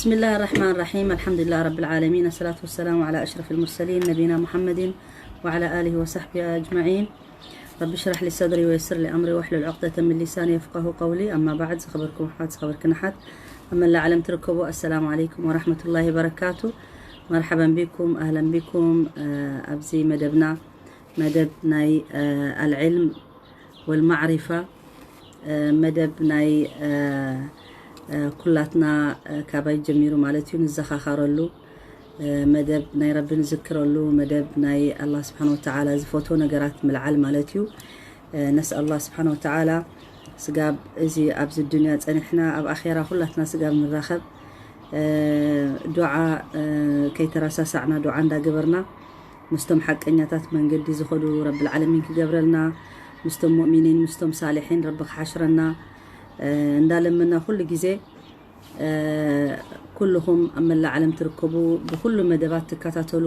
بسم الله الرحمن الرحيم. الحمد لله رب العالمين. الصلاة والسلام على أشرف المرسلين نبينا محمد وعلى آله وصحبه أجمعين. رب اشرح لي صدري ويسر لي أمري واحلل عقدة من لساني يفقه قولي. أما بعد، ዝኸበርኩም ኣሕዋት፣ ዝኸበርክን ኣሓት ኣብ መላእ ዓለም ትርከቡ፣ السلام عليكم ورحمة الله وبركاته. مرحبا بكم، أهلا بكم. ኣብዚ መደብና፣ መደብ ናይ العلم والمعرفة፣ መደብ ናይ ኩላትና፣ ካባይ ጀሚሩ ማለት እዩ፣ ንዘኻኸረሉ፣ መደብ ናይ ረቢ ንዝክረሉ፣ መደብ ናይ ኣላህ ስብሓን ወተዓላ ዝፈትዎ ነገራት ምልዓል ማለት እዩ። ነስኣል ኣላህ ስብሓን ወተዓላ ስጋብ እዚ ኣብዚ ዱንያ ጸኒሕና ኣብ ኣኼራ ኩላትና ስጋብ ንራኸብ፣ ዱዓ ከይተረሳሳዕና፣ ዱዓ እንዳገበርና፣ ምስቶም ሓቀኛታት መንገዲ ዝኸዱ ረብል ዓለሚን ክገብረልና፣ ምስቶም ሙእሚኒን፣ ምስቶም ሳልሒን ረቢ ክሓሽረና እንዳለመና ኩሉ ግዜ፣ ኩልኹም ኣብ መላእ ዓለም ትርከቡ፣ ብኩሉ መደባት ትከታተሉ፣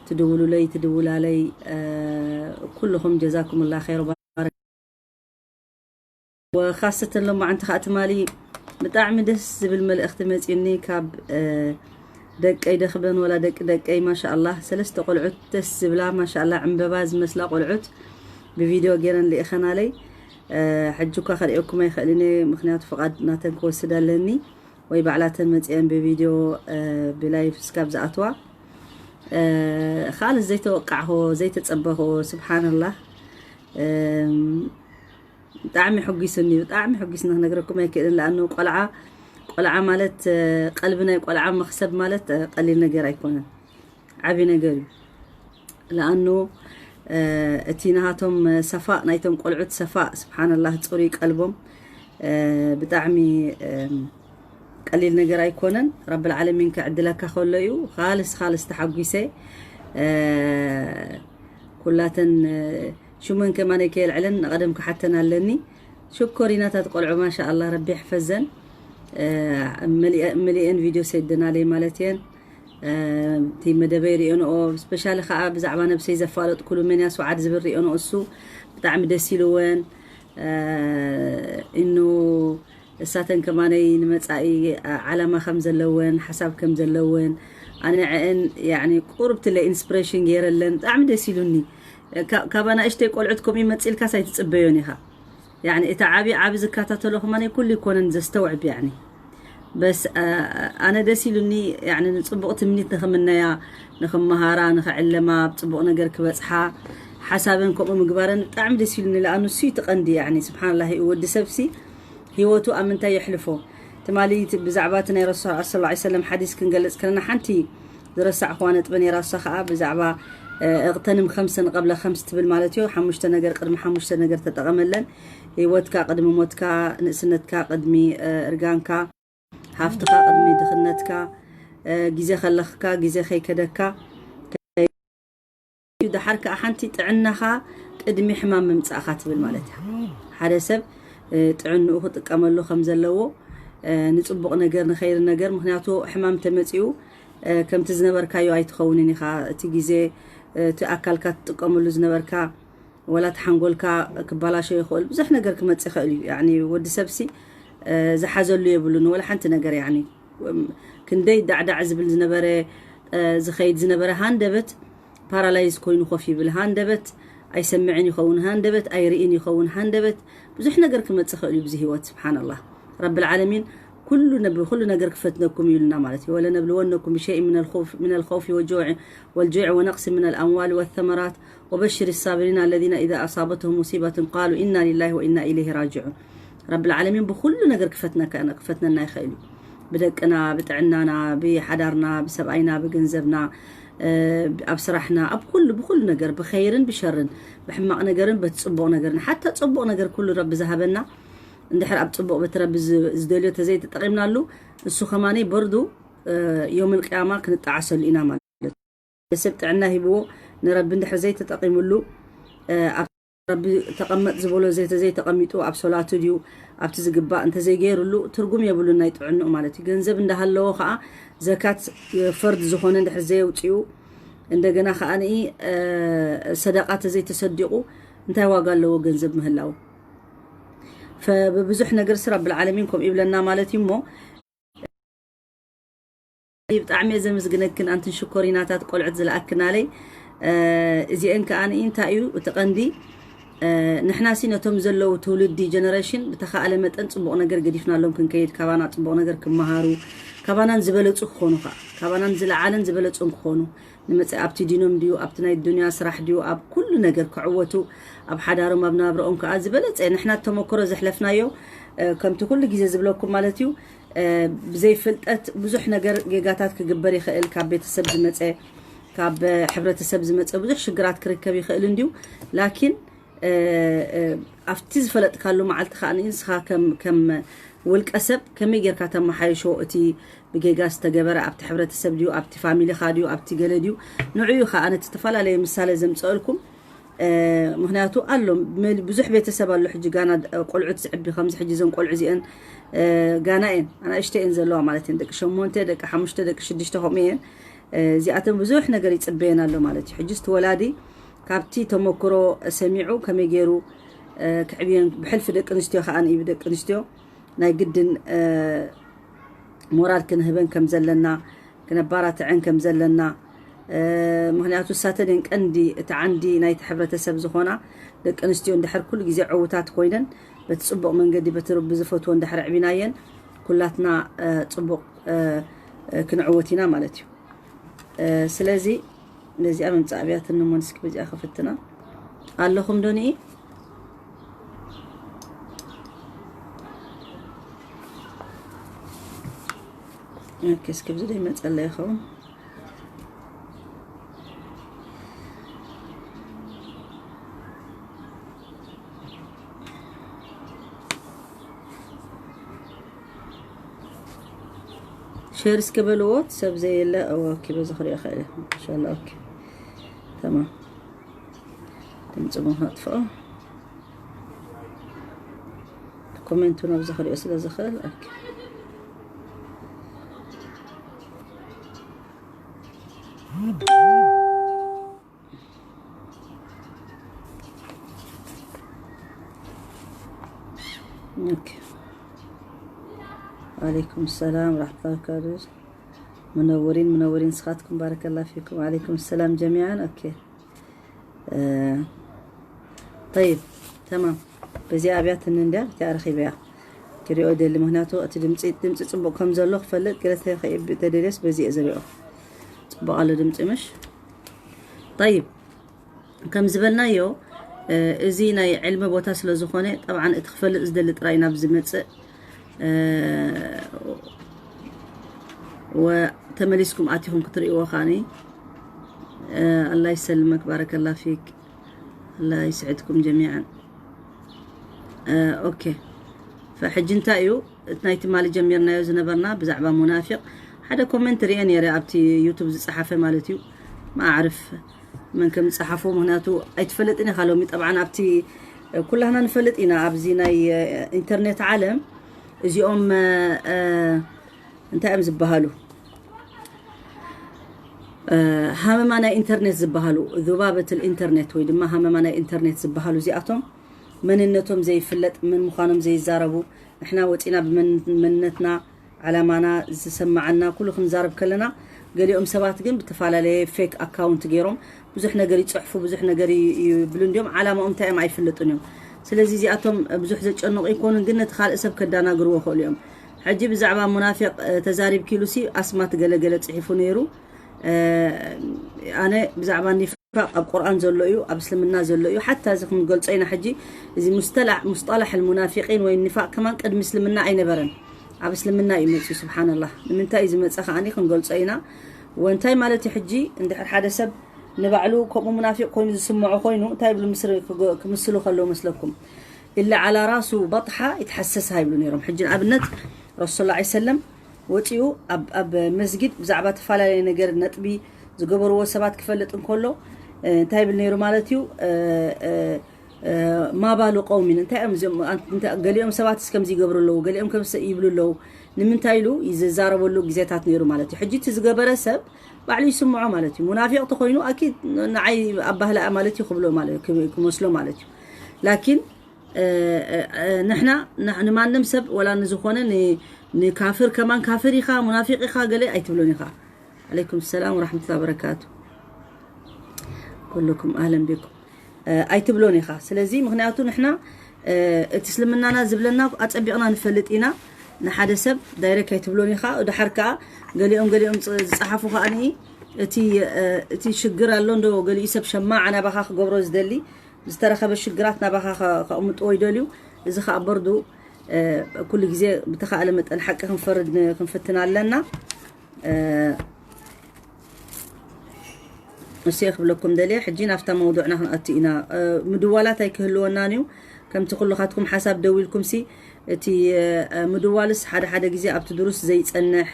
ትድውሉለይ፣ ትድውላለይ፣ ኩልኹም ጀዛኩምላ ኸይር። ወኻሰተን ሎማዓንቲ ኸኣ ትማሊ ብጣዕሚ ደስ ዝብል መልእኽቲ መጺኡኒ ካብ ደቀይ ደኽበን ወላ ደቂ ደቀይ፣ ማሻኣላህ፣ ሰለስተ ቆልዑት ደስ ዝብላ፣ ማሻኣላህ፣ ዕምበባ ዝመስላ ቆልዑት ብቪድዮ ገይረን ልኢኸናለይ። ሕጂ እኳ ከርእየኩም ኣይኽእልን እየ፣ ምኽንያቱ ፍቓድ ናተን ክወስድ ኣለኒ። ወይ ባዕላተን መጺአን ብቪድዮ ብላይፍ ስካብ ዝኣትዋ፣ ካልእ ዘይተወቃዕኹ ዘይተጸበኹ፣ ስብሓንላህ። ብጣዕሚ ሕጒስኒ፣ ብጣዕሚ ሕጒስኒ ክነግረኩም ኣይክእልን። ለኣኑ ቆልዓ፣ ቆልዓ ማለት፣ ቀልቢ ናይ ቆልዓ መኽሰብ ማለት ቀሊል ነገር ኣይኮነን፣ ዓቢ ነገር እዩ። ለኣኑ እቲ ናሃቶም ሰፋእ፣ ናይቶም ቆልዑት ሰፋእ፣ ስብሓንላህ፣ ጽሩይ ቀልቦም ብጣዕሚ ቀሊል ነገር ኣይኮነን። ረብል ዓለሚን ክዕድለካ ከሎ እዩ። ካልስ፣ ካልስ ተሓጒሰ። ኩላተን ሽመን ከማነይ ከየልዕለን ንቐደም ክሓተን ኣለኒ። ሽኮሪናታት ቆልዑ፣ ማሻኣላህ፣ ረቢ ይሕፈዘን። መሊአ-፣ መሊአን ቪድዮ ሰደናለይ ማለት እየን። እቲ መደበይ ሪኦንኦ፣ ስፔሻሊ ከዓ ብዛዕባ ነብሰይ ዘፋለጥኩሉ መን እያ ስውዓት ዝብል ሪኦንኦ፣ እሱ ብጣዕሚ ደስ ኢልወን። እኑ እሳተን ከማነይ ንመጻኢ ዓላማ ከም ዘለወን፣ ሓሳብ ከም ዘለወን፣ ኣነ ንዐአን፣ ያዕኒ፣ ቁርብትለ ኢንስፕሬሽን ገይረለን፣ ብጣዕሚ ደስ ኢሉኒ። ካ-፣ ካብ ኣናእሽተይ ቆልዑት ከምኡ ይመጽእ ኢልካስ ኣይትጽበዮን ኢኻ። ያዕኒ፣ እቲ ዓቢ ዓቢ ዝከታተሎ ከማነይ ኩሉ ይኮነን ዘስተውዕብ፣ ያዕኒ። በስ፣ አ-፣ ኣነ ደስ ኢሉኒ፣ ያዕኒ፣ ንጽቡቕ ትምኒት ንኽምነያ፣ ንኽመሃራ፣ ንኽዕለማ፣ ኣብ ጽቡቕ ነገር ክበጽሓ፣ ሓሳበን ከምኡ ምግባረን ብጣዕሚ ደስ ኢሉኒ። ለኣኑ እሱ እዩ እቲ ቀንዲ፣ ያዕኒ፣ ስብሓንላህ፣ ወዲ ሰብሲ ህይወቱ ኣብ ምንታይ የሕልፎ? ትማሊ እቲ ብዛዕባ እቲ ናይ ረሱል ሰለላሁ ዐለይሂ ወሰለም ሓዲስ ክንገልጽ ከለና፣ ሓንቲ ዝረሳዕኹዋ ነጥቢ ነይራ፣ እሳ ኸኣ ብዛዕባ፣ እ፣ እቕተንም ከምሰን ቀብለ ከምስ ትብል ማለት እዩ። ሓሙሽተ ነገር ቅድሚ ሓሙሽተ ነገር ተጠቐመለን። ህይወትካ ቅድሚ ሞትካ፣ ንእስነትካ ቅድሚ፣ እ፣ እርጋንካ፣ ሃፍትኻ ቅድሚ ድኽነትካ፣ እ፣ ግዜ ከለኽካ፣ ግዜ ከይከደካ፣ እዩ። ደሓር ከኣ ሓንቲ ጥዕናኻ ቅድሚ ሕማም ምምጻእኻ ትብል ማለት እያ። ሓደ ሰብ፣ እ፣ ጥዕንኡ ክጥቀመሉ ከም ዘለዎ፣ እ፣ ንጽቡቕ ነገር፣ ንኸይሪ ነገር፣ ምኽንያቱ ሕማም ተመጺኡ፣ እ፣ ከምቲ ዝነበርካዮ ኣይትኸውንን ኢኻ። እቲ ግዜ፣ እ፣ እቲ ኣካልካ ትጥቀመሉ ዝነበርካ፣ ወላ እቲ ሓንጎልካ ክበላሾ ይኽእል፣ ብዙሕ ነገር ክመጽእ ይኽእል እዩ። ያዕኒ ወዲ ሰብሲ፣ እ፣ ዝሓዘሉ የብሉን፣ ወላ ሓንቲ ነገር፣ ያዕኒ፣ እም፣ ክንደይ ዳዕዳዕ ዝብል ዝነበረ፣ እ፣ ዝኸይድ ዝነበረ ሃንደበት ፓራላይዝ ኮይኑ ኮፍ ይብል፣ ሃንደበት ኣይሰምዕን ይኸውን፣ ሃንደበት ኣይርእን ይኸውን፣ ሃንደበት ብዙሕ ነገር ክመጽእ ይኽእል እዩ ብዚ ህይወት። ስብሓንላህ፣ ረብል ዓለሚን ኩሉ ነ-፣ ብኩሉ ነገር ክፈትነኩም ኢሉና ማለት እዩ። ወለነብልወነኩም ብሸይእ ሚነል ኸውፍ፣ ሚነል ኸውፊ ወልጁዕ፣ ወልጁዕ ወነቅሲ ሚነል ኣምዋል ወተመራት ወበሽር ሳብሪን ኣለዚነ ኢዛ ኣሳበትሁም ሙሲበቱን ቃሉ ኢና ሊላሂ ወኢና ኢለይሂ ራጅዑን። ረብል ዓለሚን ብኩሉ ነገር ክፈትነካ፣ ክፈትነና ይኽእል እዩ። ብደቅና፣ ብጥዕናና፣ ብሓዳርና፣ ብሰብኣይና፣ ብገንዘብና፣ እ፣ ኣብ ስራሕና፣ ኣብ ኩሉ፣ ብኩሉ ነገር፣ ብኸይርን ብሸርን፣ ብሕማቕ ነገርን በቲ ጽቡቕ ነገርን፣ ሓታ ጽቡቕ ነገር ኩሉ ረቢ ዝሃበና፣ እንድሕር ኣብ ጽቡቕ በቲ ረቢ ዝ-፣ ዝደልዮ ተዘይተጠቒምናሉ፣ እሱ ከማነይ በርዱ፣ እ፣ ዮምል ቅያማ ክንጠዓሰሉ ኢና ማለት እዩ። ሰብ ጥዕና ሂብዎ ንረቢ እንድሕር ዘይተጠቒምሉ፣ እ፣ ኣብ ረቢ ተቐመጥ ዝበሎ ዘይ-፣ ተዘይተቐሚጡ ኣብ ሶላቱ ድዩ ኣብቲ ዝግባእ እንተዘይገይሩሉ ትርጉም የብሉን ናይ ጥዕንኡ ማለት እዩ። ገንዘብ እንዳሃለዎ ከዓ ዘካት ፈርድ ዝኾነ እንድሕር ዘየውፅኡ እንደገና ከዓ ንኢ፣ እ፣ ሰደቃ ተዘይተሰዲቑ እንታይ ዋጋ ኣለዎ ገንዘብ ምህላው? ፈ-፣ ብብዙሕ ነገር ስ ረብል ዓለሚን ከምኡ ይብለና ማለት እዩ እሞ ብጣዕሚ እየ ዘመስግነክን ኣንትን ሽኮሪናታት ቆልዑት ዝለኣክናለይ። እዚአን ከኣ እንታይ እዩ እቲ ቀንዲ? ንሕናሲ ነቶም ዘለዉ ትውልዲ ጀነሬሽን ብተኻእለ መጠን ጽቡቕ ነገር ገዲፍናሎም ክንከይድ፣ ካባና ጽቡቕ ነገር ክመሃሩ፣ ካባናን ዝበለጹ ክኾኑ፣ ከዓ ካባናን ዝለዓለን ዝበለጹን ክኾኑ ንመጽእ። ኣብቲ ዲኖም ድዩ፣ ኣብቲ ናይ ዱንያ ስራሕ ድዩ፣ ኣብ ኩሉ ነገር ክዕወቱ፣ ኣብ ሓዳሮም ኣብ ናብረኦም ከዓ ዝበለጸ ንሕና ተመክሮ ዘሕለፍናዮ፣ ከምቲ ኩሉ ግዜ ዝብለኩም ማለት እዩ። ብዘይ ፍልጠት ብዙሕ ነገር ጌጋታት ክግበር ይኽእል። ካብ ቤተሰብ ዝመጸ፣ ካብ ሕብረተሰብ ዝመጸ ብዙሕ ሽግራት ክርከብ ይኽእል እንድዩ። ላኪን ኣብቲ ዝፈለጥካሉ መዓልቲ ከዓ ንስኻ ከም ውልቀ ሰብ ከመይ ጌርካ ተመሓይሾ? እቲ ብጌጋ ዝተገበረ ኣብቲ ሕብረተሰብ ድዩ፣ ኣብቲ ፋሚሊኻ ድዩ፣ ኣብቲ ገለ ድዩ? ንዕኡ ከዓ ነቲ ዝተፈላለየ ምሳሌ ዘምፀእልኩም። ምክንያቱ ኣሎ ብዙሕ ቤተሰብ ኣሎ ሕጂ ጋና ቆልዑት ዝዕቢ፣ ከምዚ ሕጂ እዞን ቆልዑ እዚአን ጋና እየን፣ ኣናእሽተ እየን ዘለዋ ማለት እየን። ደቂ ሸሞንተ፣ ደቂ ሓሙሽተ፣ ደቂ ሽዱሽተ ከምኡ እየን። እዚኣተን ብዙሕ ነገር ይፅበየን ኣሎ ማለት እዩ። ሕጂ እቲ ወላዲ ካብቲ ተመክሮ ሰሚዑ ከመይ ገይሩ ክዕብየን፣ ብሕልፊ ደቂ ኣንስትዮ ከዓ ንኢብ ደቂ ኣንስትዮ ናይ ግድን ሞራል ክንህበን ከም ዘለና፣ ክነባራትዐን ከም ዘለና፣ ምክንያቱ እሳተን እየን ቀንዲ፣ እቲ ዓንዲ ናይቲ ሕብረተሰብ ዝኾና። ደቂ ኣንስትዮ እንድሕር ኩሉ ግዜ ዕውታት ኮይነን በቲ ጽቡቕ መንገዲ፣ በቲ ረቢ ዝፈትዎ እንድሕር ኣዕቢናየን፣ ኩላትና ጽቡቕ ክንዕወት ኢና ማለት እዩ። ስለዚ ነዚኣ ምምጻእ ኣብያትኒ እሞ ንስኪ በዚኣ ክፍትና ኣለኹም ዶ ንኢ? ኦኬ፣ እስኪ ብዚ ደይ መጸለ ይኸውን። ሼር እስከ በልዎ ሰብ ዘየለ። ኦኬ፣ በዚ ክሪኦ ኸእል። ማሻላ። ኦኬ፣ ተማም። ድምፂ ቡን ከጥፍኦ። ኮሜንቱ ነብዚ ክሪኦ ስለ ዝኽእል። ኦኬ። ኦኬ። ወዓለይኩም ሰላም ወራሕመቱላሂ ወበረካቱ። منورين منورين ንስኻትኩም ባረከላ ፊኩም። ወዓለይኩም ሰላም ጀሚዓን። ኦኬ። ጠይብ፣ ተማም። በዚኣ ኣብያትኒ እንድያ፣ እቲኣ ረኺበያ። ክሪኦ ደሊ፣ ምክንያቱ እቲ ድምፂ፣ ድምፂ ፅቡቕ ከም ዘሎ ክፈልጥ፣ ገለ ተኸይብ ተደልየስ በዚ እየ ዝሪኦ። ፅቡቕ ኣሎ ድምፂ ምሽ? ጠይብ፣ ከም ዝበልናዮ፣ እዚ ናይ ዕልሚ ቦታ ስለ ዝኾነ፣ ጠብዓን እቲ ክፈልጥ ዝደሊ ጥራይ ናብ ዝመፅእ፣ ወተመሊስኩም ኣቲኹም ክትርእይዎ ከዓኒ። ኣላ ይሰልመክ፣ ባረከላ ፊክ። ኣላ ይስዕድኩም ጀሚዓን። ኦኬ፣ ፈሕጂ እንታይ እዩ እቲ ናይ ትማሊ ጀሚርናዮ ዝነበርና ብዛዕባ ሙናፊቅ? ሓደ ኮመንት ሪአ ነይረ ኣብቲ ዩቱብ ዝጸሓፈ ማለት እዩ። ማዕርፍ መን ከም ዝጸሓፎ፣ ምክንያቱ ኣይትፈልጥን ኢኻ ሎሚ። ጠብዓን ኣብቲ ኩላህና ንፈልጥ ኢና፣ ኣብዚ ናይ ኢንተርኔት ዓለም እዚኦም እንታይ እዮም ዝበሃሉ? ሃመማ ናይ ኢንተርኔት ዝበሃሉ፣ ذبابة الإنترنت ወይ ድማ ሃመማ ናይ ኢንተርኔት ዝበሃሉ እዚኣቶም መንነቶም ዘይፍለጥ፣ መን ምዃኖም ዘይዛረቡ፣ ንሕና ወፂና ብመንነትና፣ ዓላማና፣ ዝሰማዓና ኩሉ ክንዛረብ ከለና፣ ገሊኦም ሰባት ግን ብተፈላለየ ፌክ ኣካውንት ገይሮም ብዙሕ ነገር ይፅሕፉ፣ ብዙሕ ነገር ይብሉ፣ እንዲዮም ዓላማኦም እንታይ እዮም ኣይፍለጡን እዮም። ስለዚ እዚኣቶም ብዙሕ ዘጨንቑ ይኮኑን፣ ግን ነቲ ካልእ ሰብ ከዳናግርዎ ይኽእሉ እዮም። ሕጂ ብዛዕባ ሙናፊቅ ተዛሪብኪ ኢሉሲ ኣስማት ገለገለ ፅሒፉ ነይሩ። ኣነ ብዛዕባ ኒፋቅ ኣብ ቁርኣን ዘሎ እዩ፣ ኣብ እስልምና ዘሎ እዩ። ሓታ እዚ ክንገልጾ ኢና ሕጂ፣ እዚ ሙስጠላሕ፣ ሙስጠላሕ ልሙናፊቂን ወይ ኒፋቅ ከማን ቅድሚ እስልምና ኣይነበረን፣ ኣብ እስልምና እዩ መፅዩ። ስብሓንላህ፣ ንምንታይ እዩ ዝመፀ ከዓኒ ክንገልጾ ኢና። ወንታይ ማለት እዩ ሕጂ እንድሕር ሓደ ሰብ ንባዕሉ ከምኡ ሙናፊቅ ኮይኑ ዝስምዖ ኮይኑ እንታይ ይብሉ ምስሪ ክምስሉ ከለዉ መስለኩም? ኢላ ዓላ ራሱ በጥሓ ይትሓሰስሃ ይብሉ ነይሮም። ሕጂ ንኣብነት ረሱል ሰለላሁ ዐለይሂ ወሰለም ወፂኡ ኣብ፣ ኣብ መስጊድ ብዛዕባ ተፈላለየ ነገር ነጥቢ ዝገበርዎ ሰባት ክፈልጥ እንከሎ እንታይ ይብል ነይሩ ማለት እዩ? ማባሉ ቀውሚን እንታይ እዮም እዚኦም? ገሊኦም ሰባት እስከምዚ ይገብሩ ኣለዉ፣ ገሊኦም ከምዚ ይብሉ ኣለዉ። ንምንታይ ኢሉ ዝዛረበሉ ግዜታት ነይሩ ማለት እዩ። ሕጂ እቲ ዝገበረ ሰብ ባዕሉ ይስምዖ ማለት እዩ። ሙናፊቅ ተኮይኑ ኣኪድ ንዓይ ኣባህላ ማለት እዩ ክብሎ ማለት እዩ፣ ክመስሎ ማለት እዩ። ላኪን ንሕና ንማንም ሰብ ወላ ንዝኾነ ንካፍር ከማን ካፍር ኢኻ፣ ሙናፊቕ ኢኻ፣ ገለ ኣይትብሎን ኢኻ። ዓለይኩም ሰላም ወራሕመቱላሂ ወበረካቱ። ኩሉኩም ኣህለን ቢኩም። እ፣ ኣይትብሎን ኢኻ። ስለዚ ምኽንያቱ ንሕና፣ እ፣ እቲ እስልምናና ዝብለና ኣጸቢቕና ንፈልጥ ኢና። ንሓደ ሰብ ዳይሬክት ኣይትብሎን ኢኻ። ድሓር ከኣ ገሊኦም ገሊኦም ጽ-፣ ዝጸሓፉ ከኣ እቲ፣ እ፣ እቲ ሽግር ኣሎ እንዶ ገሊኡ ሰብ ሸማዓ ናባኻ ክገብሮ ዝደሊ፣ ዝተረኸበ ሽግራት ናባኻ ከ-፣ ከቕምጥዎ ይደልዩ። እዚ ከኣ በርዱ፣ እ፣ ኩሉ ግዜ ብተኻእለ መጠን ሓቂ ክንፈርድ ን-፣ ክንፍትን ኣለና። እ፣ እሱ ክብለኩም ደልየ። ሕጂ ናብታ መውዱዕና ክንኣቱ ኢና። እ፣ ምድዋላት ኣይክህልወናን እዩ። ከምቲ ኩልኻትኩም ሓሳብ ደዊልኩም ሲ፣ እቲ፣ እ፣ ምድዋልስ ሓደ ሓደ ግዜ ኣብቲ ድሩስ ዘይጸንሕ፣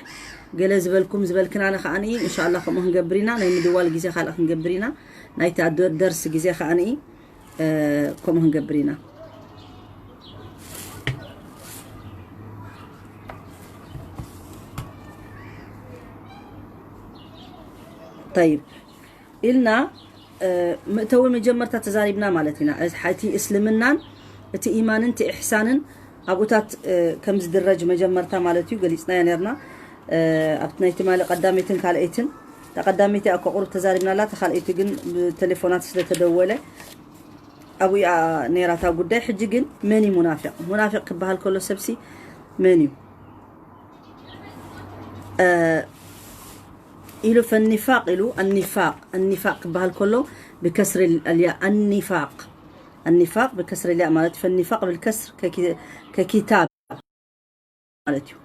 ገለ ዝበልኩም ዝበልክናነ ከኣ ንኢ፣ እንሻላ ከምኡ ክንገብር ኢና። ናይ ምድዋል ግዜ ካልእ ክንገብር ኢና። ናይቲ ኣደ-፣ ደርሲ ግዜ ከኣ ንኢ፣ እ፣ ከምኡ ክንገብር ኢና። ጠይብ፣ ኢልና፣ እ፣ መእተዊ መጀመርታ ተዛሪብና ማለት ኢና። እቲ እስልምናን እቲ ኢማንን እቲ ኢሕሳንን ኣብኡታት፣ እ፣ ከም ዝድረጅ መጀመርታ ማለት እዩ፣ ገሊጽናዮ ነርና። እ፣ ኣብቲ ናይ ትማሊ ቀዳመይትን ካልኣይትን፣ እታ ቀዳመይቲ ኣብ ቁሩብ ተዛሪብናላ፣ እታ ካልኣይቲ ግን ብቴሌፎናት ስለ ተደወለ ኣብኡ እያ ነይራ እታ ጉዳይ። ሕጂ ግን መን እዩ ሙናፊቕ? ሙናፊቕ ክበሃል ከሎ ሰብሲ መን እዩ? እ፣ ኢሉ ፈኒፋቅ ኢሉ ኣኒፋቅ፣ ኣኒፋቅ ክበሃል ከሎ ብከስሪ ኣልያ ኣኒፋቅ፣ ኣኒፋቅ ብከስሪ ኣልያ ማለት ፈኒፋቅ ብልከስር ከኪ-፣ ከኪታብ ማለት እዩ።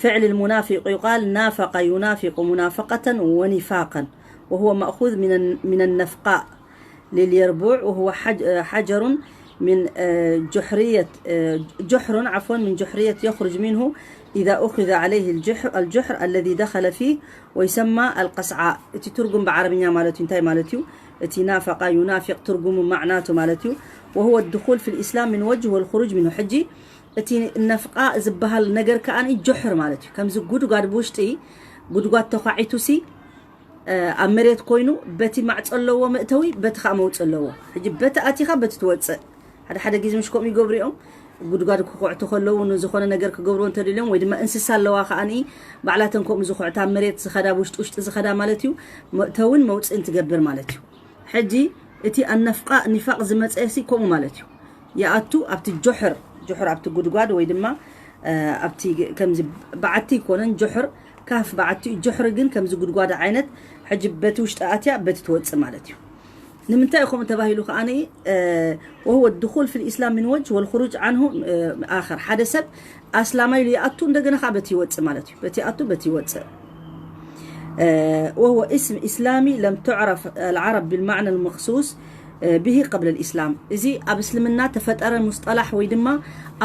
فعل المنافق يقال نافق ينافق منافقة ونفاقا، وهو مأخوذ من الن-، من النفقاء لليربوع، وهو حج-، حجر من، آه، جحرية، آه، جحر، عفوا، من جحرية يخرج منه إذا أخذ عليه الجحر، الجحر الذي دخل فيه، ويسمى القصعاء። እቲ ትርጉም ብዓረብኛ ማለት እዩ እንታይ ማለት እዩ? እቲ ናፈቃ ዩናፊቅ ትርጉሙ ማዕናቱ ማለት እዩ። وهو الدخول في الإسلام من وجه والخروج منه። ሕጂ እቲ ነፍቃ ዝበሃል ነገር ከኣ ጆሕር ማለት እዩ። ከምዚ ጉድጓድ ብውሽጢ ጉድጓድ ተኳዒቱ ሲ፣ እ፣ ኣብ መሬት ኮይኑ በቲ ማዕጾ ኣለዎ መእተዊ፣ በቲ ከኣ መውጽእ ኣለዎ። ሕጂ በቲ ኣቲኻ በቲ ትወጽእ። ሓደ ሓደ ግዜ ምሽ ከምኡ ይገብሩ እዮም። ጉድጓድ ክኹዕቱ ከለዉ ንዝኾነ ነገር ክገብርዎ እንተደልዮም ወይ ድማ እንስሳ ኣለዋ ከኣ ባዕላተን ከምኡ ዝኹዕታ ኣብ መሬት ዝኸዳ ብውሽጢ ውሽጢ ዝኸዳ ማለት እዩ። መእተውን መውጽእን ትገብር ማለት እዩ። ሕጂ እቲ ኣነፍቃ ኒፋቅ ዝመጸ ሲ ከምኡ ማለት እዩ። ይኣቱ ኣብቲ ጆሕር፣ ጆሕር ኣብቲ ጉድጓድ ወይ ድማ፣ እ፣ ኣብቲ ከምዚ በዓቲ ይኮነን ጆሕር፣ ካፍ በዓቲ ጆሕር ግን ከምዚ ጉድጓድ ዓይነት ሕጂ በቲ ውሽጢ ኣትያ በቲ ትወጽእ ማለት እዩ። ንምንታይ ከምኡ ተባሂሉ ከኣ፣ እ፣ وهو الدخول في الإسلام من وجه والخروج عنه، እ፣ آخر። ሓደ ሰብ ኣስላማይ ኢሉ ይኣቱ እንደገና ከኣ በቲ ይወጽእ ማለት እዩ። በቲ ይኣቱ በቲ ይወጽእ። እ፣ وهو اسم إسلامي لم تعرف العرب بالمعنى المخصوص به قبل الإسلام። እዚ ኣብ እስልምና ተፈጠረ ሙስጠላሕ ወይ ድማ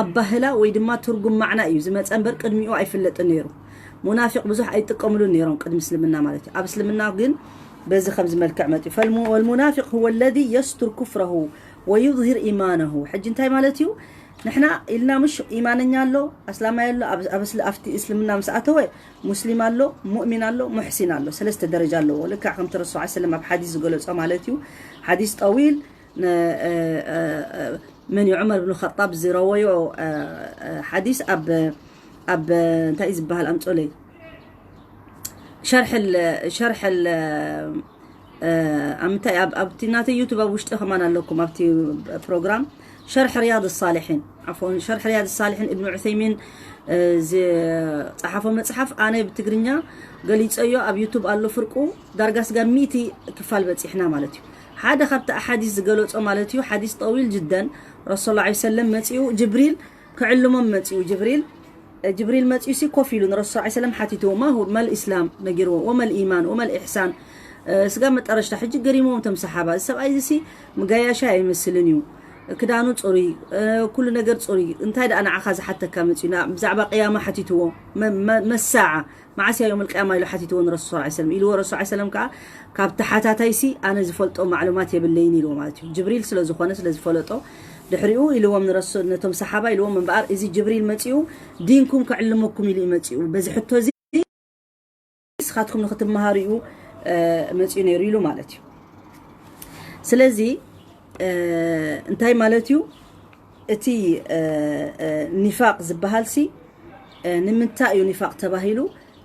ኣባህላ ወይ ድማ ትርጉም ማዕና እዩ ዝመጸ እምበር ቅድሚኡ ኣይፍለጥን ነይሩ። ሙናፊቅ ብዙሕ ኣይጥቀምሉን ነይሮም ቅድሚ እስልምና ማለት እዩ። ኣብ እስልምና ግን በዚ ከምዚ መልክዕ መጽዩ። فالم-، والمنافق هو الذي يستر كفره ويظهر إيمانه። ሕጂ እንታይ ማለት እዩ? ንሕና ኢልና ምሽ ኢማነኛ ኣሎ፣ ኣስላማይ ኣሎ፣ ኣብ-፣ ኣብ እስል-፣ ኣብቲ እስልምና ምስ ኣተወ ሙስሊም ኣሎ፣ ሙእሚን ኣሎ፣ ሙሕሲን ኣሎ። ሰለስተ ደረጃ ኣለዎ። ልክዕ ከምቲ ረሱል ሰለላሁ ዐለይሂ ወሰለም ኣብ ሓዲስ ዝገለጾ ማለት እዩ። ሓዲስ ጠዊል ነ-፣ እ፣ እ፣ እ፣ መን እዩ? ዑመር ብን ኸጣብ ዝረወዮ፣ እ፣ እ፣ ሓዲስ ኣብ፣ ኣብ እንታይ እዩ ዝበሃል? ኣምጾለይ። ሸርሕ ል-፣ ሸርሕ ል-፣ እ፣ ኣብ ምንታይ ኣብ፣ ኣብቲ ናተይ ዩቱብ ኣብ ውሽጢ ከማን ኣለኩም ኣብቲ ፕሮግራም ሸርሕ ሪያድ ሳሊሒን፣ ዓፎን፣ ሸርሕ ሪያድ ሳሊሒን እብኑ ዑሰይሚን፣ እ፣ ዝጸሓፎ መጽሓፍ ኣነ ብትግርኛ ገሊጸዮ ኣብ ዩቱብ ኣሎ ፍርቁ ዳርጋ ስጋ ሚእቲ ክፋል በጺሕና ማለት እዩ። ሓደ ካብቲ ኣሓዲስ ዝገለጾ ማለት እዩ ሓዲስ ጠዊል ጅደን ረሱል ሰለላሁ ዐለይሂ ወሰለም መጺኡ ጅብሪል ክዕልሞም መጺኡ ጅብሪል ጅብሪል መጺኡ ሲ ኮፍ ኢሉ ንረሱል ሰለላሁ ዐለይሂ ወሰለም ሓቲትዎ፣ "ማ ሁ-፣ መል ኢስላም?" ነጊርዎ፣ "ወመል ኢማን? ወመል ኢሕሳን?" እ፣ ስጋ መጠረሽታ ሕጂ ገሪሞም እቶም ሰሓባ፣ "እዚ ሰብኣይ እዚ ሲ መጋያሻ ኣይመስልን እዩ። ክዳኑ ጽሩይ፣ እ፣ ኩሉ ነገር ጽሩይ። እንታይ ደኣ ንዓኻ ዝሓተካ መጺኡ?" ና-፣ ብዛዕባ ቅያማ ሓቲትዎ፣ መ-፣ መ-፣ መሳዓ፣ መዓስ እያ የውመል ቅያማ ኢሉ ሓቲትዎ ንረሱል ሰለላሁ ዐለይሂ ወሰለም። ኢልዎ ረሱል ሰለላሁ ዐለይሂ ወሰለም ከኣ፣ "ካብ ተሓታታይ ሲ ኣነ ዝፈልጦ ማዕሉማት የብለይን" ኢልዎ ማለት እዩ። ጅብሪል ስለ ዝኾነ፣ ስለ ዝፈለጦ፣ ድሕሪኡ ኢልዎም ንረሱ-፣ ነቶም ሰሓባ ኢልዎም እምበኣር፣ "እዚ ጅብሪል መጺኡ ዲንኩም ክዕልመኩም ኢሉ እዩ መጺኡ። በዚ ሕቶ እዚ ንስኻትኩም ንክትመሃሩ እዩ፣ እ፣ መጺኡ ነይሩ" ኢሉ ማለት እዩ። ስለዚ፣ እ፣ እንታይ ማለት እዩ? እቲ፣ እ፣ እ፣ ኒፋቅ ዝበሃል ሲ ንምንታይ እዩ ኒፋቅ ተባሂሉ?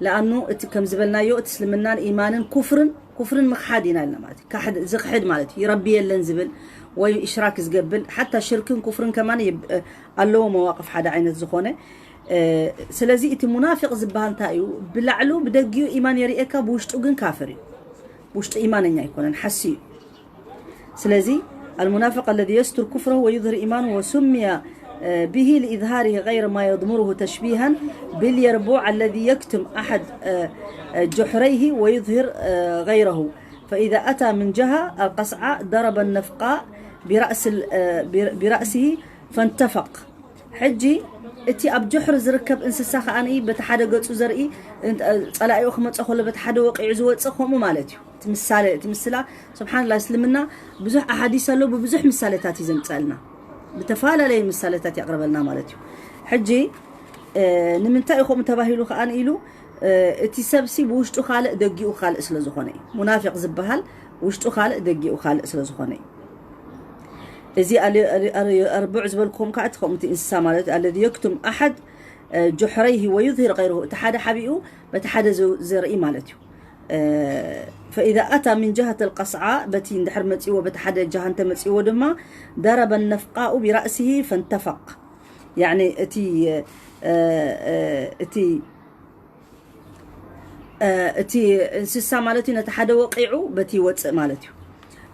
ለኣኑ እቲ ከም ዝበልናዮ እቲ እስልምናን ኢማንን ኩፍርን ኩፍርን ምክሓድ ኢና ኢልና ማለት እዩ። ዝክሕድ ማለት እዩ ረቢ የለን ዝብል ወይ እሽራክ ዝገብር ሓታ ሽርክን ኩፍርን ከማን ኣለዎ መዋቅፍ ሓደ ዓይነት ዝኾነ። ስለዚ እቲ ሙናፊቅ ዝበሃል እንታይ እዩ? ብላዕሉ ብደጊኡ ኢማን የርእየካ፣ ብውሽጡ ግን ካፍር እዩ። ብውሽጡ ኢማነኛ ኣይኮነን፣ ሓሲ እዩ። ስለዚ المنافق الذي يستر كفره ويظهر إيمانه وسمي به لإظهاره غير ما يضمره تشبيها باليربوع الذي يكتم أحد جحريه ويظهر غيره، فإذا أتى من جهة القصعاء ضرب النفقاء برأس برأسه فانتفق. ሕጂ እቲ ኣብ ጆሕሪ ዝርከብ እንስሳ ከኣ በቲ ሓደ ገጹ ዘርኢ ጸላኢኡ ክመጽእ ከሎ በቲ ሓደ ወቂዑ ዝወጽእ ከምኡ ማለት እዩ። እቲ ምሳሌ እቲ ምስላ ስብሓንላ እስልምና ብዙሕ ኣሓዲስ ኣሎ፣ ብብዙሕ ምሳሌታት እዩ ዘምጸልና፣ ብተፈላለየ ምሳሌታት የቕርበልና ማለት እዩ። ሕጂ ንምንታይ እዩ ከምኡ ተባሂሉ ከኣ ኢሉ እቲ ሰብሲ ብውሽጡ ካልእ ደጊኡ ካልእ ስለ ዝኾነ እዩ። ሙናፊቅ ዝበሃል ውሽጡ ካልእ ደጊኡ ካልእ ስለ ዝኾነ እዩ። እዚ ኣርቡዕ ዝበልኩም ከዓ እቲ ከምኡ እቲ እንስሳ ማለት ኣለዚ የክቱም ኣሓድ ጆሕረይሂ ወዩዝሂር ገይርሁ፣ እቲ ሓደ ሓቢኡ በቲ ሓደ ዘርኢ ማለት እዩ። ፈኢዛ ኣታ ምን ጀሃት ልቀስዓ፣ በቲ እንድሕር መፂዎ በቲ ሓደ ጀሃ እንተ መፂዎ ድማ ደረበ ነፍቃኡ ቢራእሲሂ ፈንተፈቅ። ያኒ እቲ እቲ እቲ እንስሳ ማለት እዩ ነቲ ሓደ ወቂዑ በቲ ይወፅእ ማለት እዩ።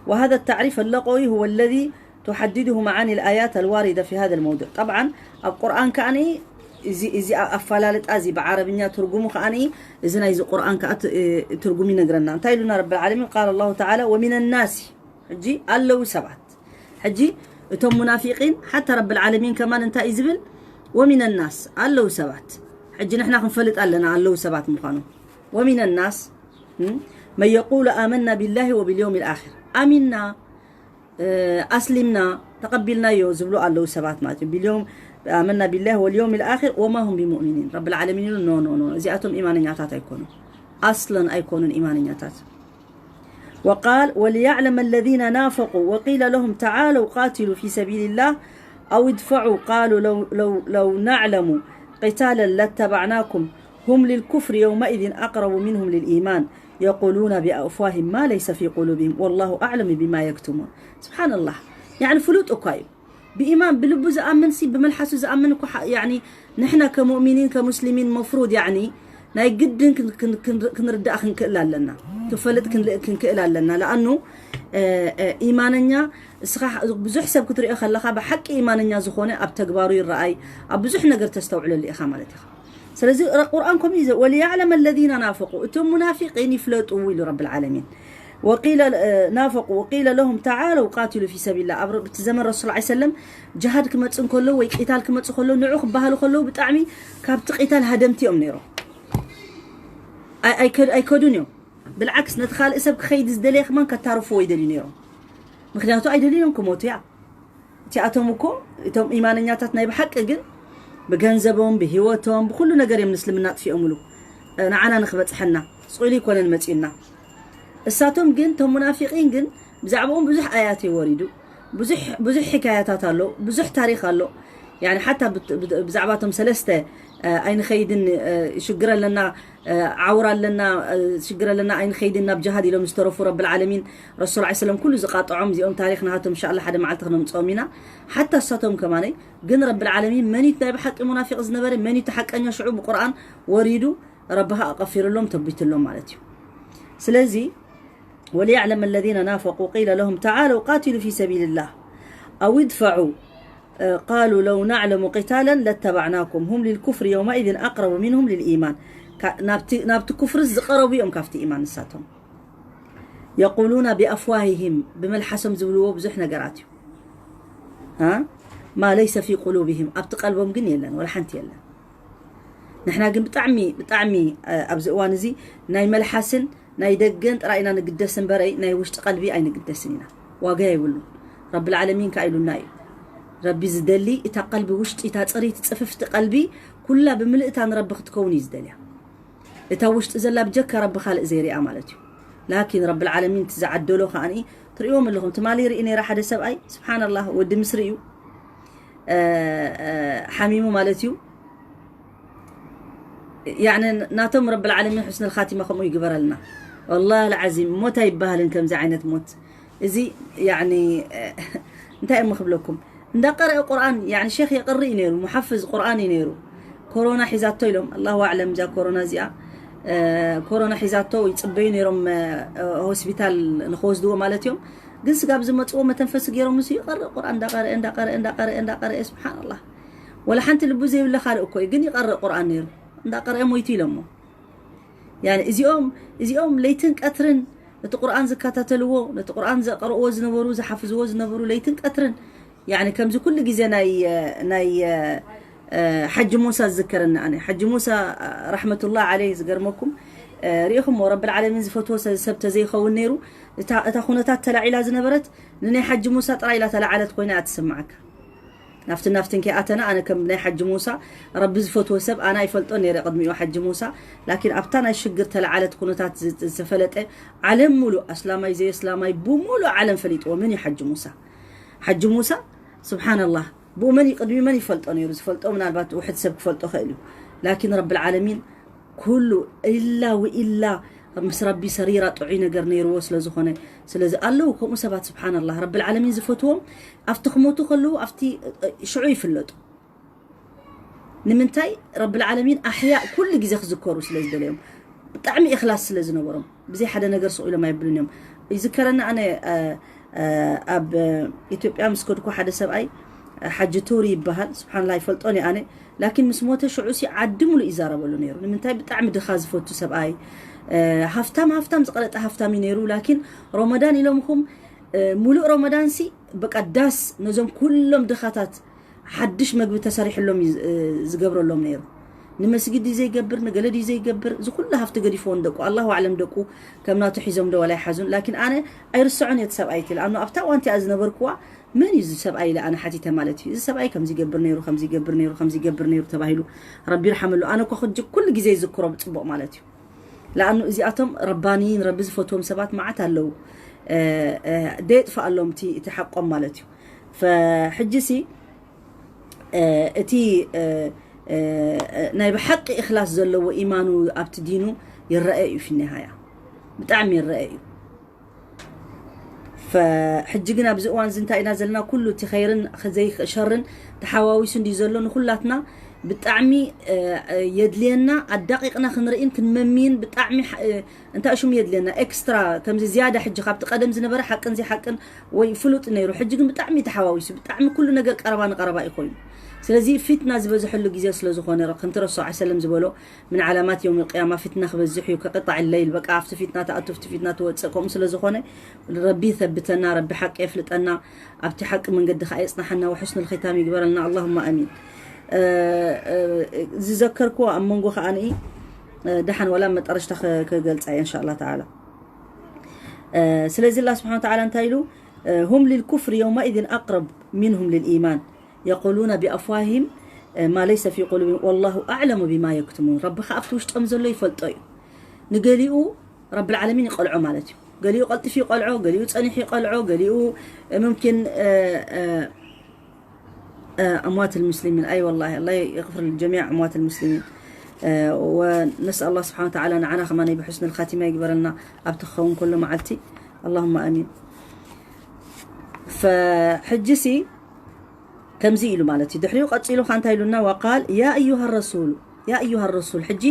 وهذا التعريف اللغوي هو الذي تحدده معاني الآيات الواردة في هذا الموضوع. طبعا ኣብ ቁርኣን ከኣኒ እዚ ኣፈላለጣ እዚ ብዓረብኛ ትርጉሙ ከኣኒ እዚ ናይዚ ቁርኣን ከኣ ትርጉም ይነግረና። እንታይ ኢሉና ረቢ ዓለሚን؟ قال الله تعالى ومن الناس። ሕጂ ኣለዉ ሰባት ሕጂ እቶም ሙናፊቂን ሓታ ረብል ዓለሚን ከማን እንታይ እዩ ዝብል? ወሚን ናስ ኣለዉ ሰባት። ሕጂ ንሕና ክንፈልጥ ኣለና ኣለዉ ሰባት ምዃኑ። ወሚን ናስ መን የቁሉ ኣመና ቢላሂ ወቢልየውም ልኣኪር፣ ኣሚንና ኣስሊምና ተቐቢልናዮ ዝብሉ ኣለዉ ሰባት ማለት እዩ። ቢልየውም ኣመና ቢላሂ ወልየውም ልኣኪር ወማ ሁም ቢሙእሚኒን። ረብል ዓለሚን ኢሉ ኖ ኖ ኖ፣ እዚኣቶም ኢማነኛታት ኣይኮኑን፣ ኣስለን ኣይኮኑን ኢማነኛታት። وقال وليعلم الذين نافقوا وقيل لهم تعالوا قاتلوا في سبيل الله أو ادفعوا قالوا لو, لو, لو نعلم قتالا لاتبعناكم هم للكفر يومئذ أقرب منهم للإيمان يقولون بأفواههم ما ليس في قلوبهم والله أعلم بما يكتمون. سبحان الله. يعني ፍሉጥ እኳ እዩ። ብኢማን ብልቡ ዝኣምን ሲ ብመልሓሱ ዝኣምን እኮ ሓ- ያኒ ንሕና ከሙእሚኒን ከሙስሊሚን መፍሩድ ያኒ ናይ ግድን ክን- ክን- ክን- ክንርዳእ ክንክእል ኣለና፣ ክፈልጥ ክንልእ ክንክእል ኣለና። ለኣኑ እ፣ እ፣ ኢማነኛ እስኻ ሕ- ብዙሕ ሰብ ክትሪኦ ከለኻ ብሓቂ ኢማነኛ ዝኾነ ኣብ ተግባሩ ይረኣይ፣ ኣብ ብዙሕ ነገር ተስተውዕለሉ ኢኻ ማለት ኢኻ። ስለዚ ረ- ቁርኣን ከምኡ እዩ ዘ- ወሊያዕለም ለዚነ ናፈቁ፣ እቶም ሙናፊቂን ይፍለጡ ኢሉ ረብል ዓለሚን። وقيل نافقوا وقيل لهم تعالوا قاتلوا في سبيل الله። ኣብ ረ- እቲ ዘመን ረሱል ላ ሰለም ጅሃድ ክመጽእ እንከሎ ወይ ቂታል ክመጽእ ከሎ ንዑ ክበሃሉ ከለዉ ብጣዕሚ ካብቲ ቂታል ሃደምቲ እዮም ነይሮም። ኣይ- ኣይከ- ኣይከዱን እዮም። ብልዓክስ ነቲ ካልእ ሰብ ክኸይድ ዝደለየ ከማን ከታርፍዎ ይደልዩ ነይሮም። ምክንያቱ ኣይደልዮም ክሞቱ እያ። እቲኣቶም እኮ እቶም ኢማነኛታት ናይ ብሓቂ ግን ብገንዘቦም ብሂወቶም ብኩሉ ነገር እዮም ንእስልምና ኣጥፊኦምሉ ንዓና ንክበፅሐና ስቁኢሉ ይኮነን መፂኡና። እሳቶም ግን እቶም ሙናፊቂን ግን ብዛዕባኦም ብዙሕ ኣያት እዩ ወሪዱ፣ ብዙሕ ብዙሕ ሕካያታት ኣሎ፣ ብዙሕ ታሪክ ኣሎ። ያኒ ሓታ ብት- ብት- ብዛዕባ እቶም ሰለስተ ኣይንኸይድን ሽግር ኣለና ዓውር ኣለና ሽግር ኣለና ኣይንኸይድን ናብ ጅሃድ ኢሎም ዝተረፉ ረብል ዓለሚን ረሱል ላ ሰለም ኩሉ ዝቃጥዖም እዚኦም ታሪክ ናሃቶም እንሻላ ሓደ መዓልቲ ክነምፅኦም ኢና። ሓታ እሳቶም ከማነይ ግን ረብል ዓለሚን መኒት ናይ ብሓቂ ሙናፊቅ ዝነበረ መኒት ሓቀኛ ሽዑ ብቁርኣን ወሪዱ ረቢ ከዓ ቀፊርሎም ተቢትሎም ማለት እዩ። ስለዚ وليعلم الذين نافقوا قيل لهم تعالوا قاتلوا في سبيل الله أو ادفعوا قالوا لو نعلم قتالا لاتبعناكم هم للكفر يومئذ أقرب منهم للإيمان. ናብቲ ኩፍርስ ዝቀረቡ እዮም ካብቲ ኢማን ንሳቶም። يقولون بأفواههم ብመልሓሶም ዝብልዎ ብዙሕ ነገራት እዩ። ما ليس في قلوبهم ኣብቲ ቀልቦም ግን የለን፣ ወላ ሓንቲ የለን። ንሕና ግን ብጣዕሚ ብጣዕሚ ኣብዚ እዋን እዚ ናይ መልሓስን ናይ ደገን ጥራይ ኢና ንግደስ እምበረይ ናይ ውሽጢ ቀልቢ ኣይንግደስን ኢና። ዋጋ የብሉን። ረብል ዓለሚን ከኣ ኢሉና እዩ። ረቢ ዝደሊ እታ ቀልቢ ውሽጢ እታ ፅሪት ፅፍፍቲ ቀልቢ ኩላ ብምልእታ ንረቢ ክትከውን እዩ ዝደልያ። እታ ውሽጢ ዘላ ብጀካ ረቢ ካልእ ዘይሪኣ ማለት እዩ። ላኪን ረብል ዓለሚን እቲ ዝዓደሎ ከኣ ትርእዎም ኣለኹም። ትማሊ ርኢ ነይራ ሓደ ሰብኣይ ስብሓንላህ ወዲ ምስሪ እዩ ሓሚሙ ማለት እዩ። ያኒ ናቶም ረብል ዓለሚን ሕስነል ኻቲማ ከምኡ ይግበረልና። ወላሂ ልዓዚም ሞት ኣይበሃልን ከምዚ ዓይነት ሞት። እዚ ያኒ እንታይ እሞ ክብለኩም፣ እንዳቀረአ ቁርኣን ያኒ ሼኽ የቅሪ እዩ ነይሩ፣ ሙሓፍዝ ቁርኣን እዩ ነይሩ። ኮሮና ሒዛቶ ኢሎም ኣላሁ ኣዕለም እዛ ኮሮና እዚኣ ኮሮና ሒዛቶ ይፅበዩ ነይሮም። ሆስፒታል ንክወስድዎ ማለት እዮም። ግን ስጋብ ዝመፅዎ መተንፈሲ ገይሮም ንሱ ይቀርእ ቁርኣን እንዳቀረአ እንዳቀረአ እንዳቀረአ እንዳቀረአ ስብሓንላህ። ወላ ሓንቲ ልቡ ዘይብለ ካልእ እኮ እዩ፣ ግን ይቀርእ ቁርኣን ነይሩ። እንዳቀረአ ሞይቱ ኢሎሞ። ያኒ እዚኦም እዚኦም ለይትን ቀትርን ነቲ ቁርኣን ዝከታተልዎ፣ ነቲ ቁርኣን ዘቅርእዎ ዝነበሩ፣ ዝሓፍዝዎ ዝነበሩ ለይትን ቀትርን። ያኒ ከምዚ ኩሉ ግዜ ናይ ናይ ሓጂ ሙሳ ዝዝከረኒ ኣነ ሓጂ ሙሳ ረሕመቱላህ ዓለይ ዝገርመኩም ሪኢኹሞ ረብል ዓለሚን ዝፈትዎ ሰብ ተዘይኸውን ነይሩ። እታ ኩነታት ተላዒላ ዝነበረት ንናይ ሓጂ ሙሳ ጥራይ ኢላ ተላዓለት ኮይና እያ ትስምዓካ። ናፍትን ናፍትን ከይኣተና ኣነ ከም ናይ ሓጂ ሙሳ ረቢ ዝፈትዎ ሰብ ኣነ ኣይፈልጦ ነይረ ቅድሚኡ ሓጂ ሙሳ። ላኪን ኣብታ ናይ ሽግር ተለዓለት ኩነታት ዝተፈለጠ ዓለም ሙሉእ ኣስላማይ ዘየስላማይ ብሙሉእ ዓለም ፈሊጥዎ መን እዩ ሓጂ ሙሳ። ሓጂ ሙሳ ስብሓንላህ ብኡ መን ቅድሚ መን ይፈልጦ ነይሩ ዝፈልጦ ምናልባት ውሕድ ሰብ ክፈልጦ ክእል እዩ። ላኪን ረብል ዓለሚን ኩሉ ኢላ ወኢላ ምስ ረቢ ሰሪራ ጥዑይ ነገር ነይርዎ ስለዝኾነ። ስለዚ ኣለዉ ከምኡ ሰባት ስብሓንላህ ረብል ዓለሚን ዝፈትዎም ኣብቲ ክሞቱ ከለዉ ኣብቲ ሽዑ ይፍለጡ። ንምንታይ ረብል ዓለሚን ኣሕያ ኩሉ ግዜ ክዝከሩ ስለ ዝደለዮም ብጣዕሚ ኢኽላስ ስለ ዝነበሮም ብዘይ ሓደ ነገር ስቕ ኢሎም ኣይብሉን እዮም። ይዝከረኒ ኣነ ኣብ ኢትዮጵያ ምስ ከድኩ ሓደ ሰብኣይ ሓጂ ቱሪ ይበሃል። ስብሓንላ ይፈልጦን ኣነ ላኪን ምስ ሞተ ሽዑ ሲ ዓዲ ሙሉእ ይዛረበሉ ነይሩ። ንምንታይ ብጣዕሚ ድኻ ዝፈቱ ሰብኣይ ሃፍታም ሃፍታም ዝቀለጠ ሃፍታም እዩ ነይሩ። ላኪን ሮመዳን ኢሎምኹም ሙሉእ ሮመዳን ሲ በቃ ዳስ ነዞም ኩሎም ድኻታት ሓድሽ መግቢ ተሰሪሕሎም እዩ ዝገብረሎም ነይሩ። ንመስጊድ ድዩ ዘይገብር ንገለ ድዩ ዘይገብር እዚ ኩሉ ሃፍቲ ገዲፍዎ ንደቁ ኣላሁ ኣዕለም ደቁ ከም ናቱ ሒዞም ዶ ዋላ ይሓዙን። ላኪን ኣነ ኣይርስዖን እየ እቲ ሰብኣይ እቲ ለኣኑ ኣብታ እዋን እቲኣ ዝነበርክዋ መን እዩ እዚ ሰብኣይ ኢለ ኣነ ሓቲተ ማለት እዩ። እዚ ሰብኣይ ከምዚ ይገብር ነይሩ ከምዚ ይገብር ነይሩ ከምዚ ይገብር ነይሩ ተባሂሉ ረቢ ይርሓመሉ። ኣነ እኮ ሕጂ ኩሉ ግዜ ይዝክሮ ብፅቡቕ ማለት እዩ። ለኣኑ እዚኣቶም ረባንይን ረቢ ዝፈትዎም ሰባት መዓት ኣለዉ። ደየጥፍኣሎም እቲ ሓቆም ማለት እዩ። ሕጂ ሲ እቲ ናይ ብሓቂ እኽላስ ዘለዎ ኢማኑ ኣብቲ ዲኑ ይረአ እዩ ፊኒሃያ ብጣዕሚ ይረአ እዩ። ሕጂ ግን ኣብዚ እዋን እዚ እንታይ ኢና ዘለና ኩሉ እቲ ኸይርን ዘይሸርን ተሓዋዊሱ እንዲ ዘሎ ንኩላትና ብጣዕሚ የድልየና ኣዳቂቅና ክንርኢን ክንመምይን ብጣዕሚ እንታይ ሽሙ የድልየና ኤክስትራ ከምዚ ዝያዳ ሕጂ ካብቲ ቀደም ዝነበረ ሓቅን ዘይሓቅን ወይ ፍሉጥ ነይሩ። ሕጂ ግን ብጣዕሚ ተሓዋዊሱ ብጣዕሚ ኩሉ ነገር ቀረባ ንቀረባ እዩ ኮይኑ። ስለዚ ፊትና ዝበዝሐሉ ግዜ ስለዝኾነ ከምቲ ረሱል ሰለም ዝበሎ ምን ዓላማት የውም ቅያማ ፊትና ክበዝሕ እዩ ከቅጣዕ ለይል በቃ ኣብቲ ፊትና ተኣቱ ኣብቲ ፊትና ትወፅእ ከምኡ ስለዝኾነ ረቢ ይሰብተና ረቢ ሓቂ የፍልጠና ኣብቲ ሓቂ መንገዲ ከዓ የፅናሓና ወሕስን ልኸታም ይግበረልና ኣላሁማ ኣሚን። ዝዘከርክዎ ኣብ መንጎ ከዓ ንኢ ደሓን ወላ መጠረሽታ ክገልፃ እየ እንሻላ ተዓላ። ስለዚ ላ ስብሓን ተዓላ እንታይ ኢሉ هم للكفر يومئذ أقرب منهم للإيمان يقولون بأفواههم ما ليس في قلوبهم والله أعلم بما يكتمون ረቢ ከዓ ኣብቲ ውሽጦም ዘሎ ይፈልጦ እዩ። ንገሊኡ ረብል ዓለሚን ይቀልዖ ማለት እዩ። ገሊኡ ቀልጥፊ ይቀልዖ፣ ገሊኡ ፀኒሑ ይቀልዖ፣ ገሊኡ ሙምኪን ኣምዋት ልሙስሊሚን ኣይ ወላሂ ኣላ የቕፍር ጀሚዕ ኣምዋት ልሙስሊሚን ወነስኣል ላ ስብሓን ተዓላ ንዓና ከማነይ ብሕስን ልካቲማ ይግበረልና ኣብቲ ክኸውን ከሎ መዓልቲ ኣላሁማ ኣሚን። ፈሕጂ ሲ ከምዚ ኢሉ ማለት እዩ። ድሕሪኡ ቀፂሉ ካ እንታይ ኢሉና? ወቃል ያ ኣዩሃ ረሱሉ ያ ኣዩሃ ረሱል። ሕጂ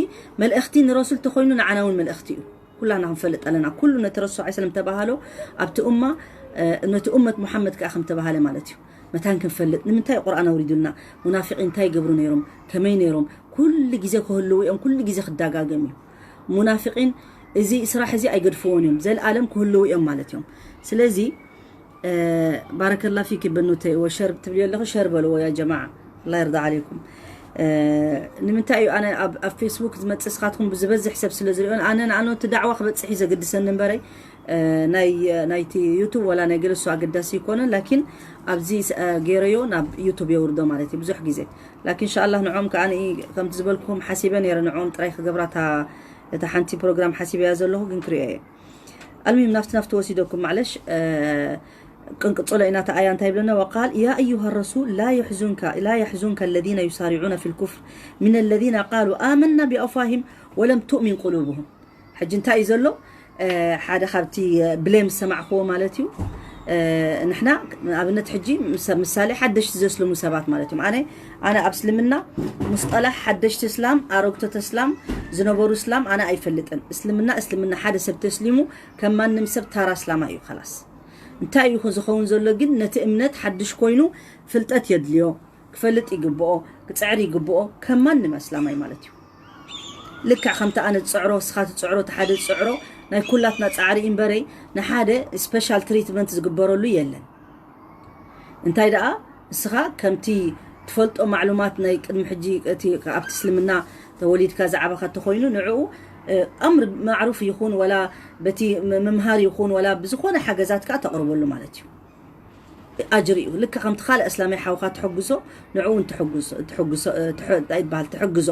መልእኽቲ ንረሱል ተኮይኑ ንዓና እውን መልእኽቲ እዩ። ኩላና ክንፈልጥ ኣለና። ኩሉ ነቲ ረሱል ሰለም ተባሃሎ ኣብቲ እማ ነቲ እመት ሙሓመድ ከዓ ከም ተባሃለ ማለት እዩ። መታን ክንፈልጥ ንምንታይ ቁርኣን ኣውሪዱልና? ሙናፊቂን እንታይ ይገብሩ ነይሮም? ከመይ ነይሮም? ኩሉ ግዜ ክህልው እዮም። ኩሉ ግዜ ክዳጋገም እዩ። ሙናፊቂን እዚ ስራሕ እዚ ኣይገድፍዎን እዮም። ዘልኣለም ክህልው እዮም ማለት እዮም። ስለዚ ባረከላ ፊክ በኑተይ ወሸር ትብልዮ ኣለኹ ሸር በልዎ ያ ጀማዓ ኣላ ይርዳ ዓለይኩም። ንምንታይ እዩ ኣነ ኣብ ፌስቡክ ዝመፅእ ስኻትኩም ብዝበዝሕ ሰብ ስለ ዝሪኦን ኣነ ንኣኖ እቲ ዳዕዋ ክበፅሕ እዩ ዘገድሰኒ እምበረይ ናይቲ ዩቱብ ወላ ናይ ገለሱ ኣገዳሲ ይኮነን ላኪን ኣብዚ ገይረዮ ናብ ዩቱብ የውርዶ ማለት እዩ ብዙሕ ግዜ ላኪን እንሻኣላ ንዖም ከዓ ከምቲ ዝበልኩም ሓሲበ ነይረ ንዖም ጥራይ ክገብራ እታ ሓንቲ ፕሮግራም ሓሲበያ ዘለኹ ግን ክሪኦ እየ። ኣልሚም ናፍቲ ናፍቲ ወሲደኩም ማዕለሽ ክንቅጽሎ ኢና። እቲ ኣያ እንታይ ይብለና? وقال يا أيها الرسول لا يحزنك لا يحزنك الذين يسارعون في الكفر من الذين قالوا آمنا بأفواههم ولم تؤمن قلوبهم. ሕጂ እንታይ እዩ ዘሎ? ሓደ ካብቲ ብሌም ዝሰማዕክዎ ማለት እዩ። ንሕና ኣብነት ሕጂ ምሳሌ ሓደሽቲ ዘስልሙ ሰባት ማለት እዮም። ኣነ ኣነ ኣብ እስልምና ሙስጠላሕ ሓደሽቲ እስላም፣ ኣረግቶት እስላም፣ ዝነበሩ እስላም ኣነ ኣይፈልጥን። እስልምና እስልምና፣ ሓደ ሰብ ተስሊሙ ከም ማንም ሰብ ታራ እስላማ እዩ። ኸላስ እንታይ እዩ ዝኸውን ዘሎ ግን? ነቲ እምነት ሓድሽ ኮይኑ ፍልጠት የድልዮ፣ ክፈልጥ ይግብኦ፣ ክፅዕር ይግብኦ ከም ማንም ኣስላማይ ማለት እዩ። ልክዕ ከምቲ ኣነ ዝፅዕሮ እስኻ ትፅዕሮ፣ እቲ ሓደ ዝፅዕሮ ናይ ኩላትና ፃዕሪ እምበረይ ንሓደ ስፔሻል ትሪትመንት ዝግበረሉ የለን። እንታይ ደኣ እስኻ ከምቲ ትፈልጦ ማዕሉማት ናይ ቅድሚ ሕጂ እቲ ኣብቲ እስልምና ተወሊድካ ዝዓበኻ ተኾይኑ ንዕኡ ኣምር ማዕሩፍ ይኹን ወላ በቲ ምምሃር ይኹን ወላ ብዝኾነ ሓገዛት ከዓ ተቕርበሉ ማለት እዩ። ኣጅሪ እዩ። ልክ ከምቲ ካልእ እስላማይ ሓውካ ትሕግዞ ንዕኡ እውን ትሕግዞ እንታይ ይበሃል ትሕግዞ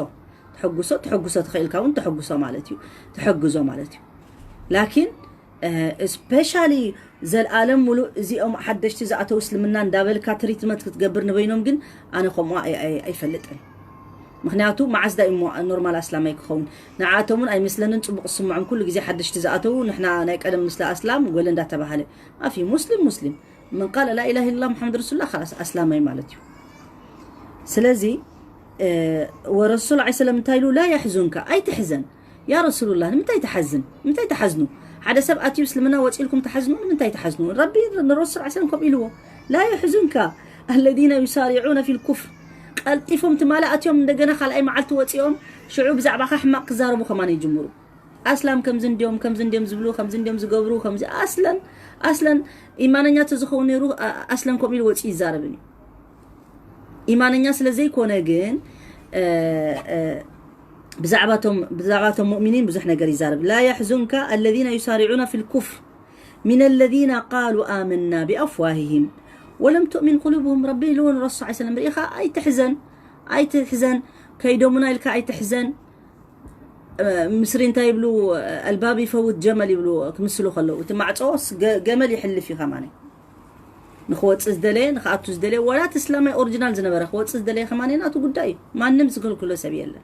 ትሕግሶ ትሕግሶ ተኽኢልካ እውን ትሕግሶ ማለት እዩ። ትሕግዞ ማለት እዩ። ላኪን ስፔሻሊ ዘልኣለም ሙሉእ እዚኦም ሓደሽቲ ዝኣተው እስልምና እንዳበልካ ትሪትመንት ክትገብር ንበይኖም ግን ኣነ ከምኡ ኣይፈልጥን። ምክንያቱ መዓዝ ዳ እሞ ኖርማል ኣስላማይ ክኸውን ንዓኣቶም እውን ኣይመስለንን። ፅቡቅ ዝስምዖም ኩሉ ግዜ ሓደሽቲ ዝኣተው ንሕና ናይ ቀደም ምስለ ኣስላም ጎለ እንዳተባሃለ ኣፊ ሙስሊም ሙስሊም መን ቃለ ላኢላሃ ኢለላህ ሙሓመድ ረሱሉላህ ኻላስ ኣስላማይ ማለት እዩ። ስለዚ ወረሱል ዐለይሂ ሰላም እንታይ ኢሉ? ላ የሕዙንካ፣ ኣይትሕዘን። ያ ረሱሉላህ ንምንታይ ትሓዝን? ንምንታይ ትሓዝኑ? ሓደ ሰብ ኣትዩ እስልምና ወፂልኩም ትሓዝኑ? ንምንታይ ትሓዝኑ? ረቢ ንረሱል ዐለይሂ ሰላም ከምኡ ኢልዎ። ላ የሕዙንካ አለዚነ ዩሳሪዑነ ፊል ኩፍር፣ ቀልጢፎም ትማሊ ኣትዮም እንደገና ካልኣይ መዓልቲ ወፂኦም ሽዑ ብዛዕባኻ ሕማቕ ክዛረቡ ከማን ይጅምሩ። ኣስላም ከምዚ እንዲዮም ከምዚ እንዲዮም ዝብሉ ከምዚ እንዲዮም ዝገብሩ ከምዚ ኣስለን ኣስለን ኢማነኛ ተዝኸውን ነይሩ ኣስለን ከምኡ ኢሉ ወፂኡ ይዛረብን እዩ። ኢማነኛ ስለ ዘይኮነ ግን ብዛዕባቶም ብዛዕባቶም ሙእሚኒን ብዙሕ ነገር ይዛረብ። لا يحزنك الذين يسارعون في الكفر من الذين قالوا آمنا بأفواههم ولم تؤمن قلوبهم። ረቢ ኢሉ ንረሱል ዐለይሂ ሰላም ርኢኻ ኣይትሕዘን ኣይትሕዘን ከይዶሙና ኢልካ ኣይትሕዘን። ምስሪ እንታይ ይብሉ ኣልባብ ይፈውት ጀመል ይብሉ ክምስሉ ከለዉ እቲ ማዕፆ ገመል ይሕልፍ እዩ ከማነ ንክወፅእ ዝደለየ ንክኣቱ ዝደለየ ወላ እቲ እስላማይ ኦሪጂናል ዝነበረ ክወፅእ ዝደለየ ከማነ ናቱ ጉዳይ እዩ። ማንም ዝክልክሎ ሰብ የለን።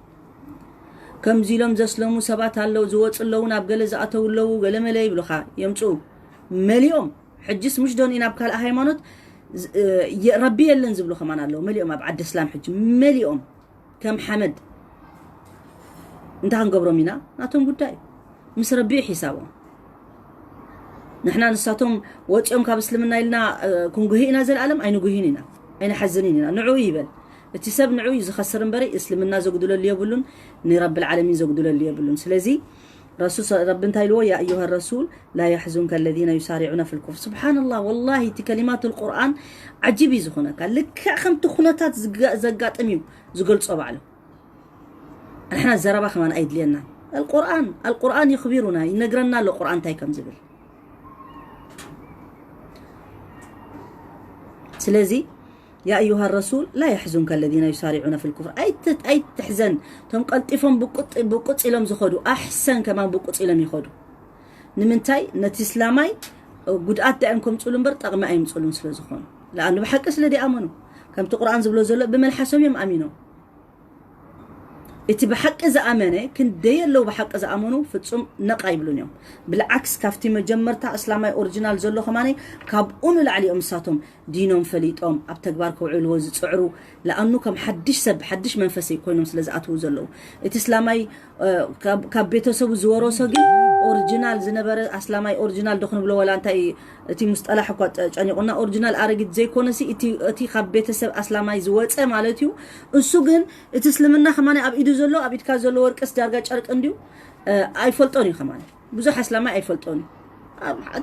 ከምዚ ኢሎም ዘስለሙ ሰባት ኣለዉ ዝወፁ ኣለዉ ናብ ገለ ዝኣተዉ ኣለዉ ገለመለ ይብሉካ የምፅኡ መሊኦም ሕጅስ ምሽ ዶን ኢና ኣብ ካልእ ሃይማኖት ረቢ የለን ዝብሉ ከማን ኣለዉ መሊኦም ኣብ ዓዲ እስላም ሕጂ መሊኦም ከም ሓመድ እንታይ ክንገብሮም ኢና ናቶም ጉዳይ ምስ ረቢ ሒሳቦም ንሕና ንሳቶም ወፂኦም ካብ እስልምና ኢልና ክንጉሂ ኢና ዘለኣለም ኣይንጉሂን ኢና ኣይንሓዝንን ኢና ንዕኡ ይበል እቲ ሰብ ንዕኡ እዩ ዝኸስር እምበሪ እስልምና ዘጉድለሉ የብሉን ንረቢ ልዓለሚን ዘጉድለሉ የብሉን ስለዚ ረሱል ረቢ እንታይ ኢልዎ ያ ኣዩሃ ረሱል ላ የሕዙንከ ለዚነ ዩሳሪዑነ ፊ ልኩፍር ስብሓንላህ ወላሂ እቲ ከሊማት ልቁርኣን ዓጂብ እዩ ዝኾነካ ልክዕ ከምቲ ኩነታት ዘጋጥም እዩ ዝገልጾ ባዕሉ ንሕና ዘረባ ከማን ኣይድልየና ኣልቁርኣን ኣልቁርኣን ይኽቢሩና ይነግረና ኣሎ ቁርኣን እንታይ ከም ዝብል ስለዚ يا أيها الرسول لا يحزنك الذين يسارعون في الكفر ኣይትሕዘን ቶም ቀልጢፎም ብቁፅ ኢሎም ዝኸዱ ኣሕሰን ከማን ብቁፅ ኢሎም ይኸዱ ንምንታይ ነቲ እስላማይ ጉድኣት ዳእም ከምፅሉ እምበር ጠቕሚ ኣይምፅሉን ስለ ዝኾኑ ለኣኑ ብሓቂ ስለ ዲኣመኑ ከምቲ ቁርኣን ዝብሎ ዘሎ ብመልሓሶም እዮም ኣሚኖም እቲ ብሓቂ ዝኣመነ ክንደይ ኣለዉ ብሓቂ ዝኣመኑ ፍጹም ነቕ ኣይብሉን እዮም ብልዓክስ ካብቲ መጀመርታ እስላማይ ኦሪጂናል ዘሎ ከማነ ካብኡ ንላዕሊ እዮም ንሳቶም ዲኖም ፈሊጦም ኣብ ተግባር ከውዕልዎ ዝፅዕሩ ለኣኑ ከም ሓድሽ ሰብ ሓድሽ መንፈስ ኮይኖም ስለ ዝኣትዉ ዘለዉ እቲ እስላማይ ካብ ቤተሰቡ ዝወረሶ ግን ኦሪጂናል ዝነበረ ኣስላማይ ኦሪጂናል ዶ ክንብሎ ወላ እንታይ እቲ ሙስጠላሕ እኳ ጨኒቑና ኦሪጂናል ኣረጊት ዘይኮነሲ እቲ ካብ ቤተሰብ ኣስላማይ ዝወፀ ማለት እዩ እሱ ግን እቲ እስልምና ከማን ኣብ ኢዱ ዘሎ ኣብ ኢድካ ዘሎ ወርቅስ ዳርጋ ጨርቂ እንድዩ ኣይፈልጦን እዩ ከማን ብዙሕ ኣስላማይ ኣይፈልጦን እዩ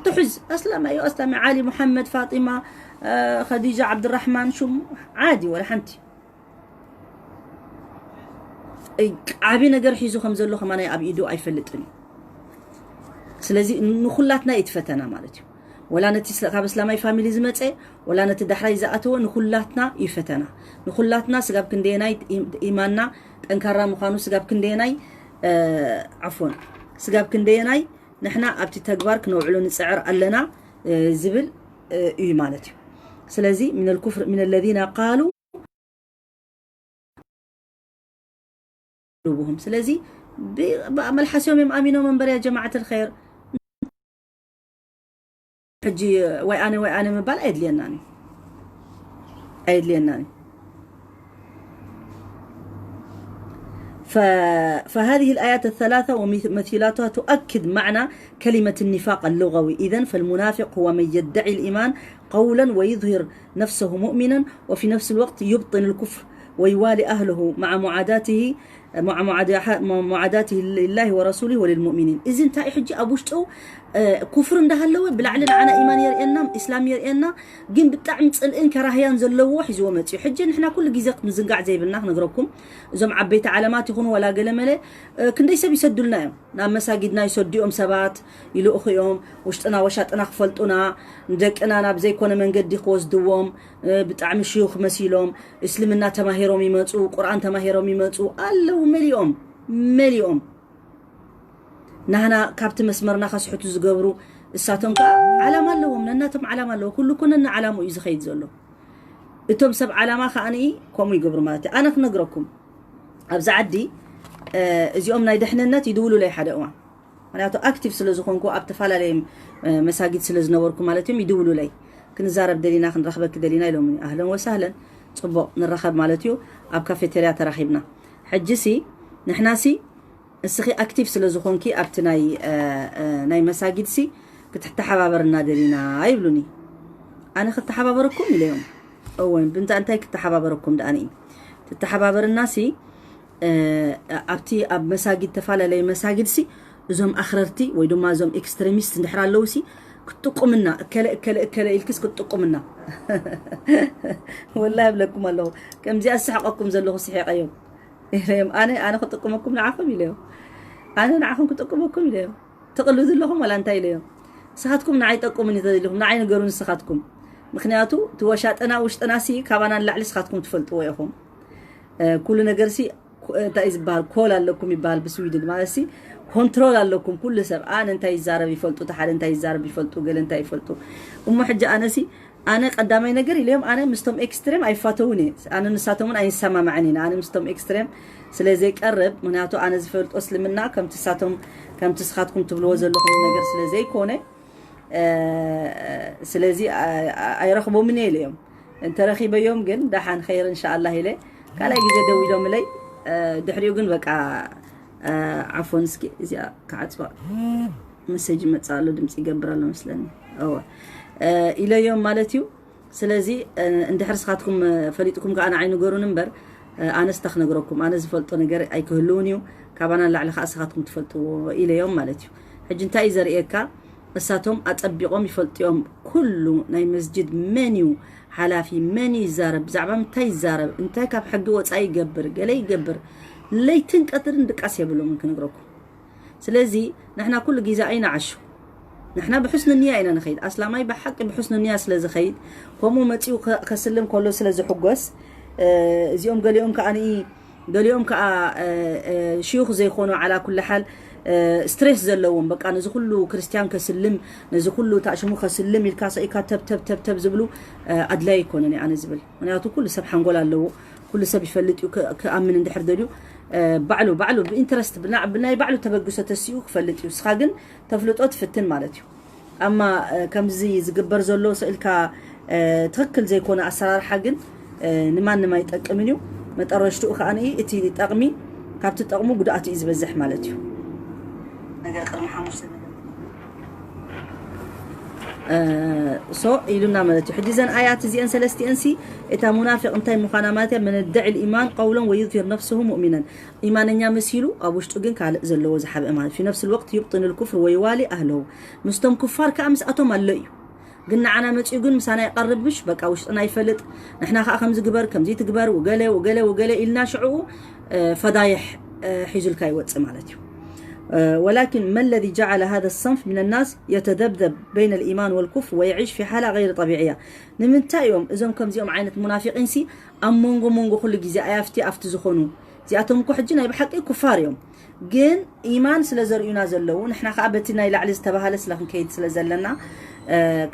ትሑዝ ኣስላማይ እዩ ኣስላማይ ዓሊ ሙሐመድ ፋጢማ ኸዲጃ ዓብድራሕማን ሹም ዓዲ ወላ ሓንቲ ዓቢ ነገር ሒዙ ከም ዘሎ ከማን ኣብ ኢዱ ኣይፈልጥን እዩ ስለዚ ንኹላትና እዩ ፈተና ማለት እዩ ወላ ነቲ ካብ እስላማይ ፋሚሊ ዝመፀ ወላ ነቲ ዳሕራይ ዝኣተወ ንኹላትና እዩ ፈተና ንኹላትና ስጋብ ክንደየናይ ኢማንና ጠንካራ ምዃኑ ስጋብ ክንደየናይ ዓፎን ስጋብ ክንደየናይ ንሕና ኣብቲ ተግባር ክነውዕሎ ንፅዕር ኣለና ዝብል እዩ ማለት እዩ። ስለዚ من الكفر من الذين قالوا قلوبهم ስለዚ ብመልሓስዮም እዮም ኣሚኖም እምበር ያ ጀማዓት الخير ሕጂ ወይ ኣነ ወይ ኣነ ምባል ኣየድልየናን እዩ ኣየድልየናን እዩ فهذه الآيات الثلاثة ومثيلاتها تؤكد معنى كلمة النفاق اللغوي. إذن فالمنافق هو من يدعي الإيمان قولا ويظهر نفسه مؤمنا وفي نفس الوقت يبطن الكفر ويوالي أهله مع معاداته مع معاداته لله ورسوله وللمؤمنين. إذن تاي حجي أبوشتو ኩፍር እንዳሃለወ ብላዕሊ ንዓና ኢማን የርእየና ኢስላም የርእየና ግን ብጣዕሚ ፅልእን ከራህያን ዘለዎ ሒዝዎ መፅዩ ሕጂ ንሕና ኩሉ ግዜ ምዝንጋዕ ዘይብልና ክነግረኩም እዞም ዓበይቲ ዓለማት ይኹኑ ወላ ገለ መለ ክንደይ ሰብ ይሰዱልና እዮም ናብ መሳጊድና ይሰዲኦም ሰባት ይልእኹ እዮም ውሽጥና ወሻጥና ክፈልጡና ንደቅና ናብ ዘይኮነ መንገዲ ክወስድዎም ብጣዕሚ ሽዩኽ መሲሎም እስልምና ተማሂሮም ይመፁ ቁርኣን ተማሂሮም ይመፁ ኣለዉ መሊኦም መሊኦም ናህና ካብቲ መስመርና ከስሕቱ ዝገብሩ እሳቶም ከዓ ዓላማ ኣለዎም ነናቶም ዓላማ ኣለዎ ኩሉ እኮ ነና ዓላሙ እዩ ዝኸይድ ዘሎ እቶም ሰብ ዓላማ ከዓ ከምኡ ይገብሩ ማለት እዩ ኣነ ክነግረኩም ኣብዚ ዓዲ እዚኦም ናይ ደሕንነት ይድውሉለይ ሓደ እዋን ምክንያቱ ኣክቲቭ ስለ ዝኾንኩ ኣብ ተፈላለየ መሳጊድ ስለ ዝነበርኩ ማለት እዮም ይድውሉለይ ክንዛረብ ደሊና ክንረኽበኪ ደሊና ኢሎም ኣህለን ወሳህለን ፅቡቕ ንራኸብ ማለት እዩ ኣብ ካፌቴርያ ተራኺብና ሕጂ ሲ ንሕና ሲ እስኺ ኣክቲቭ ስለ ዝኾንኪ ኣብቲ ናይ ናይ መሳጊድ ሲ ክትተሓባበርና ደሊና ይብሉኒ ኣነ ክተሓባበረኩም ኢለዮም እወን ብምንታ እንታይ ክተሓባበረኩም ደኣ ንኢ ትተሓባበርና ሲ ኣብቲ ኣብ መሳጊድ ተፈላለየ መሳጊድ ሲ እዞም ኣኽረርቲ ወይ ድማ እዞም ኤክስትሪሚስት እንድሕር ኣለዉ ሲ ክትጥቁምና እከለ እከለ እከለ ኢልክስ ክትጥቁምና ወላ ይብለኩም ኣለኹ ከምዚኣ ዝስሕቀኩም ዘለኹ ስሒቀዮም ኢለዮም ኣነ ኣነ ክጥቅመኩም ንዓኹም ኢለዮም ኣነ ንዓኹም ክጥቅመኩም ኢለዮም ትቕልዱ ኣለኹም ዋላ እንታይ ኢለዮም ንስኻትኩም ንዓይ ጠቁሙኒ ተደሊኹም ንዓይ ንገሩ ንስኻትኩም ምክንያቱ ትወሻጠና ውሽጥና ሲ ካባና ንላዕሊ ስኻትኩም ትፈልጥዎ ኢኹም ኩሉ ነገር ሲ እንታይ ዝበሃል ኮል ኣለኩም ይበሃል ብስዊድን ማለት ሲ ኮንትሮል ኣለኩም ኩሉ ሰብ ኣነ እንታይ ይዛረብ ይፈልጡ ተሓደ እንታይ ይዛረብ ይፈልጡ ገለ እንታይ ይፈልጡ እሞ ሕጂ ኣነ ሲ ኣነ ቀዳማይ ነገር ኢለዮም ኣነ ምስቶም ኤክስትሬም ኣይፋተውን እየ ኣነ ንሳቶምን ኣይንሰማማዕን ኢና ኣነ ምስቶም ኤክስትሬም ስለ ዘይቀርብ ምክንያቱ ኣነ ዝፈልጦ እስልምና ከምቲ ሳቶም ከምቲ ስኻትኩም ትብልዎ ዘለኹም ነገር ስለ ዘይኮነ ስለዚ ኣይረኽቦምን እየ ኢለዮም እንተረኺበዮም ግን ደሓን ኸይር እንሻኣላ ኢለ ካልኣይ ግዜ ደው ኢሎምለይ ድሕሪኡ ግን በቃ ዓፎን እስኪ እዚኣ ክዓፅዋ መሰጅ ይመፅእ ኣሎ ድምፂ ይገብር ኣሎ መስለኒ እወ ኢለዮም ማለት እዩ ስለዚ እንድሕር ስኻትኩም ፈሊጥኩም ከዓ ንዓይ ንገሩን እምበር ኣነስ እንታይ ክነግረኩም ኣነ ዝፈልጦ ነገር ኣይክህልውን እዩ ካባና ንላዕሊ ከዓ ስኻትኩም ትፈልጥዎ ኢለዮም ማለት እዩ ሕጂ እንታይ እዩ ዘርእየካ እሳቶም ኣፀቢቖም ይፈልጥዮም ኩሉ ናይ መስጅድ መን እዩ ሓላፊ መን ይዛረብ ብዛዕባ ምንታይ ይዛረብ እንታይ ካብ ሕጊ ወፃኢ ይገብር ገለ ይገብር ለይትን ቀትርን ድቃስ የብሎምን ክነግረኩም ስለዚ ንሕና ኩሉ ግዜ ኣይንዓሹ ንሕና ብሑስኒ ንያ ኢና ንኸይድ ኣስላማይ ብሓቂ ብሑስኒ ንያ ስለ ዝኸይድ ከምኡ መፂኡ ከስልም ከሎ ስለ ዝሕጎስ እዚኦም ገሊኦም ከዓ ገሊኦም ከዓ ሽዩኽ ዘይኮኑ ዓላ ኩሉ ሓል ስትሬስ ዘለዎም በቃ ነዚ ኩሉ ክርስትያን ከስልም ነዚ ኩሉ ታሽሙ ከስልም ኢልካ ሰኢካ ተብ ተብ ተብ ተብ ዝብሉ ኣድላይ ኣይኮነን ኣነ ዝብል ምክንያቱ ኩሉ ሰብ ሓንጎል ኣለዎ ኩሉ ሰብ ይፈልጥ እዩ ክኣምን እንድሕር ደልዩ ባዕሉ ባዕሉ ብኢንትረስት ብናይ ባዕሉ ተበግሶ ተሲኡ ክፈልጥ እዩ ስኻ ግን ተፍልጦ ትፍትን ማለት እዩ ኣማ ከምዚ ዝግበር ዘሎ ስእልካ ትኽክል ዘይኮነ ኣሰራርሓ ግን ንማንም ኣይጠቅምን እዩ መጠረሽትኡ ከዓ እቲ ጠቕሚ ካብቲ ጠቕሙ ጉድኣት እዩ ዝበዝሕ ማለት እዩ ነገር ቅድሚ ሓሙሽተ ሶ ኢሉና ማለት እዩ ሕጂ ዘን ኣያት እዚአን ሰለስቲአን ሲ እታ ሙናፊቅ እንታይ ምዃና ማለት እያ መነደዒ ልኢማን ቀውለን ወዩዝሂር ነፍስሁ ሙእሚነን ኢማነኛ መሲሉ ኣብ ውሽጡ ግን ካልእ ዘለዎ ዝሓብአ ማለት في نفس الوقت يبطن الكفر ويوالي أهله ምስቶም ኩፋር ከዓ ምስኣቶም ኣሎ እዩ ግን ንዓና መፂኡ ግን ምሳና ይቐርብ ምሽ በቃ ውሽጥና ይፈልጥ ንሕና ከዓ ከምዚ ግበር ከምዚ ትግበር ውገለ ውገለ ውገለ ኢልና ሽዕኡ ፈዳይሕ ሒዙልካ ይወፅእ ማለት እዩ ولكن ما الذي جعل هذا الصنف من الناس يتذبذب بين الإيمان والكفر ويعيش في حالة غير طبيعية ንምንታይ እዮም እዞም ከምዚኦም ዓይነት ሙናፊቂን ሲ ኣብ መንጎ መንጎ ኩሉ ግዜ ኣያፍቲ ኣብቲ ዝኾኑ እዚኣቶም እኮ ሕጂ ናይ ብሓቂ ኩፋር እዮም፣ ግን ኢማን ስለ ዘርእዩና ዘለዉ ንሕና ከዓ በቲ ናይ ላዕሊ ዝተባሃለ ስለ ክንከይድ ስለ ዘለና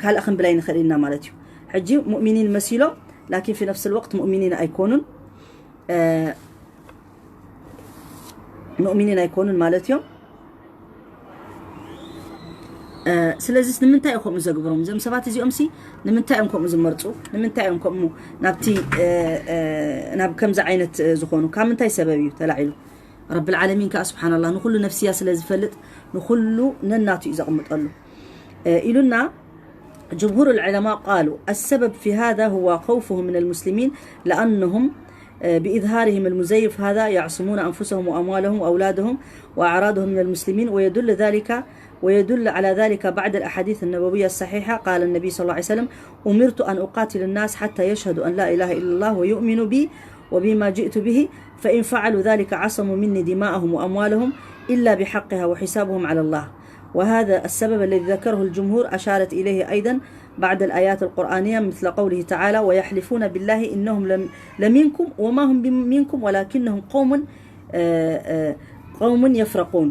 ካልእ ክንብል ኣይንኽእል ኢና ማለት እዩ። ሕጂ ሙእሚኒን መሲሎም ላኪን ፊ ነፍስ ልወቅት ሙእሚኒን ኣይኮኑን፣ ሙእሚኒን ኣይኮኑን ማለት እዮም። ስለዚስ ንምንታይ እዩ ከምኡ ዘግብሮም? እዞም ሰባት እዚኦም ሲ ንምንታይ እዮም ከምኡ ዝመርፁ? ንምንታይ እዮም ከምኡ ናብቲ ናብ ከምዚ ዓይነት ዝኾኑ? ካብ ምንታይ ሰበብ እዩ ተላዒሉ? ረብል ዓለሚን ከዓ ስብሓን ላህ ንኩሉ ነፍስያ ስለ ዝፈልጥ ንኩሉ ነናቱ እዩ ዘቕምጠሉ። ኢሉና جمهور العلماء قالوا السبب في هذا هو خوفهم من المسلمين لأنهم بإظهارهم المزيف هذا يعصمون أنفسهم وأموالهم وأولادهم وأعراضهم من المسلمين ويدل ذلك ويدل على ذلك بعض الأحاديث النبوية الصحيحة. قال النبي صلى الله عليه وسلم: أمرت أن أقاتل الناس حتى يشهدوا أن لا إله إلا الله ويؤمنوا بي وبما جئت به، فإن فعلوا ذلك عصموا مني دماءهم وأموالهم إلا بحقها وحسابهم على الله. وهذا السبب الذي ذكره الجمهور أشارت إليه أيضا بعض الآيات القرآنية مثل قوله تعالى: ويحلفون بالله إنهم لم لمنكم وما هم بم- منكم ولكنهم قوم قوم يفرقون.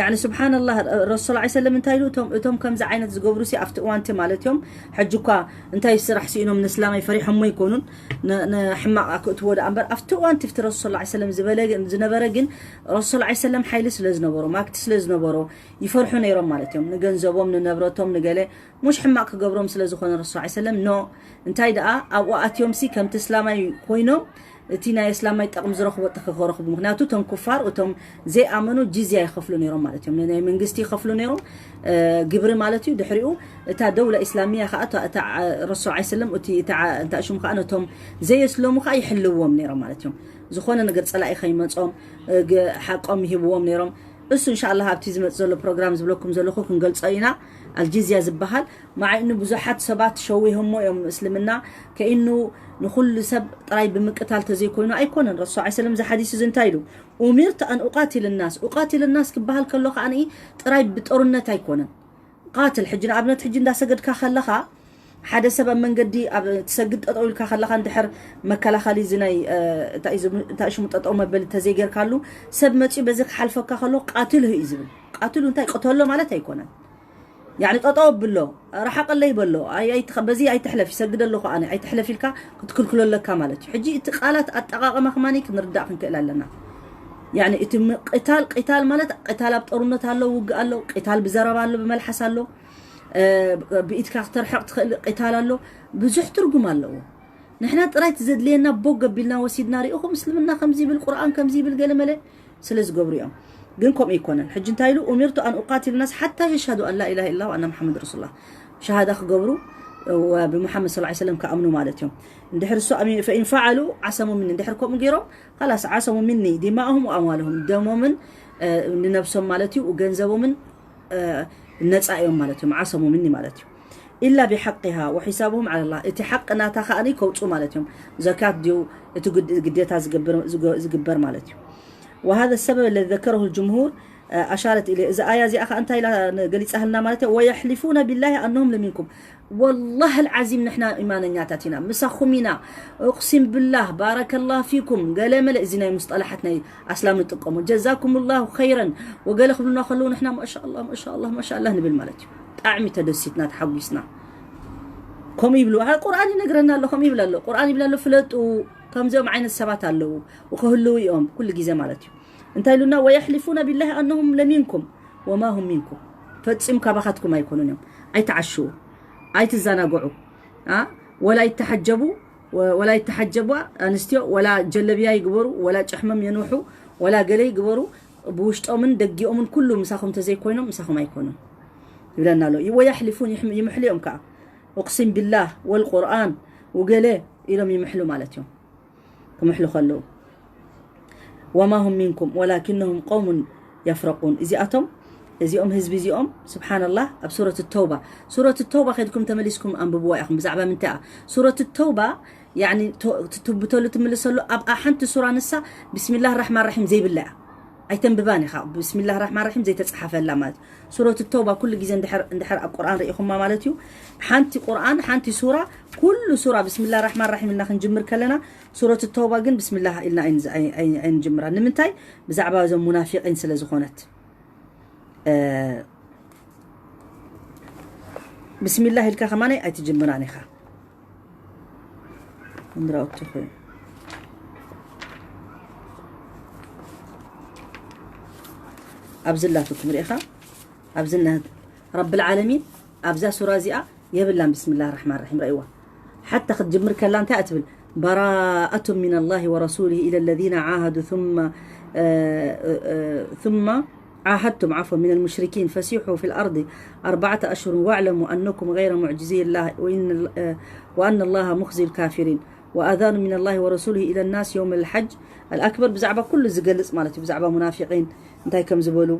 يعني سبحان الله، ረሱል صلى الله عليه وسلم እንታይ ኢሉ? እቶም እቶም ከምዚ ዓይነት ዝገብሩ ሲ ኣብቲ እዋንቲ ማለት እዮም። ሕጂ እኳ እንታይ ስራሕ ስኢኖም ንእስላም ኣይፈሪሖሞ ይኮኑን፣ ን- ንሕማቕ ክእትዎ ደኣ እምበር ኣብቲ እዋንቲ ፍቲ ረሱል صلى الله عليه وسلم ዝበለ ግን- ዝነበረ ግን ረሱል صلى الله عليه وسلم ሓይሊ ስለ ዝነበሮ ማክቲ ስለ ዝነበሮ ይፈርሑ ነይሮም ማለት እዮም። ንገንዘቦም ንነብረቶም ንገለ ሙሽ ሕማቕ ክገብሮም ስለ ዝኾነ ረሱል صلى الله عليه وسلم ኖ እንታይ ደኣ ኣብኡ ኣትዮም ሲ ከምቲ እስላማይ ኮይኖም እቲ ናይ እስላማይ ጠቕሚ ዝረኽቦ ጥኺ ክረኽቡ። ምክንያቱ እቶም ኩፋር እቶም ዘይኣመኑ ጂዝያ ይኸፍሉ ነይሮም ማለት እዮም። ንናይ መንግስቲ ይኸፍሉ ነይሮም ግብሪ ማለት እዩ። ድሕሪኡ እታ ደውላ ኢስላሚያ ከዓ እታ ረሱል ዓ ሰለም እቲ እታ ሽሙ ከዓ ነቶም ዘየስለሙ ከዓ ይሕልዎም ነይሮም ማለት እዮም። ዝኾነ ነገር ፀላኢ ከይመፆም ሓቆም ይህብዎም ነይሮም። እሱ እንሻላ ኣብቲ ዝመፅ ዘሎ ፕሮግራም ዝብለኩም ዘለኹ ክንገልፆ ኢና። ኣልጂዝያ ዝበሃል ማዓይኑ ብዙሓት ሰባት ሸዊሆሞ እዮም እስልምና ከኢኑ ንኩሉ ሰብ ጥራይ ብምቅታል ተዘይኮይኑ ኣይኮነን። ረሱል ዓ ሰለም እዚ ሓዲስ እዚ እንታይ ኢሉ? ኡሚርቱ ኣን ኡቃቲል ናስ። ኡቃቲል ናስ ክበሃል ከሎ ከዓ ጥራይ ብጦርነት ኣይኮነን። ቃትል ሕጂ ንኣብነት ሕጂ እንዳሰገድካ ከለኻ ሓደ ሰብ ኣብ መንገዲ ኣብ ትሰግድ ጠጠው ኢልካ ከለኻ እንድሕር መከላኸሊ እዚ ናይ እንታይ ሽሙ ጠጠው መበሊ ተዘይጌርካሉ ሰብ መፂኡ በዚ ክሓልፈካ ከሎ ቃትልሁ እዩ ዝብል። ቃትሉ እንታይ ቅተሎ ማለት ኣይኮነን። ያኒ ጠጠው ብሎ ረሓቀለይ በሎ በዚ ኣይትሕለፍ ይሰግድ ኣለኹ ኣነ ኣይትሕለፍ ኢልካ ክትክልክሎ ኣለካ ማለት እዩ። ሕጂ እቲ ቃላት ኣጠቃቀማ ከማኒ ክንርዳእ ክንክእል ኣለና። ያኒ እቲ ቅታል ቅታል ማለት ቅታል ኣብ ጦርነት ኣሎ ውግእ ኣሎ ቅታል ብዘረባ ኣሎ ብመልሓስ ኣሎ ብኢድካ ክተርሕቕ ትኽእል ቅታል ኣሎ። ብዙሕ ትርጉም ኣለዎ። ንሕና ጥራይ እቲ ዘድልየና ቦግ ገቢልና ወሲድና ሪኢኹም እስልምና ከምዚ ይብል ቁርኣን ከምዚ ይብል ገለ መለ ስለ ዝገብሩ እዮም። ግን ከምኡ ይኮነን። ሕጂ እንታይ ኢሉ ኡሚርቱ ኣን ኡቃቲል ናስ ሓታ የሽሃዱ ኣን ላ ኢላሃ ኢላ ኣና መሓመድ ረሱሉላህ ሸሃዳ ክገብሩ ብመሓመድ ስለ ሰለም ክኣምኑ ማለት እዮም። እንድሕር እሱ ፈኢን ፈዓሉ ዓሰሙ ምኒ እንድሕር ከምኡ ገይሮም ካላስ ዓሰሙ ምኒ ዲማእሁም ወኣምዋልሁም ደሞምን ንነብሶም ማለት እዩ ገንዘቦምን ነፃ እዮም ማለት እዮም። ዓሰሙ ምኒ ማለት እዩ። ኢላ ቢሓቂሃ ወሒሳብሁም ዓለላህ እቲ ሓቂ ናታ ከኣኒ ከውፁ ማለት እዮም። ዘካት ድዩ እቲ ግዴታ ዝግበር ማለት እዩ። وهذا السبب الذي ذكره الجمهور أشارت إليه። እዚ ኣያ እዚኣ ከዓ እንታይ ኢላ ገሊፃህልና ማለት እዩ? ويحلفون بالله أنهم لمنكم والله العظيم ንሕና ኢማነኛታት ኢና ምሳኹም ኢና እቅሲም ብላህ ባረከላህ ፊኩም ገለ መለ እዚ ናይ ሙስጠላሓት ናይ ኣስላም ንጥቀሞ ጀዛኩም ላሁ ኸይረን ወገለ ክብሉና ከለዉ ንሕና ማሻላ ማሻላ ማሻላ ንብል ማለት እዩ። ብጣዕሚ ተደሲትና ተሓጒስና። ከምኡ ይብሉ ቁርኣን ይነግረና ኣሎ ከምኡ ይብል ኣሎ ቁርኣን ይብል ኣሎ ፍለጡ። ከምዚኦም ዓይነት ሰባት ኣለዉ ክህልዉ እዮም ኩሉ ግዜ ማለት እዩ። እንታይ ኢሉና? ويحلفون بالله أنهم لمنكم وما هم منكم ፈፂም ካባኻትኩም ኣይኮኑን እዮም። ኣይትዓሽዉ ኣይትዘናግዑ ወላ ይተሓጀቡ ወላ ይተሓጀቧ ኣንስትዮ ወላ ጀለብያ ይግበሩ ወላ ጨሕሞም የንውሑ ወላ ገለ ይግበሩ ብውሽጦምን ደጊኦምን ኩሉ ምሳኹም ተዘይኮይኖም ምሳኹም ኣይኮኑን ይብለና ኣሎ። ወያሕሊፉን ይምሕሉ እዮም ከዓ እቅሲም ቢላህ ወልቁርኣን ውገለ ኢሎም ይምሕሉ ማለት እዮም። ክምሕሉ ከለዉ وما هم منكم ولكنهم قوم يفرقون እዚኣቶም እዚኦም ህዝቢ እዚኦም ስብሓንላህ ኣብ ሱረት ተውባ ሱረት ተውባ ከድኩም ተመሊስኩም ኣንብብዋ ኢኹም ብዛዕባ ምንታይ ሱረት ተውባ ትትብተሉ ትምልሰሉ ኣብኣ ሓንቲ ሱራ ንሳ ብስሚላህ ራሕማን ራሒም ዘይብላ እያ። ኣይተንብባን ኢኻ። ብስሚላህ ራሕማን ራሒም ዘይተጻሓፈላ ማለት እዩ። ሱረት ተውባ ኩሉ ግዜ እንድሕር እንድሕር ኣብ ቁርኣን ርኢኹማ ማለት እዩ። ሓንቲ ቁርኣን ሓንቲ ሱራ ኩሉ ሱራ ብስሚላህ ራሕማን ራሒም ኢልና ክንጅምር ከለና ሱረት ተውባ ግን ብስሚላህ ኢልና ኣይንዝ- ኣይ- ኣይ- ኣይንጅምራ። ንምንታይ? ብዛዕባ እዞም ሙናፊቂን ስለ ዝኾነት። እ፣ ብስሚላህ ኢልካ ከማን ኣይትጅምራን ኢኻ። እንድራውትኹ ኣብዚ ኣላትኩም ርኢኻ ኣብዚ ና ረብል ዓለሚን ኣብዛ ሱራ እዚኣ የብላን ብስሚላህ ራሕማን ራሒም ረእይዋ ሓታ ክትጅምር ከላ እንታይ እትብል براءة من الله ورسوله إلى الذين عاهدوا ثم ثم عاهدتم عفوا من المشركين فسيحوا في الأرض أربعة أشهر واعلموا أنكم غير معجزي الله وإن وأن الله مخزي الكافرين وأذان من الله ورسوله إلى الناس يوم الحج الأكبر ብዛዕባ ኩሉ ዝገልጽ ማለት እዩ ብዛዕባ ሙናፊቂን እንታይ ከም ዝበሉ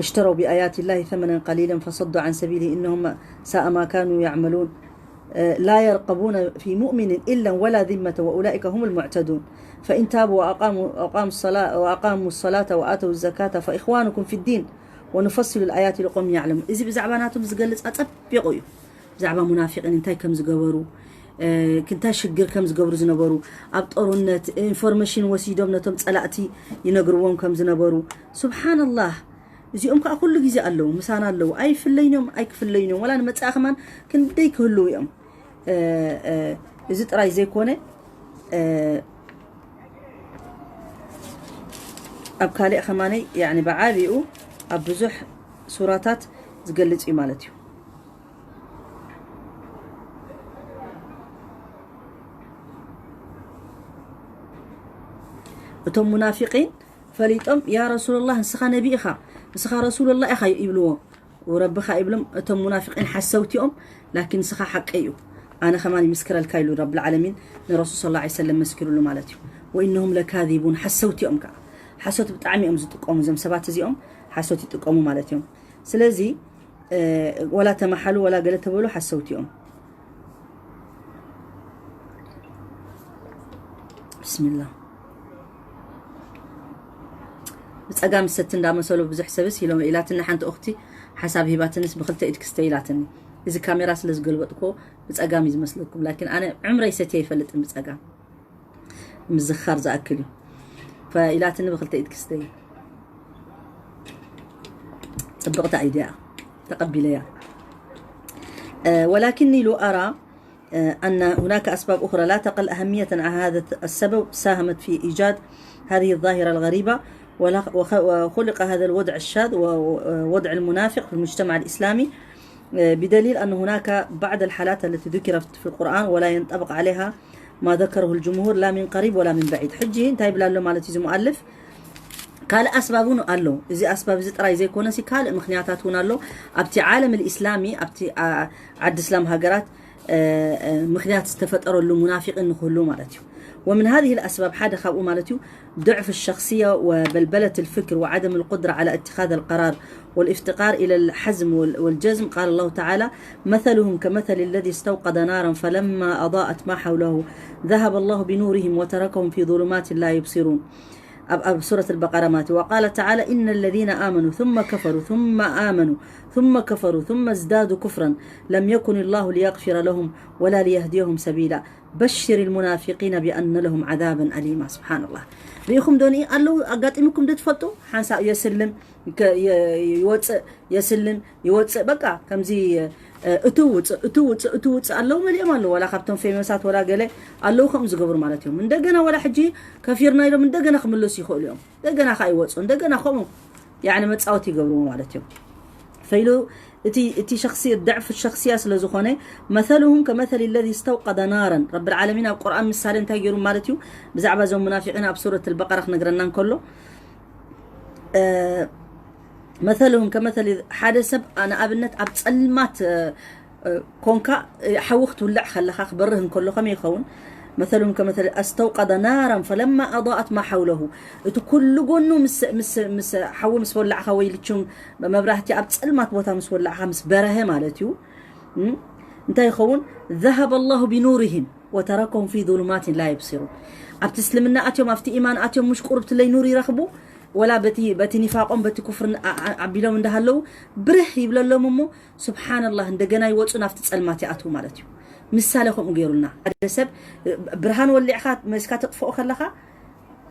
اشتروا بآيات الله ثمنا قليلا فصدوا عن سبيله إنهم ساء ما كانوا يعملون لا يرقبون في مؤمن إلا ولا ذمة وأولئك هم المعتدون فإن تابوا وأقاموا وأقاموا الصلاة وأقاموا الصلاة وآتوا الزكاة فإخوانكم في الدين ونفصل الآيات لقوم يعلمون እዚ ብዛዕባ ናቶም ዝገልጽ ኣጸቢቑ እዩ ብዛዕባ ሙናፊቂን እንታይ ከም ዝገበሩ እንታይ ሽግር ከም ዝገብሩ ዝነበሩ ኣብ ጦርነት ኢንፎርሜሽን ወሲዶም ነቶም ጸላእቲ ይነግርዎም ከም ዝነበሩ ሱብሓንላህ እዚኦም ከዓ ኩሉ ግዜ ኣለዉ ምሳና ኣለዉ ኣይፍለይኖም ኣይክፍለይኖም ወላ ንመጻኢ ከማን ክንደይ ክህልዉ እዮም እዚ ጥራይ ዘይኮነ ኣብ ካልእ ከማነይ ብዓቢኡ ኣብ ብዙሕ ሱራታት ዝገልጽ እዩ ማለት እዩ እቶም ሙናፊቂን ፈሊጦም ያ ረሱሉላህ ንስኻ ነቢ ኢኻ ንስኻ ረሱሉላህ ኢኻ ይብልዎ ረቢ ኸኣ ይብሎም እቶም ሙናፊቂን ሓሰውቲ እዮም ላኪን ንስኻ ሓቂ እዩ ኣነ ከማን ይምስክረልካ ኢሉ ረብል ዓለሚን ንረሱል ሰለላሁ ዐለይሂ ወሰለም መስኪሩሉ ማለት እዩ ወኢነሁም ለካዚቡን ሓሰውቲ እዮም ከዓ ሓሶት ብጣዕሚ እዮም ዝጥቀሙ እዞም ሰባት እዚኦም ሓሶት ይጥቀሙ ማለት እዮም ስለዚ ወላ ተመሓሉ ወላ ገለ ተበሉ ሓሰውቲ እዮም ብስሚላ ብፀጋም ሰቲ እንዳመሰሉ ብዙሕ ሰብስ ኢሎም ኢላትኒ ሓንቲ ኡኽቲ ሓሳብ ሂባትንስ ብክልተ ኢድ ክስተ ኢላትኒ እዚ ካሜራ ስለ ዝገልበጥኮ ብፀጋም እዩ ዝመስለኩም ላኪን ኣነ ዕምረይ ሰትየ ይፈልጥን ብፀጋም ምዝኻር ዝኣክል እዩ ኢላትኒ ብክልተ ኢድ ክስተ ፅብቕቲ ኣይድያ ተቐቢለያ ولكني لو أرى أن هناك أسباب أخرى لا تقل أهمية عن هذا السبب ساهمت في إيجاد هذه الظاهرة الغريبة وخلق هذا الوضع الشاذ ووضع المنافق في المجتمع الإسلامي بدليل أن هناك بعض الحالات التي ذكرت في القرآن ولا ينطبق عليها ما ذكره الجمهور لا من قريب ولا من بعيد حجي انت يبلا له مالتي زي مؤلف ካልእ ኣስባብ እውን ኣሎ እዚ ኣስባብ እዚ ጥራይ ዘይኮነሲ ካልእ ምክንያታት እውን ኣሎ ኣብቲ ዓለም ልእስላሚ ኣብቲ ዓዲ እስላም ሃገራት ምክንያት ዝተፈጠረሉ ሙናፊቅን ንክህሉ ማለት እዩ ومن هذه الأسباب ሓደ ካብኡ ማለት እዩ ضعف الشخصية وبلبلة الفكر وعدم القدرة على اتخاذ القرار والافتقار إلى الحزم والجزم قال الله تعالى مثلهم كمثل الذي استوقد نارا فلما أضاءت ما حوله ذهب الله بنورهم وتركهم في ظلمات لا يبصرون ኣብ ኣብ ሱረት البقرة ማለት እዩ وقال تعالى إن الذين آمنوا ثم كفروا ثم آمنوا ثم كفروا ثم ازدادوا كفرا لم يكن الله ليغفر لهم ولا ليهديهم سبيلا بشر المنافقين بأن لهم عذابا أليما سبحان الله ርኢኹም ዶ ኣለዉ ኣጋጢሙኩም ዶ ትፈልጡ ሓንሳእ የስልም ይወፅእ የስልም ይወፅእ በቃ ከምዚ እትውፅእ እትውፅእ እትውፅእ ኣለዉ መሊኦም ኣለዉ ዋላ ካብቶም ፌመሳት ወላ ገለ ኣለዉ ከምኡ ዝገብሩ ማለት እዮም እንደገና ወላ ሕጂ ከፊርና ኢሎም እንደገና ክምለሱ ይኽእሉ እዮም እንደገና ከዓ ይወፁ እንደገና ከምኡ ያኒ መፃወት ይገብርዎ ማለት እዮም ፈይሉ እቲ እቲ ሸክሲ ضعف الشخصية ስለ ዝኾነ مثلهم كمثل الذي استوقد نارا رب العالمين ኣብ ቁርኣን ምሳሌ እንታይ ገይሩ ማለት እዩ ብዛዕባ እዞም ሙናፊቂን ኣብ ሱረት البقرة ክነግረና እንከሎ مثلهم كمثل ሓደ ሰብ ንኣብነት ኣብ ጸልማት ኮንካ ሓዊ ክትውልዕ ከለኻ ክበርህ እንከሎ ከመይ ይኸውን مثلهم كمثل استوقد نارا فلما أضاءت ما حوله እቲ ኩሉ ጎኑ ምስ ምስ ምስ ሓዊ ምስ ወላዕኻ ወይ ልቹም መብራህቲ ኣብ ጸልማት ቦታ ምስ ወላዕኻ ምስ በረሀ ማለት እዩ እንታይ ይኸውን ذهب الله بنورهم ወተረከሁም ፊ ظሉማትን ላ ዩብሲሩን። ኣብቲ እስልምና ኣትዮም ኣብቲ ኢማን ኣትዮም ምሽ ቁርብቲ ለይ ኑር ይረኽቡ። ወላ በቲ በቲ ኒፋቆም በቲ ኩፍርን ኣ- ኣ- ኣቢሎም እንዳሃለዉ ብርህ ይብለሎም እሞ ስብሓንላህ እንደገና ይወፁ ናብቲ ፀልማት ይኣትዉ ማለት እዩ። ምሳሌ ከምኡ ገይሩልና ሓደ ሰብ ብርሃን ወሊዕካ መስካ ተጥፍኦ ከለኻ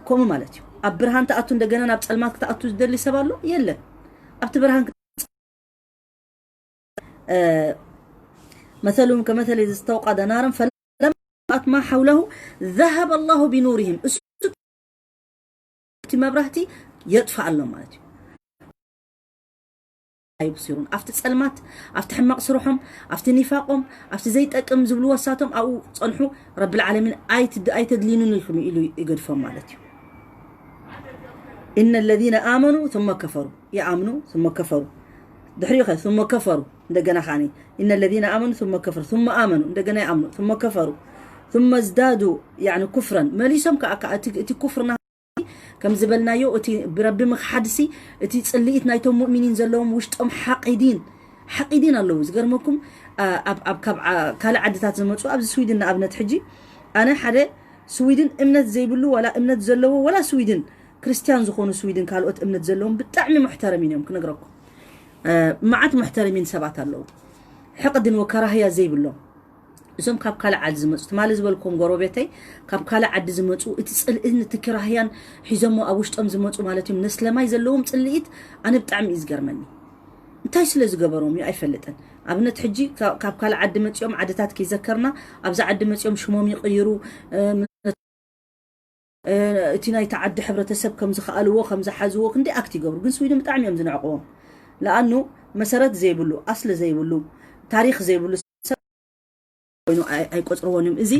ከምኡ ማለት እዩ። ኣብ ብርሃን ተኣቱ እንደገና ናብ ፀልማት ክትኣቱ ዝደሊ ሰብ ኣሎ የለን። ኣብቲ ብርሃን مثلهم كمثل الذي استوقد نارا فلما أضاءت ما حوله ذهب الله بنورهم. እሱ እቲ መብራህቲ የጥፍኣሎም ማለት እዩ። ኣይብሲሩን ኣብቲ ፀልማት ኣብቲ ሕማቕ ስርሖም ኣብቲ ኒፋቆም ኣብቲ ዘይጠቅም ዝብልዎ ሳቶም ኣብኡ ፀንሑ። ረብል ዓለሚን ኣይትድ- ኣይተድልዩንን ኢኹም ኢሉ ይገድፎም ማለት እዩ። إن الذين آمنوا ثم كفروا يأمنوا ثم كفروا ድሕሪኡ ኸ ثم كفروا እንደገና ኸዓ إن الذين آمنوا ثم كفروا ثم آمنوا እንደገና يأمنوا ثم كفروا ثم ازدادوا يعني كفرا መሊሶም ከዓ ከዓ እቲ እቲ ኩፍርና ከም ዝበልናዮ እቲ ብረቢ ምኽሓድሲ እቲ ፅልኢት ናይቶም ሙእሚኒን ዘለዎም ውሽጦም ሓቂዲን ሓቂዲን ኣለዉ። ዝገርመኩም ኣብ ኣብ ካብ ዓ- ካልእ ዓድታት ዝመፁ ኣብዚ ስዊድን ንኣብነት ሕጂ ኣነ ሓደ ስዊድን እምነት ዘይብሉ ዋላ እምነት ዘለዎ ዋላ ስዊድን ክርስትያን ዝኾኑ ስዊድን ካልኦት እምነት ዘለዎም ብጣዕሚ ሙሕተረሚን እዮም ክነግረኩም። መዓት ሙሕተረሚን ሰባት ኣለዉ ሕቕድን ወከራህያ ዘይብሎም። እዞም ካብ ካልእ ዓዲ ዝመፁ ትማሊ ዝበልኩም ጎረቤተይ ካብ ካልእ ዓዲ ዝመፁ እቲ ፅልእን እቲ ክራህያን ሒዞሞ ኣብ ውሽጦም ዝመፁ ማለት እዮም። ነስለማይ ዘለዎም ፅልኢት ኣነ ብጣዕሚ እዩ ዝገርመኒ። እንታይ ስለ ዝገበሮም እዩ ኣይፈልጥን። ኣብነት ሕጂ ካብ ካልእ ዓዲ መፂኦም ዓድታት ከይዘከርና ኣብዚ ዓዲ መፂኦም ሽሞም ይቕይሩ እቲ ናይቲ ዓዲ ሕብረተሰብ ከም ዝኸኣልዎ ከም ዝሓዝዎ ክንደይ ኣክት ይገብሩ ግን ስዊድን ብጣዕሚ እዮም ዝንዕቕዎም። ለኣኑ መሰረት ዘይብሉ ኣስሊ ዘይብሉ ታሪክ ዘይብሉ ሰብ ኮይኑ ኣይ- ኣይቆፅርዎን እዮም። እዚ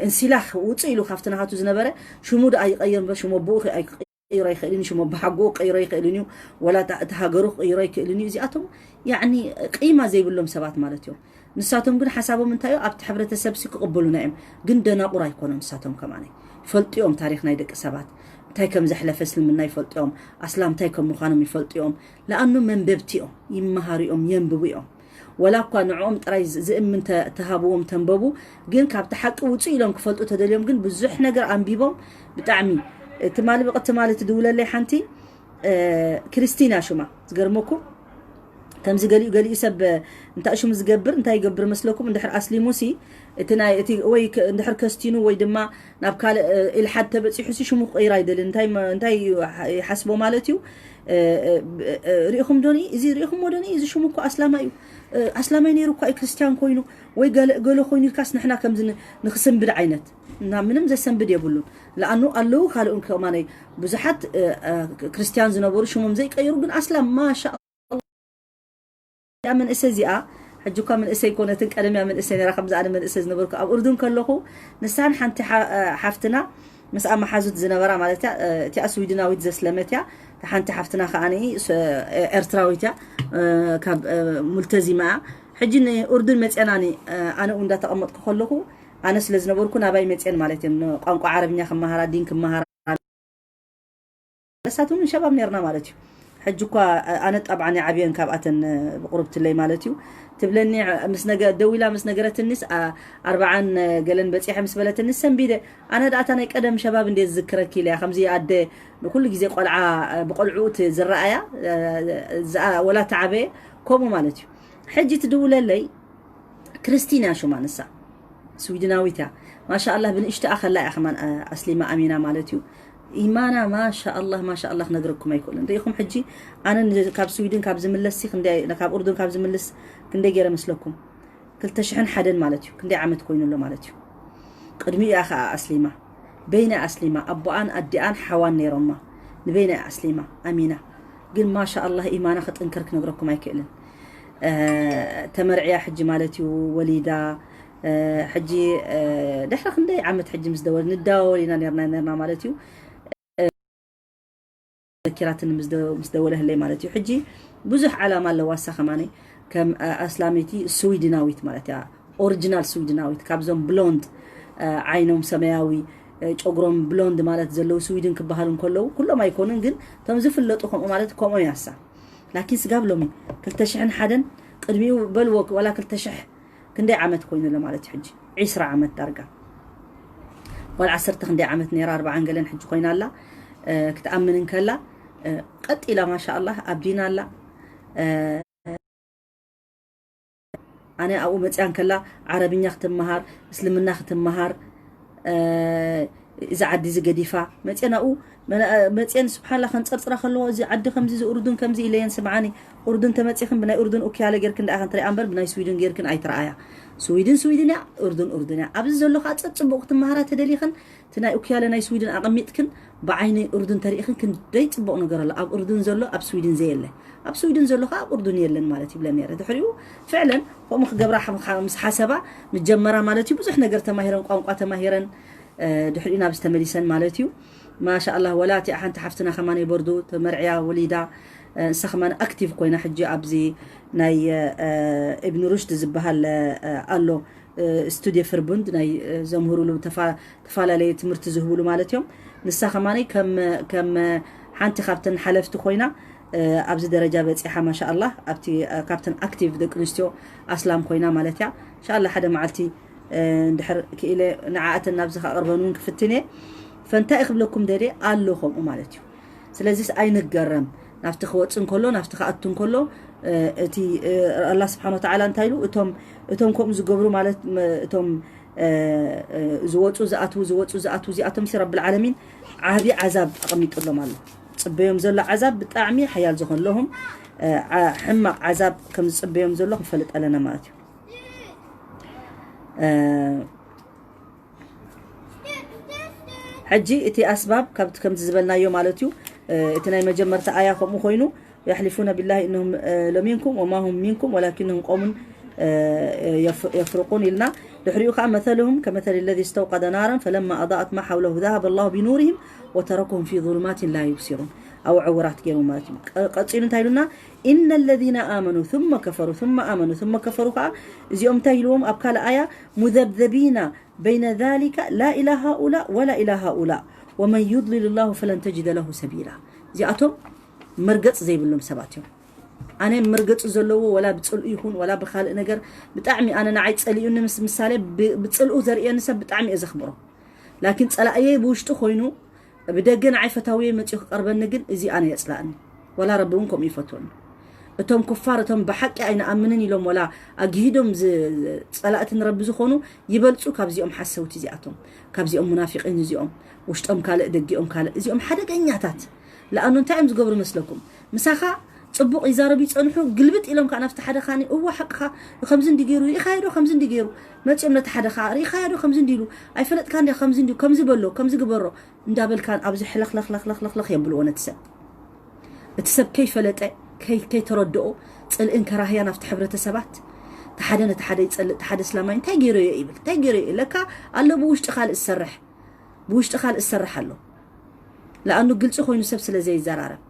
እንሲላኽ ውፅእ ኢሉ ካብቲ ናሃቱ ዝነበረ ሽሙ ደኣ ይቀይር እምበር ሽሙ ኣቦኡ ክቀይሮ ኣይክእልን እዩ። ሽሙ ኣቦሓጎኡ ክቀይሮ ኣይክእልን እዩ። ወላ እታ- እቲ ሃገሩ ክቀይሮ ኣይክእልን እዩ። እዚኣቶም ያዕኒ ቂማ ዘይብሎም ሰባት ማለት እዮም። ንሳቶም ግን ሓሳቦም እንታይ እዩ ኣብቲ ሕብረተሰብ ሲ ክቕበሉና እዮም። ግን ደናቑር ኣይኮኑን ንሳቶም ከማነ ይፈልጡ እዮም ታሪክ ናይ ደቂ ሰባት እንታይ ከም ዘሕለፈ እስልምና ይፈልጡ እዮም። ኣስላም እንታይ ከም ምዃኖም ይፈልጡ እዮም። ለኣኑ መንበብቲ እዮም ይመሃሩ እዮም የንብቡ እዮም። ወላ እኳ ንዕኦም ጥራይ ዝ- ዝእምን ተ- ተሃብዎም ተንበቡ ግን ካብቲ ሓቂ ውፅእ ኢሎም ክፈልጡ ተደልዮም ግን ብዙሕ ነገር ኣንቢቦም ብጣዕሚ ትማሊ ብቅ ትማሊ ትድውለለይ ሓንቲ ክርስቲና ሽማ ዝገርመኩም ከምዚ ገሊኡ ገሊኡ ሰብ እንታይ ሽሙ ዝገብር እንታይ ይገብር መስለኩም እንድሕር ኣስሊሙ ሲ እቲ ናይ እቲ ወይ ክ- እንድሕር ከስቲኑ ወይ ድማ ናብ ካልእ ኢልሓድ ተበፂሑ ሲ ሽሙ ክቀይር ኣይደልን እንታይ መ- እንታይ ይሓስቦ ማለት እዩ። ርኢኹም ዶኒ እዚ ርኢኹም ዶኒ እዚ ሽሙ እኮ ኣስላማይ እዩ ኣስላማይ ነይሩ እኳ እዩ ክርስቲያን ኮይኑ ወይ ገለ ገለ ኮይኑ ኢልካስ ንሕና ከምዚ ንክስንብድ ዓይነት እና ምንም ዘሰንብድ የብሉን። ለኣኑ ኣለዉ ካልኡን ከማነይ ብዙሓት ክርስቲያን ዝነበሩ ሽሞም ዘይቀይሩ ግን ኣስላም ማሻ እያ መንእሰይ እዚኣ ሕጂ እኳ መንእሰይ ኮነትን ቀደም እያ መንእሰይ ነራ ከምዚ ኣነ መንእሰይ ዝነበርኩ ኣብ እርዱን ከለኹ ንሳን ሓንቲ ሓፍትና ምስኣ መሓዙት ዝነበራ ማለት እያ እቲኣ ስዊድናዊት ዘስለመት እያ ሓንቲ ሓፍትና ከዓ ኤርትራዊት እያ ካብ ሙልተዚማ እያ ሕጂ ንእርዱን መፅና ኣነ እንዳተቐመጥኩ ከለኹ ኣነ ስለ ዝነበርኩ ናባይ መፅን ማለት እዮም ቋንቋ ዓረብኛ ክመሃራ ዲን ክመሃራ ንሳት እውን ሸባብ ነርና ማለት እዩ ሕጂ እኳ ኣነ ጣብዓ ናይ ዓብየን ካብኣተን ብቁርብትለይ ማለት እዩ ትብለኒ ምስ ነገ ደዊላ ምስ ነገረትኒስ ኣርባዓን ገለን በፂሐ ምስ በለትኒ ሰንቢደ ኣነ ዳኣታ ናይ ቀደም ሸባብ እንደ ዝዝክረኪ ኢለያ ከምዚ ኣደ ንኩሉ ግዜ ቆልዓ ብቆልዕኡ ዝረኣያ ወላ ተዓበየ ከምኡ ማለት እዩ ሕጂ ትድውለለይ ክርስቲን እያ ሽማ ንሳ ስዊድናዊት እያ ማሻ ኣላህ ብንእሽትኣ ከላ እያ ከማን ኣስሊማ ኣሚና ማለት እዩ ኢማና ማሻ ኣላህ ማሻ ኣላህ ክነግረኩም ኣይክእልን ርኢኹም ሕጂ ኣነ ካብ ስዊድን ካብ ዝምለስ ካብ ኡርዱን ካብ ዝምልስ ክንደይ ገይረ መስለኩም ክልተ ሽሕን ሓደን ማለት እዩ ክንደይ ዓመት ኮይኑ ኣሎ ማለት እዩ ቅድሚኡ እያ ከዓ ኣስሊማ በይና ኣስሊማ ኣቦኣን ኣዲኣን ሓዋን ነይሮማ ንበይና እያ ኣስሊማ ኣሚና ግን ማሻ ኣላህ ኢማና ክጥንክር ክነግረኩም ኣይክእልን ተመርዕያ ሕጂ ማለት እዩ ወሊዳ ሕጂ ድሕሪ ክንደይ ዓመት ሕጂ ምስ ደወል ንዳወል ኢና ነርና ነርና ማለት እዩ ዘኪራትኒ ምስ ደወለህለይ ማለት እዩ ሕጂ ብዙሕ ዓላማ ኣለዋ እሳ ከማነይ ከም ኣስላመይቲ ስዊድናዊት ማለት እያ ኦሪጂናል ስዊድናዊት ካብዞም ብሎንድ ዓይኖም ሰማያዊ ጨጉሮም ብሎንድ ማለት ዘለዉ ስዊድን ክበሃሉ እንከለዉ ኩሎም ኣይኮኑን ግን እቶም ዝፍለጡ ከምኡ ማለት ከምኡ ያሳ ላኪን ስጋብ ሎሚ ክልተ ሽሕን ሓደን ቅድሚኡ በልዎ ዋላ ክልተ ሽሕ ክንደይ ዓመት ኮይኑ ኣሎ ማለት እዩ ሕጂ? ዒስራ ዓመት ዳርጋ። ጓል ዓሰርተ ክንደይ ዓመት ነይራ፣ ኣርባዓን ገለን ሕጂ ኮይና ኣላ። እ፣ ክትኣምን እንከላ፣ እ፣ ቀጥ ኢላ ማሻ ኣላህ ኣብ ዲና ኣላ። እ፣ ኣነ ኣብኡ መፅያ እንከላ ዓረብኛ ክትመሃር፣ እስልምና ክትመሃር፣ እ፣ እዚ ዓዲ እዚ ገዲፋ መፅየን ኣብኡ መና-፣ መፅየን ስብሓንላ ከንፀርፅራ ከለዎ፣ እዚ ዓዲ ከምዚ፣ እዚ ኡርዱን ከምዚ ኢለየን። ስምዓኒ፣ ኡርዱን ተመፂኽን ብናይ ኡርዱን ኡክያለ ጌርክን ደኣ ከንትሪኣ እምበር ብናይ ስዊድን ጌርክን ኣይትረኣያ። ስዊድን ስዊድን እያ፣ ኡርዱን ኡርዱን እያ። ኣብዚ ዘሎ ከዓ ፀጥ ፅቡቕ ክትመሃራ ተደሊኽን እቲ ናይ ኡክያለ ናይ ስዊድን ኣቐሚጥክን ብዓይኒ ኡርዱን ተሪእኽን ክንደይ ፅቡቕ ነገር ኣሎ። ኣብ ኡርዱን ዘሎ ኣብ ስዊድን ዘየለ፣ ኣብ ስዊድን ዘሎ ከዓ ኣብ ኡርዱን የለን ማለት ይብለን ነይረ። ድሕሪኡ ፍዕለን ከምኡ ክገብራ ሓ-፣ ምስ ሓሰባ ምጀመራ ማለት እዩ። ብዙሕ ነገር ተማሂረን፣ ቋንቋ ተማሂረን፣ እ፣ ድሕሪኡ ናብዚ ተመሊሰን ማለት እዩ። ማሻ ኣላህ፣ ወላ እቲኣ ሓንቲ ሓፍትና ከማን በርዱ ተመርዕያ ወሊዳ፣ እ፣ ንሳ ከማን ኣክቲቭ ኮይና ሕጂ ኣብዚ ናይ፣ እ፣ ኢብን ሩሽድ ዝበሃል፣ እ፣ ኣሎ፣ እ፣ ስቱድዮ ፍርቡንድ ናይ፣ እ፣ ዘምህሩሉ ተፋ-፣ ተፈላለየ ትምህርቲ ዝህብሉ ማለት እዮም። ንሳ ከማን ከም፣ ከም ሓንቲ ካብተን ሓለፍቲ ኮይና፣ እ፣ ኣብዚ ደረጃ በፂሓ ማሻ ኣላህ፣ ኣብቲ፣ እ፣ ካብተን ኣክቲቭ ደቂ ኣንስትዮ ኣስላም ኮይና ማለት እያ። ኢንሻ ኣላህ ሓደ መዓልቲ፣ እ፣ እንድሕር ክኢለ ንዓኣተን ናብዚ ከቕርበን እውን ክፍትን እየ። ፈንታይ ክብለኩም ደልየ ኣሎ ከምኡ ማለት እዩ። ስለዚስ ኣይንገረም። ናብቲ ክወጽእ እንከሎ፣ ናብቲ ክኣቱ እንከሎ፣ እ፣ እቲ፣ እ፣ ኣላህ ስብሓን ወተዓላ እንታይ ኢሉ? እቶም፣ እቶም ከምኡ ዝገብሩ ማለት፣ መ-፣ እቶም፣ እ፣ እ፣ ዝወጹ ዝኣትዉ፣ ዝወጹ ዝኣትዉ፣ እዚኣቶም ሲ ረብል ዓለሚን ዓቢ ዓዛብ ኣቐሚጡሎም ኣሎ። ጽበዮም ዘሎ ዓዛብ ብጣዕሚ ሓያል ዝኾን ለሁም፣ እ፣ ዓ-፣ ሕማቕ ዓዛብ ከም ዝጽበዮም ዘሎ ክንፈልጥ ኣለና ማለት እዩ። እ፣ ሕጂ እቲ ኣስባብ ካብቲ ከምዚ ዝበልናዮ ማለት እዩ። እ፣ እቲ ናይ መጀመርታ ኣያ ከምኡ ኮይኑ፣ يحلفون بالله إنهم، እ፣ لمنكم وما هم منكم ولكنهم قوم، እ፣ يف-، يفرقون ኢልና። ድሕሪኡ ከዓ مثلهم كمثل الذي استوقد نارا فلما أضاءت ما حوله ذهب الله بنورهم وتركهم في ظلمات لا يبصرون። ኣብ ዕውራት ገይሩ ማለት እዩ። ቀ-፣ ቀፂሉ እንታይ ኢሉና? إن الذين آمنوا ثم كفروا ثم آمنوا ثم كفروا ከዓ እዚኦም እንታይ ኢልዎም ኣብ ካልእ ኣያ؟ مذبذبين بين ذلك لا إلى هؤلاء ولا إلى هؤلاء ومن يضلل الله فلن تجد له سبيلا። እዚኣቶም መርገፂ ዘይብሎም ሰባት እዮም። ኣነ መርገፂ ዘለዎ ወላ ብፅልኡ ይኹን ወላ ብካልእ ነገር ብጣዕሚ ኣነ ንዓይ ፀሊኡኒ ምስ ምሳሌ ብ-፣ ብፅልኡ ዘርእየኒ ሰብ ብጣዕሚ እየ ዘኽብሮ። ላኪን ፀላእየ ብውሽጢ ኮይኑ ብደገ ንዓይ ፈታውየ መፂኡ ክቐርበኒ ግን እዚ ኣነ የፅላእኒ። ወላ ረቢ እውን ከምኡ ይፈትወኒ። እቶም ኩፋር፣ እቶም ብሓቂ ኣይንኣምንን ኢሎም ወላ ኣግሂዶም ዝ-፣ ጸላእቲ ንረቢ ዝኾኑ ይበልጹ ካብዚኦም ሓሰውቲ እዚኣቶም፣ ካብዚኦም ሙናፊቂን እዚኦም፣ ውሽጦም ካልእ ደጊኦም ካልእ፣ እዚኦም ሓደገኛታት። ለኣኑ እንታይ እዮም ዝገብሩ መስለኩም? ምሳኻ ጽቡቕ ይዛረቡ ይጸንሑ፣ ግልብጥ ኢሎም ከኣ ናብቲ ሓደ ካኒ፣ እወ ሓቅኻ፣ ከምዚ እንዲ ገይሩ፣ ርኢኻዮ ዶ ከምዚ እንዲ ገይሩ? መጺኦም ነቲ ሓደ ከኣ፣ ርኢኻዮ ዶ ከምዚ እንዲ ኢሉ? ኣይፈለጥካን ዲኻ ከምዚ እንዲ፣ ከምዚ በሎ፣ ከምዚ ግበሮ እንዳበልካ ኣብዚ ሕለኽለኽለኽለኽለኽ የብልዎ ነቲ ሰብ። እቲ ሰብ ከይፈለጠ፣ ከይ-፣ ከይተረድኦ፣ ጽልእን ከራህያን ኣብቲ ሕብረተሰባት፣ እቲ ሓደ ነቲ ሓደ ይጸልእ፣ እቲ ሓደ እስላማይ እንታይ ገይረዮ ይብል፣ እንታይ ገይረዮ እዩ? ለካ ኣሎ ብውሽጢ ካልእ ዝሰርሕ፣ ብውሽጢ ካልእ ዝሰርሕ ኣሎ። ለኣኑ ግልጺ ኮይኑ ሰብ ስለ ዘይዘራረብ።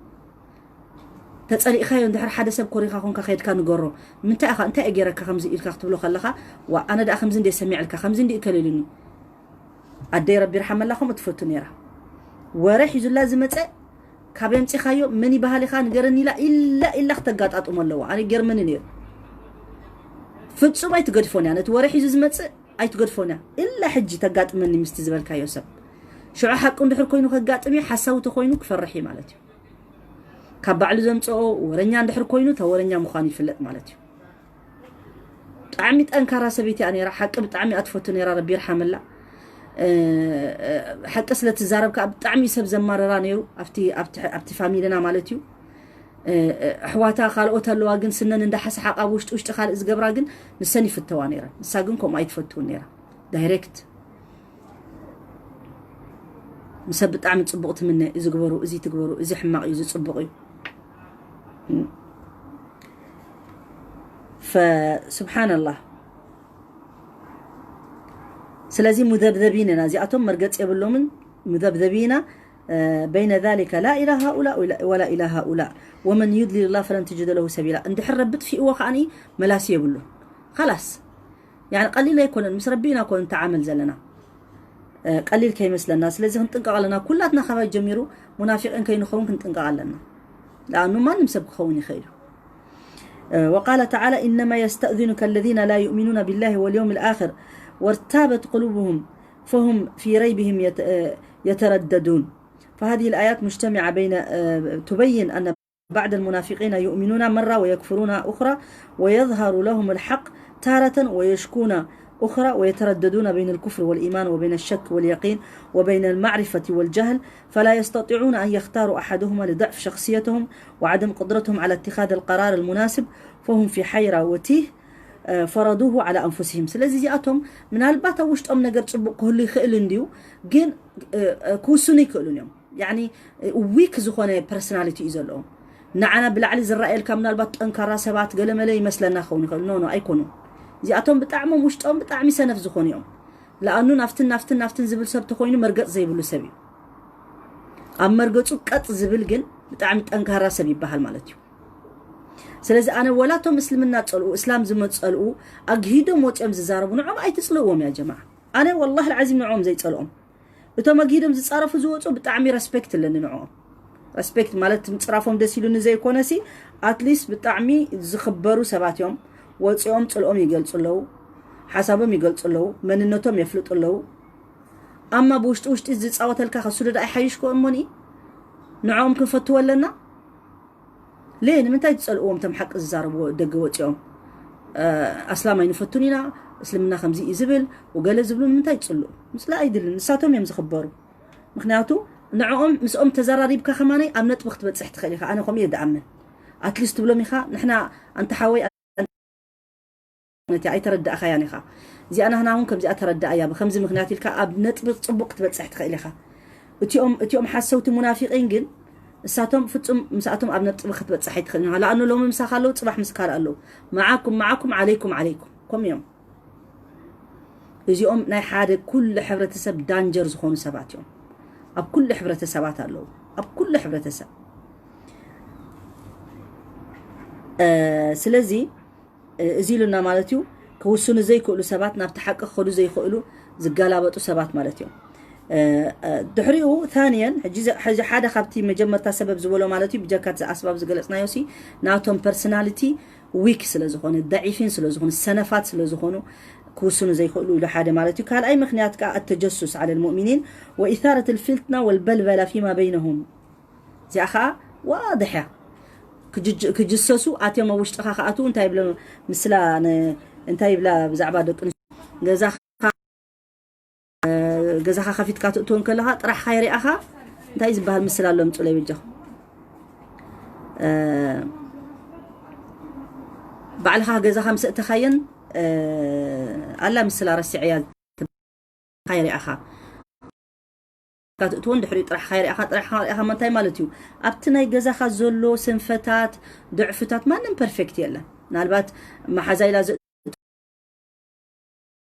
ተጸሊእካዮ እንድሕር ሓደ ሰብ ኮሪኻ ኮንካ ከይድካ ንገሮ። ምንታይ ኢኻ፣ እንታይ እየ ገይረካ ከምዚ ኢልካ ክትብሎ ከለኻ፣ ዋ፣ ኣነ ደኣ ከምዚ እንድየ ሰሚዐልካ፣ ከምዚ እንድዩ እከለ ኢሉኒ። ኣደይ ረቢ ይርሓመላ ከምኡ ትፈቱ ነይራ። ወረ ሒዙላ ዝመጸ ካብ የምጺኻዮ መን ይበሃል ኢኻ ንገረኒ ኢላ፣ ኢላ፣ ኢላ ክተጋጣጥሞ ኣለዋ። ኣነ ይገርመኒ ነይሩ። ፍጹም ኣይትገድፎን እያ። ነቲ ወረ ሒዙ ዝመጽእ ኣይትገድፎን እያ። ኢላ ሕጂ ተጋጥመኒ ምስቲ ዝበልካዮ ሰብ። ሽዑ ሓቁ እንድሕር ኮይኑ ከጋጥም እዩ፣ ሓሳዊ ተኮይኑ ክፈርሕ እዩ ማለት እዩ። ካብ ባዕሉ ዘምጽኦ ወረኛ እንድሕር ኮይኑ፣ እታ ወረኛ ምዃኑ ይፍለጥ ማለት እዩ። ብጣዕሚ ጠንካራ ሰበይቲ እያ ነይራ። ሓቂ ብጣዕሚ እያ ትፈቱ ነይራ፣ ረቢ ይርሓመላ። እ፣ እ፣ ሓቂ ስለ ትዛረብ ከኣ ብጣዕሚ ሰብ ዘማረራ ነይሩ፣ ኣብቲ፣ ኣብቲ፣ ኣብቲ ፋሚልና ማለት እዩ። እ፣ እ፣ ኣሕዋታ ካልኦት ኣለዋ፣ ግን ስነን እንዳሓሰሓቃ ኣብ ውሽጢ ውሽጢ ካልእ ዝገብራ ግን ንሰን ይፍተዋ ነይረን። ንሳ ግን ከምኡ ኣይትፈትውን ነይራ። ዳይሬክት ንሰብ ብጣዕሚ ጽቡቕ ትምነ፣ እዚ ግበሩ፣ እዚ ትግበሩ፣ እዚ ሕማቕ እዩ፣ እዚ ጽቡቕ እዩ። ፈ-፣ ስብሓንላህ። ስለዚ ሙዘብዘቢን ኢና፣ እዚኣቶም መርገጽ የብሎምን። ሙዘብዘቢና፣ እ፣ በይነ ዛሊከ ላ ኢላ ሃኡላ ወላ ኢላ ሃኡላ ወመን ዩድሊል ላህ ፈለን ተጅደ ለሁ ሰቢላ። እንድሕር ረቢ ጥፊእዎ ከኣኒ መላሲ የብሉን። ኻላስ። ያኒ ቀሊል ኣይኮነን፣ ምስ ረቢ ኢና እኮ ንተዓመል ዘለና። እ፣ ቀሊል ከይመስለና። ስለዚ ክንጥንቀቕ ኣለና። ኩላትና ካባይ ጀሚሩ ሙናፊቂን ከይንኸውን ክንጥንቀቕ ኣለና። ለኣኑ ማንም ሰብ ክኸውን ይኽእል እዩ። وقال تعالى: إنما يستأذنك الذين لا يؤمنون بالله واليوم الآخر وارتابت قلوبهم فهم في ريبهم يت- يترددون. فهذه الآيات مجتمعة بين تبين أن بعض المنافقين يؤمنون مرة ويكفرون أخرى، ويظهر لهم الحق تارة ويشكون أخرى، ويترددون بين الكفر والإيمان وبين الشك واليقين وبين المعرفة والجهل، فلا يستطيعون أن يختاروا أحدهما لضعف شخصيتهم وعدم قدرتهم على اتخاذ القرار المناسب، فهم في حيرة وتيه فرضوه على أنفسهم. ስለዚ እዚኣቶም ምናልባት ኣብ ውሽጦም ነገር ጽቡቕ ክህሉ ይኽእል እንድዩ፣ ግን ክውስኑ ይክእሉን እዮም። ያኒ ዊክ ዝኾነ ፐርሶናሊቲ እዩ ዘለዎም። ንዓና ብላዕሊ ዝረኣየልካ ምናልባት ጠንካራ ሰባት ገለመለ ይመስለና ክኸውን ይኽእል። ኖ ኖ፣ ኣይኮኑን። እዚኣቶም ብጣዕሞም ውሽጦም ብጣዕሚ ሰነፍ ዝኾኑ እዮም። ለኣኑ ናፍትን ናፍትን ናፍትን ዝብል ሰብ ተኾይኑ መርገጽ ዘይብሉ ሰብ እዩ። ኣብ መርገጹ ቀጥ ዝብል ግን ብጣዕሚ ጠንካራ ሰብ ይበሃል ማለት እዩ። ስለዚ ኣነ ወላቶም እስልምና ጸልኡ እስላም ዝመጸልኡ ኣግሂዶም ወጽኦም ዝዛረቡ ንዖም ኣይትጽልእዎም ያ ጀማዓ። ኣነ ወላሂ ልዓዚም ንዖም ዘይጸልኦም እቶም ኣግሂዶም ዝጻረፉ ዝወጹ ብጣዕሚ ረስፔክት ኣለኒ ንዕኦም። ረስፔክት ማለት ምጽራፎም ደስ ኢሉኒ ዘይኮነሲ ኣትሊስት ብጣዕሚ ዝኽበሩ ሰባት እዮም። ወጺኦም ጽልኦም ይገልጹ ኣለዉ፣ ሓሳቦም ይገልጹ ኣለዉ፣ መንነቶም የፍልጡ ኣለዉ። ኣማ ብውሽጢ ውሽጢ ዝጻወተልካ ከሱ ዶ ኣይሓይሽ ኮ እሞኒ ንዕኦም ክንፈትዎ ኣለና። ሌ ንምንታይ ትጸልእዎም? እቶም ሓቂ ዝዛረብዎ ደገ ወጺኦም ኣስላም ኣይንፈቱን ኢና፣ እስልምና ከምዚ እዩ ዝብል ወገለ ዝብሉ ንምንታይ ትጽልኡ? ምጽላእ ኣይድልን። ንሳቶም እዮም ዝኽበሩ። ምክንያቱ ንዕኦም ምስኦም ተዘራሪብካ ከማነይ ኣብ ነጥቢ ክትበጽሕ ትኽእል ኢኻ። ኣነ ከምኡ እየ ዝኣምን። ኣትሊስት ትብሎም ኢኻ ንሕና ኣንተ ሓወይ ነቲ ኣይተረዳእኻያን ኢኻ። እዚኣ ናህና እውን ከምዚኣ ተረዳእያ ብከምዚ ምክንያት ኢልካ ኣብ ነጥቢ ጽቡቕ ክትበጽሕ ትኽእል ኢኻ። እቲኦም እቲኦም ሓሰውቲ ሙናፊቂን ግን እሳቶም ፍጹም ምስኣቶም ኣብ ነጥቢ ክትበጽሕ ኣይትኽእልን ኢኻ። ለኣኑ ሎሚ ምሳኻ ኣለዉ ጽባሕ ምስ ካልእ ኣለዉ። መዓኩም መዓኩም ዓለይኩም ዓለይኩም ከም እዮም። እዚኦም ናይ ሓደ ኩሉ ሕብረተሰብ ዳንጀር ዝኾኑ ሰባት እዮም። ኣብ ኩሉ ሕብረተሰባት ኣለዉ። ኣብ ኩሉ ሕብረተሰብ ስለዚ እዚ ኢሉና ማለት እዩ። ክውስኑ ዘይክእሉ ሰባት ናብቲ ሓቂ ክኸዱ ዘይክእሉ ዝገላበጡ ሰባት ማለት እዮም። ድሕሪኡ ታንየን ሕጂ ሓደ ካብቲ መጀመርታ ሰበብ ዝበሎ ማለት እዩ ብጀካት ኣስባብ ዝገለፅናዮ ሲ ናቶም ፐርሶናሊቲ ዊክ ስለ ዝኾነ ደዒፊን ስለ ዝኾኑ ሰነፋት ስለ ዝኾኑ ክውስኑ ዘይክእሉ ኢሉ ሓደ ማለት እዩ። ካልኣይ ምክንያት ከዓ التجسس على المؤمنين وإثارة الفتنة والبلبلة فيما بينهم እዚኣ ከዓ ዋድሕ እያ። ክጅሰሱ ኣትዮም ኣብ ውሽጥኻ ክኣትዉ እንታይ ይብለ ምስላ እንታይ ይብላ ብዛዕባ ደቂ ገዛኻ ገዛኻ ከፊትካ ትእትወን ከለኻ ጥራሕኻ ይሪኣኻ እንታይ ዝበሃል ምስላ ኣሎ ምፁለይ በጃኹም ባዕልኻ ገዛኻ ምስ እተኻየን ኣላ ምስላ ረሲዐያ ይሪኣኻ ትእትወን ድሕሪኡ ጥራሕ ካይሪኣኻ ጥራሕ ካሪኣኻ እንታይ ማለት እዩ ኣብቲ ናይ ገዛኻ ዘሎ ስንፈታት ድዕፍታት ማንም ፐርፌክት የለን ምናልባት መሓዛ ኢላ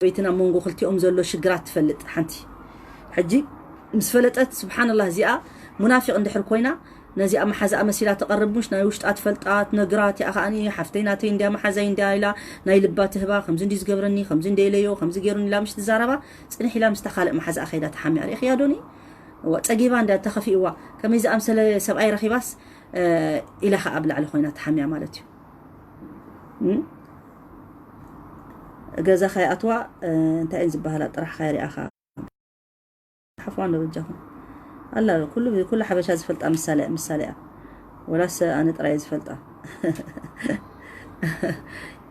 በይትን ኣብ መንጎ ክልቲኦም ዘሎ ሽግራት ትፈልጥ ሓንቲ ሕጂ ምስ ፈለጠት ስብሓንላህ እዚኣ ሙናፊቅ እንድሕር ኮይና ነዚኣ መሓዛኣ መሲላ ትቐርብ ሙሽ ናይ ውሽጣ ትፈልጣ ትነግራ እቲኣ ከዓኒ ሓፍተይ ናተይ እንድያ መሓዛይ እንድያ ኢላ ናይ ልባ ትህባ ከምዚ እንዲ ዝገብረኒ ከምዚ እንደ ኢለዮ ከምዚ ገይሩኒ ኢላ ምሽ ትዛረባ ፅንሕ ኢላ ምስታ ካልእ መሓዛኣ ከይዳ ተሓሚያ ርኢኽያ ዶኒ እዋ ፀጊባ እንድያ ተኸፊእዋ ከመይ ዝኣምሰለ ሰብኣይ ረኺባስ ኢላ ከዓ ኣብ ላዕሊ ኮይና ተሓሚያ ማለት እዩ ገዛ ከይኣትዋ እንታይ እየን ዝበሃላ ጥራሕ ከይሪኣኻ ሓፍዋ እንዶ በጃኹም ኣላ ኩሉ ኩሉ ሓበሻ ዝፈልጣ ምሳሌ ምሳሌ እያ ወላስ ኣነ ጥራይ ዝፈልጣ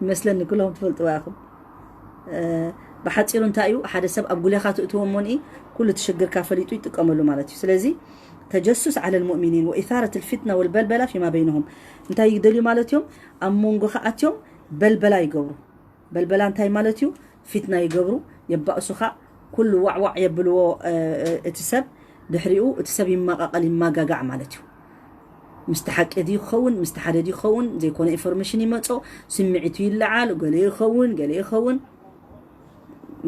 ይመስለኒ ኩሎም ትፈልጥዋ ኢኹም ብሓፂሩ እንታይ እዩ ሓደ ሰብ ኣብ ጉሌኻ ትእትዎ እሞኒ ኩሉ ትሽግርካ ፈሊጡ ይጥቀመሉ ማለት እዩ ስለዚ ተጀሱስ ዓለ ልሙእሚኒን ወኢታረት ልፊትና ወልበልበላ ፊማ በይነሁም እንታይ ይግደልዩ ማለት እዮም ኣብ መንጎ ከኣትዮም በልበላ ይገብሩ በልበላ እንታይ ማለት እዩ ፊትና ይገብሩ የባእሱኻ ኩሉ ዋዕዋዕ የብልዎ እቲ ሰብ ድሕሪኡ እቲ ሰብ ይመቃቀል ይመጋጋዕ ማለት እዩ ምስቲ ሓቂ ድዩ ክኸውን ምስቲ ሓደ ድዩ ክኸውን ዘይኮነ ኢንፎርሜሽን ይመጾ ስምዒቱ ይለዓል ገለ ይኸውን ገለ ይኸውን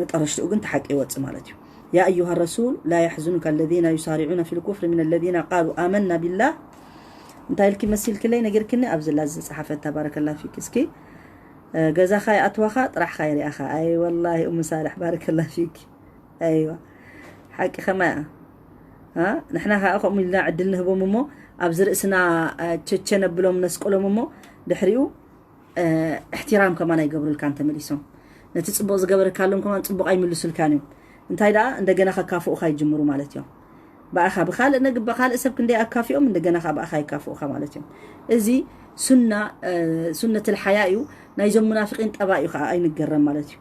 መጠረሽትኡ ግን ተሓቂ ይወጽእ ማለት እዩ يا أيها الرسول لا يحزنك الذين يسارعون في الكفر من الذين قالوا آمنا بالله እንታይ ኢልኪ መሲልክለይ ነጊርክኒ ኣብዝላ ዝፀሓፈት ተባረከላ ፊክ እስኪ ገዛኻ ይኣትዋኻ ጥራሕኻ ይሪኣኻ ኣይ ወላሂ ኡም ሳልሕ ባረከላ ፊክ ኣይዋ ሓቂ ከማያ ንሕና ከዓ ከምኡ ኢልና ዕድል ንህቦም እሞ ኣብዚ ርእስና ቸቸ ነብሎም ነስቅሎም እሞ ድሕሪኡ እሕትራም ከማን ኣይገብሩልካን ተመሊሶም። ነቲ ጽቡቕ ዝገበረካሎም ከማን ጽቡቕ ኣይምልሱልካን እዮም። እንታይ ደኣ እንደገና ከካፍኡኻ ይጅምሩ ማለት እዮም። ብኣኻ ብኻልእ ነግ ብኻልእ ሰብ ክንደይ ኣካፊኦም እንደገና ከዓ ብኣኻ ይካፍኡኻ ማለት እዮም። እዚ ሱና ሱነትል ሓያ እዩ። ናይዞም ሙናፊቂን ጠባይ እዩ ከዓ ኣይንገረም ማለት እዩ።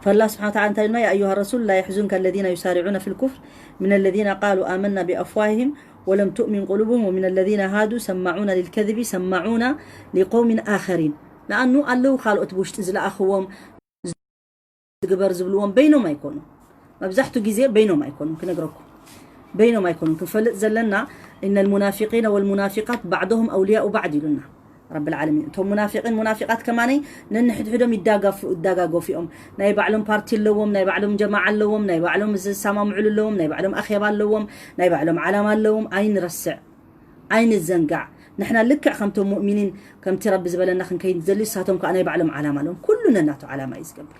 ፈላ ስብሓን ተዓላ እንታይ ኢልና? يا أيها الرسول لا يحزنك الذين يسارعون في الكفر من الذين قالوا آمنا بأفواههم ولم تؤمن قلوبهم ومن الذين هادوا سماعون للكذب سماعون لقوم آخرين. ንኣኑ ኣለዉ ካልኦት ብውሽጢ ዝለኣኽዎም ዝግበር ዝብልዎም በይኖም ኣይኮኑ። መብዛሕቱ ግዜ በይኖም ኣይኮኑን ክነግረኩም። በይኖም ኣይኮኑን። ክንፈልጥ ዘለና إن المنافقين والمنافقات بعضهم أولياء بعض ኢሉና ረብል ዓለሚን። እቶም ሙናፊቂን ሙናፊቃት ከማነይ ነንሕድሕዶም ይዳጋፉ ይዳጋገፉ እዮም። ናይ ባዕሎም ፓርቲ ኣለዎም፣ ናይ ባዕሎም ጀማዓ ኣለዎም፣ ናይ ባዕሎም ዝሰማምዕሉ ኣለዎም፣ ናይ ባዕሎም ኣኼባ ኣለዎም፣ ናይ ባዕሎም ዓላማ ኣለዎም። ኣይንረስዕ፣ ኣይንዘንጋዕ። ንሕና ልክዕ ከምቶም ሙእሚኒን ከምቲ ረቢ ዝበለና ክንከይድ ንዘሊ፣ ንሳቶም ከዓ ናይ ባዕሎም ዓላማ ኣለዎም። ኩሉ ነናቱ ዓላማ እዩ ዝገብር።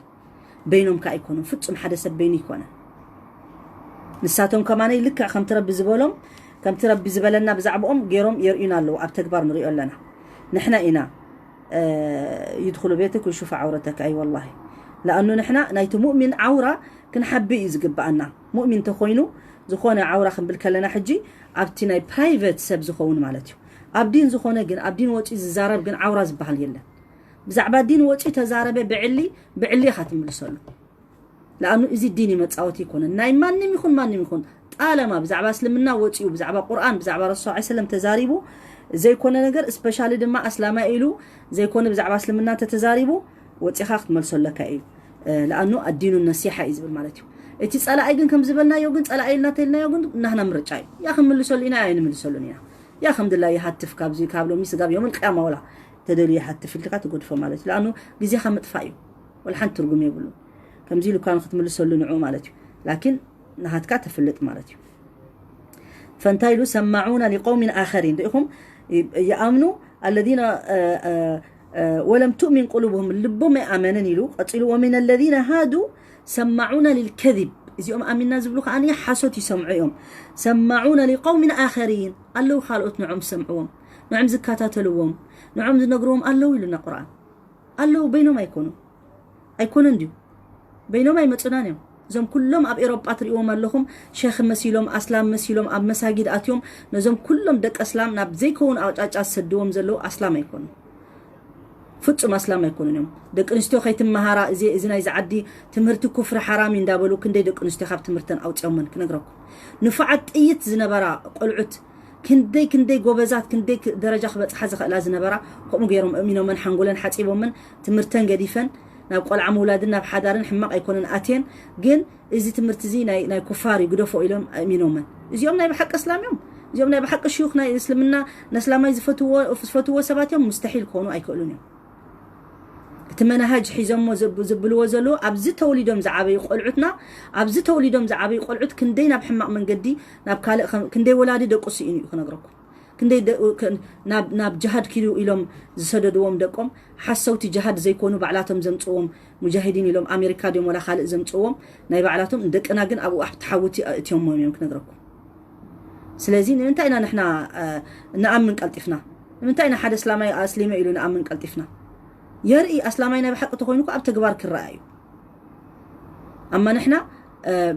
በይኖም ከዓ ኣይኮኑን። ፍጹም ሓደ ሰብ በይኑ ኣይኮነን። ንሳቶም ከማነይ ልክዕ ከምቲ ረቢ ዝበሎም ከምቲ ረቢ ዝበለና ብዛዕባኦም ገይሮም የርእዩና ኣለዉ። ኣብ ተግባር ንሪኦ ኣለና። ንሕና ኢና يدخل بيتك ويشوف عورتك. أي والله. لأنه ንሕና ናይቲ ሙእሚን ዓውራ ክንሓቢ እዩ ዝግብኣና። ሙእሚን ተኾይኑ ዝኾነ ዓውራ ክንብል ከለና ሕጂ ኣብቲ ናይ ፕራይቨት ሰብ ዝኸውን ማለት እዩ። ኣብ ዲን ዝኾነ ግን ኣብ ዲን ወፂኡ ዝዛረብ ግን ዓውራ ዝበሃል የለን። ብዛዕባ ዲን ወፂኡ ተዛረበ ብዕሊ ብዕሊ ኢኻ ትምልሰሉ። ለኣኑ እዚ ዲን መፃወቲ ይኮነን ናይ ማንም ይኹን ማንም ይኹን ጣለማ ብዛዕባ እስልምና ወፂኡ ብዛዕባ ቁርኣን ብዛዕባ ረሱል ስ ሰለም ተዛሪቡ ዘይኮነ ነገር ስፔሻሊ ድማ ኣስላማይ ኢሉ ዘይኮነ ብዛዕባ እስልምና ተተዛሪቡ ወፂኻ ክትመልሶ ኣለካ እዩ። ለኣኑ ኣዲኑ ነሲሓ እዩ ዝብል ማለት እዩ። እቲ ፀላኣይ ግን ከም ዝበልናዮ ግን ፀላኣይ ኢልና ተልናዮ ግን ናህና ምርጫ እዩ። ያ ክንምልሰሉ ኢና ኣይንምልሰሉን ኢና። ያ ከምድላ ይሃትፍ ካብዚ ካብ ሎሚ ስጋብ ዮም ቅያማ ወላ ተደልዩ ይሃትፍ ኢልካ ትገድፎ ማለት እዩ። ለኣኑ ግዜኻ ምጥፋእ እዩ። ወላ ሓንቲ ትርጉም የብሉ። ከምዚ ኢሉ እኳ ንክትምልሰሉ ንዑ ማለት እዩ። ላኪን ንሃትካ ተፍልጥ ማለት እዩ። ፈንታይ ኢሉ ሰማዑና ሊቀውሚን ኣኸሪን ርኢኹም ይኣምኑ الذين ولم تؤمن قلوبهم ልቦም ኣይኣመንን ኢሉ ቀፂሉ ومن الذين هادوا سماعون للكذب እዚኦም ኣሚንና ዝብሉ ከዓ ሓሶት ይሰምዑ እዮም። سماعون لقوم آخرين ኣለዉ ካልኦት ንዖም ዝሰምዕዎም ንዖም ዝከታተልዎም ንዖም ዝነግርዎም ኣለዉ ኢሉና ቁርኣን። ኣለዉ በይኖም ኣይኮኑ ኣይኮነን ድዩ? በይኖም ኣይመፁናን እዮም። እዞም ኩሎም ኣብ ኤሮጳ ትሪእዎም ኣለኹም ሸኽ መሲሎም ኣስላም መሲሎም ኣብ መሳጊድ ኣትዮም ነዞም ኩሎም ደቂ ኣስላም ናብ ዘይከውን ኣቕጫጫ ዝሰድዎም ዘለዉ ኣስላም ኣይኮኑ። ፍጹም ኣስላም ኣይኮኑን እዮም። ደቂ ኣንስትዮ ከይትመሃራ እዚ እዚ ናይዚ ዓዲ ትምህርቲ ኩፍሪ ሓራም እዩ እንዳበሉ ክንደይ ደቂ ኣንስትዮ ካብ ትምህርተን ኣውፅኦመን ክነግረኩም። ንፉዓት ጥይት ዝነበራ ቆልዑት ክንደይ ክንደይ ጎበዛት ክንደይ ደረጃ ክበፅሓ ዝኽእላ ዝነበራ ከምኡ ገይሮም እሚኖመን ሓንጎለን ሓፂቦመን ትምህርተን ገዲፈን ናብ ቆልዓ ምውላድን ናብ ሓዳርን ሕማቕ ኣይኮነን ኣትየን ግን እዚ ትምህርቲ እዚ ናይ ናይ ኩፋር እዩ ግደፎ ኢሎም ኣእሚኖመን። እዚኦም ናይ ብሓቂ እስላም እዮም። እዚኦም ናይ ብሓቂ ሽዩኽ ናይ እስልምና ነስላማይ ዝፈትዎ ዝፈትዎ ሰባት እዮም። ሙስተሒል ክኾኑ ኣይክእሉን እዮም። እቲ መናሃጅ ሒዞሞ ዝብልዎ ዘለዉ ኣብዚ ተወሊዶም ዝዓበዩ ቆልዑትና ኣብዚ ተወሊዶም ዝዓበዩ ቆልዑት ክንደይ ናብ ሕማቕ መንገዲ ናብ ካልእ ክንደይ ወላዲ ደቁ ስኢኑ እዩ ክነግረኩም። ክንደይ ናብ ጅሃድ ኪዱ ኢሎም ዝሰደድዎም ደቆም ሓሰውቲ ጅሃድ ዘይኮኑ ባዕላቶም ዘምፅዎም ሙጃሂዲን ኢሎም ኣሜሪካ ድዮም ወላ ካልእ ዘምፅዎም ናይ ባዕላቶም ደቅና ግን ኣብኡ ኣብቲ ሓውቲ እትዮሞም እዮም ክነግረኩም። ስለዚ ንምንታይ ኢና ንሕና ንኣምን ቀልጢፍና? ንምንታይ ኢና ሓደ እስላማይ ኣስሊመ ኢሉ ንኣምን ቀልጢፍና? የርኢ ኣስላማይ ናይ ብሓቂ ተኮይኑ እኮ ኣብ ተግባር ክረኣ እዩ። ኣማ ንሕና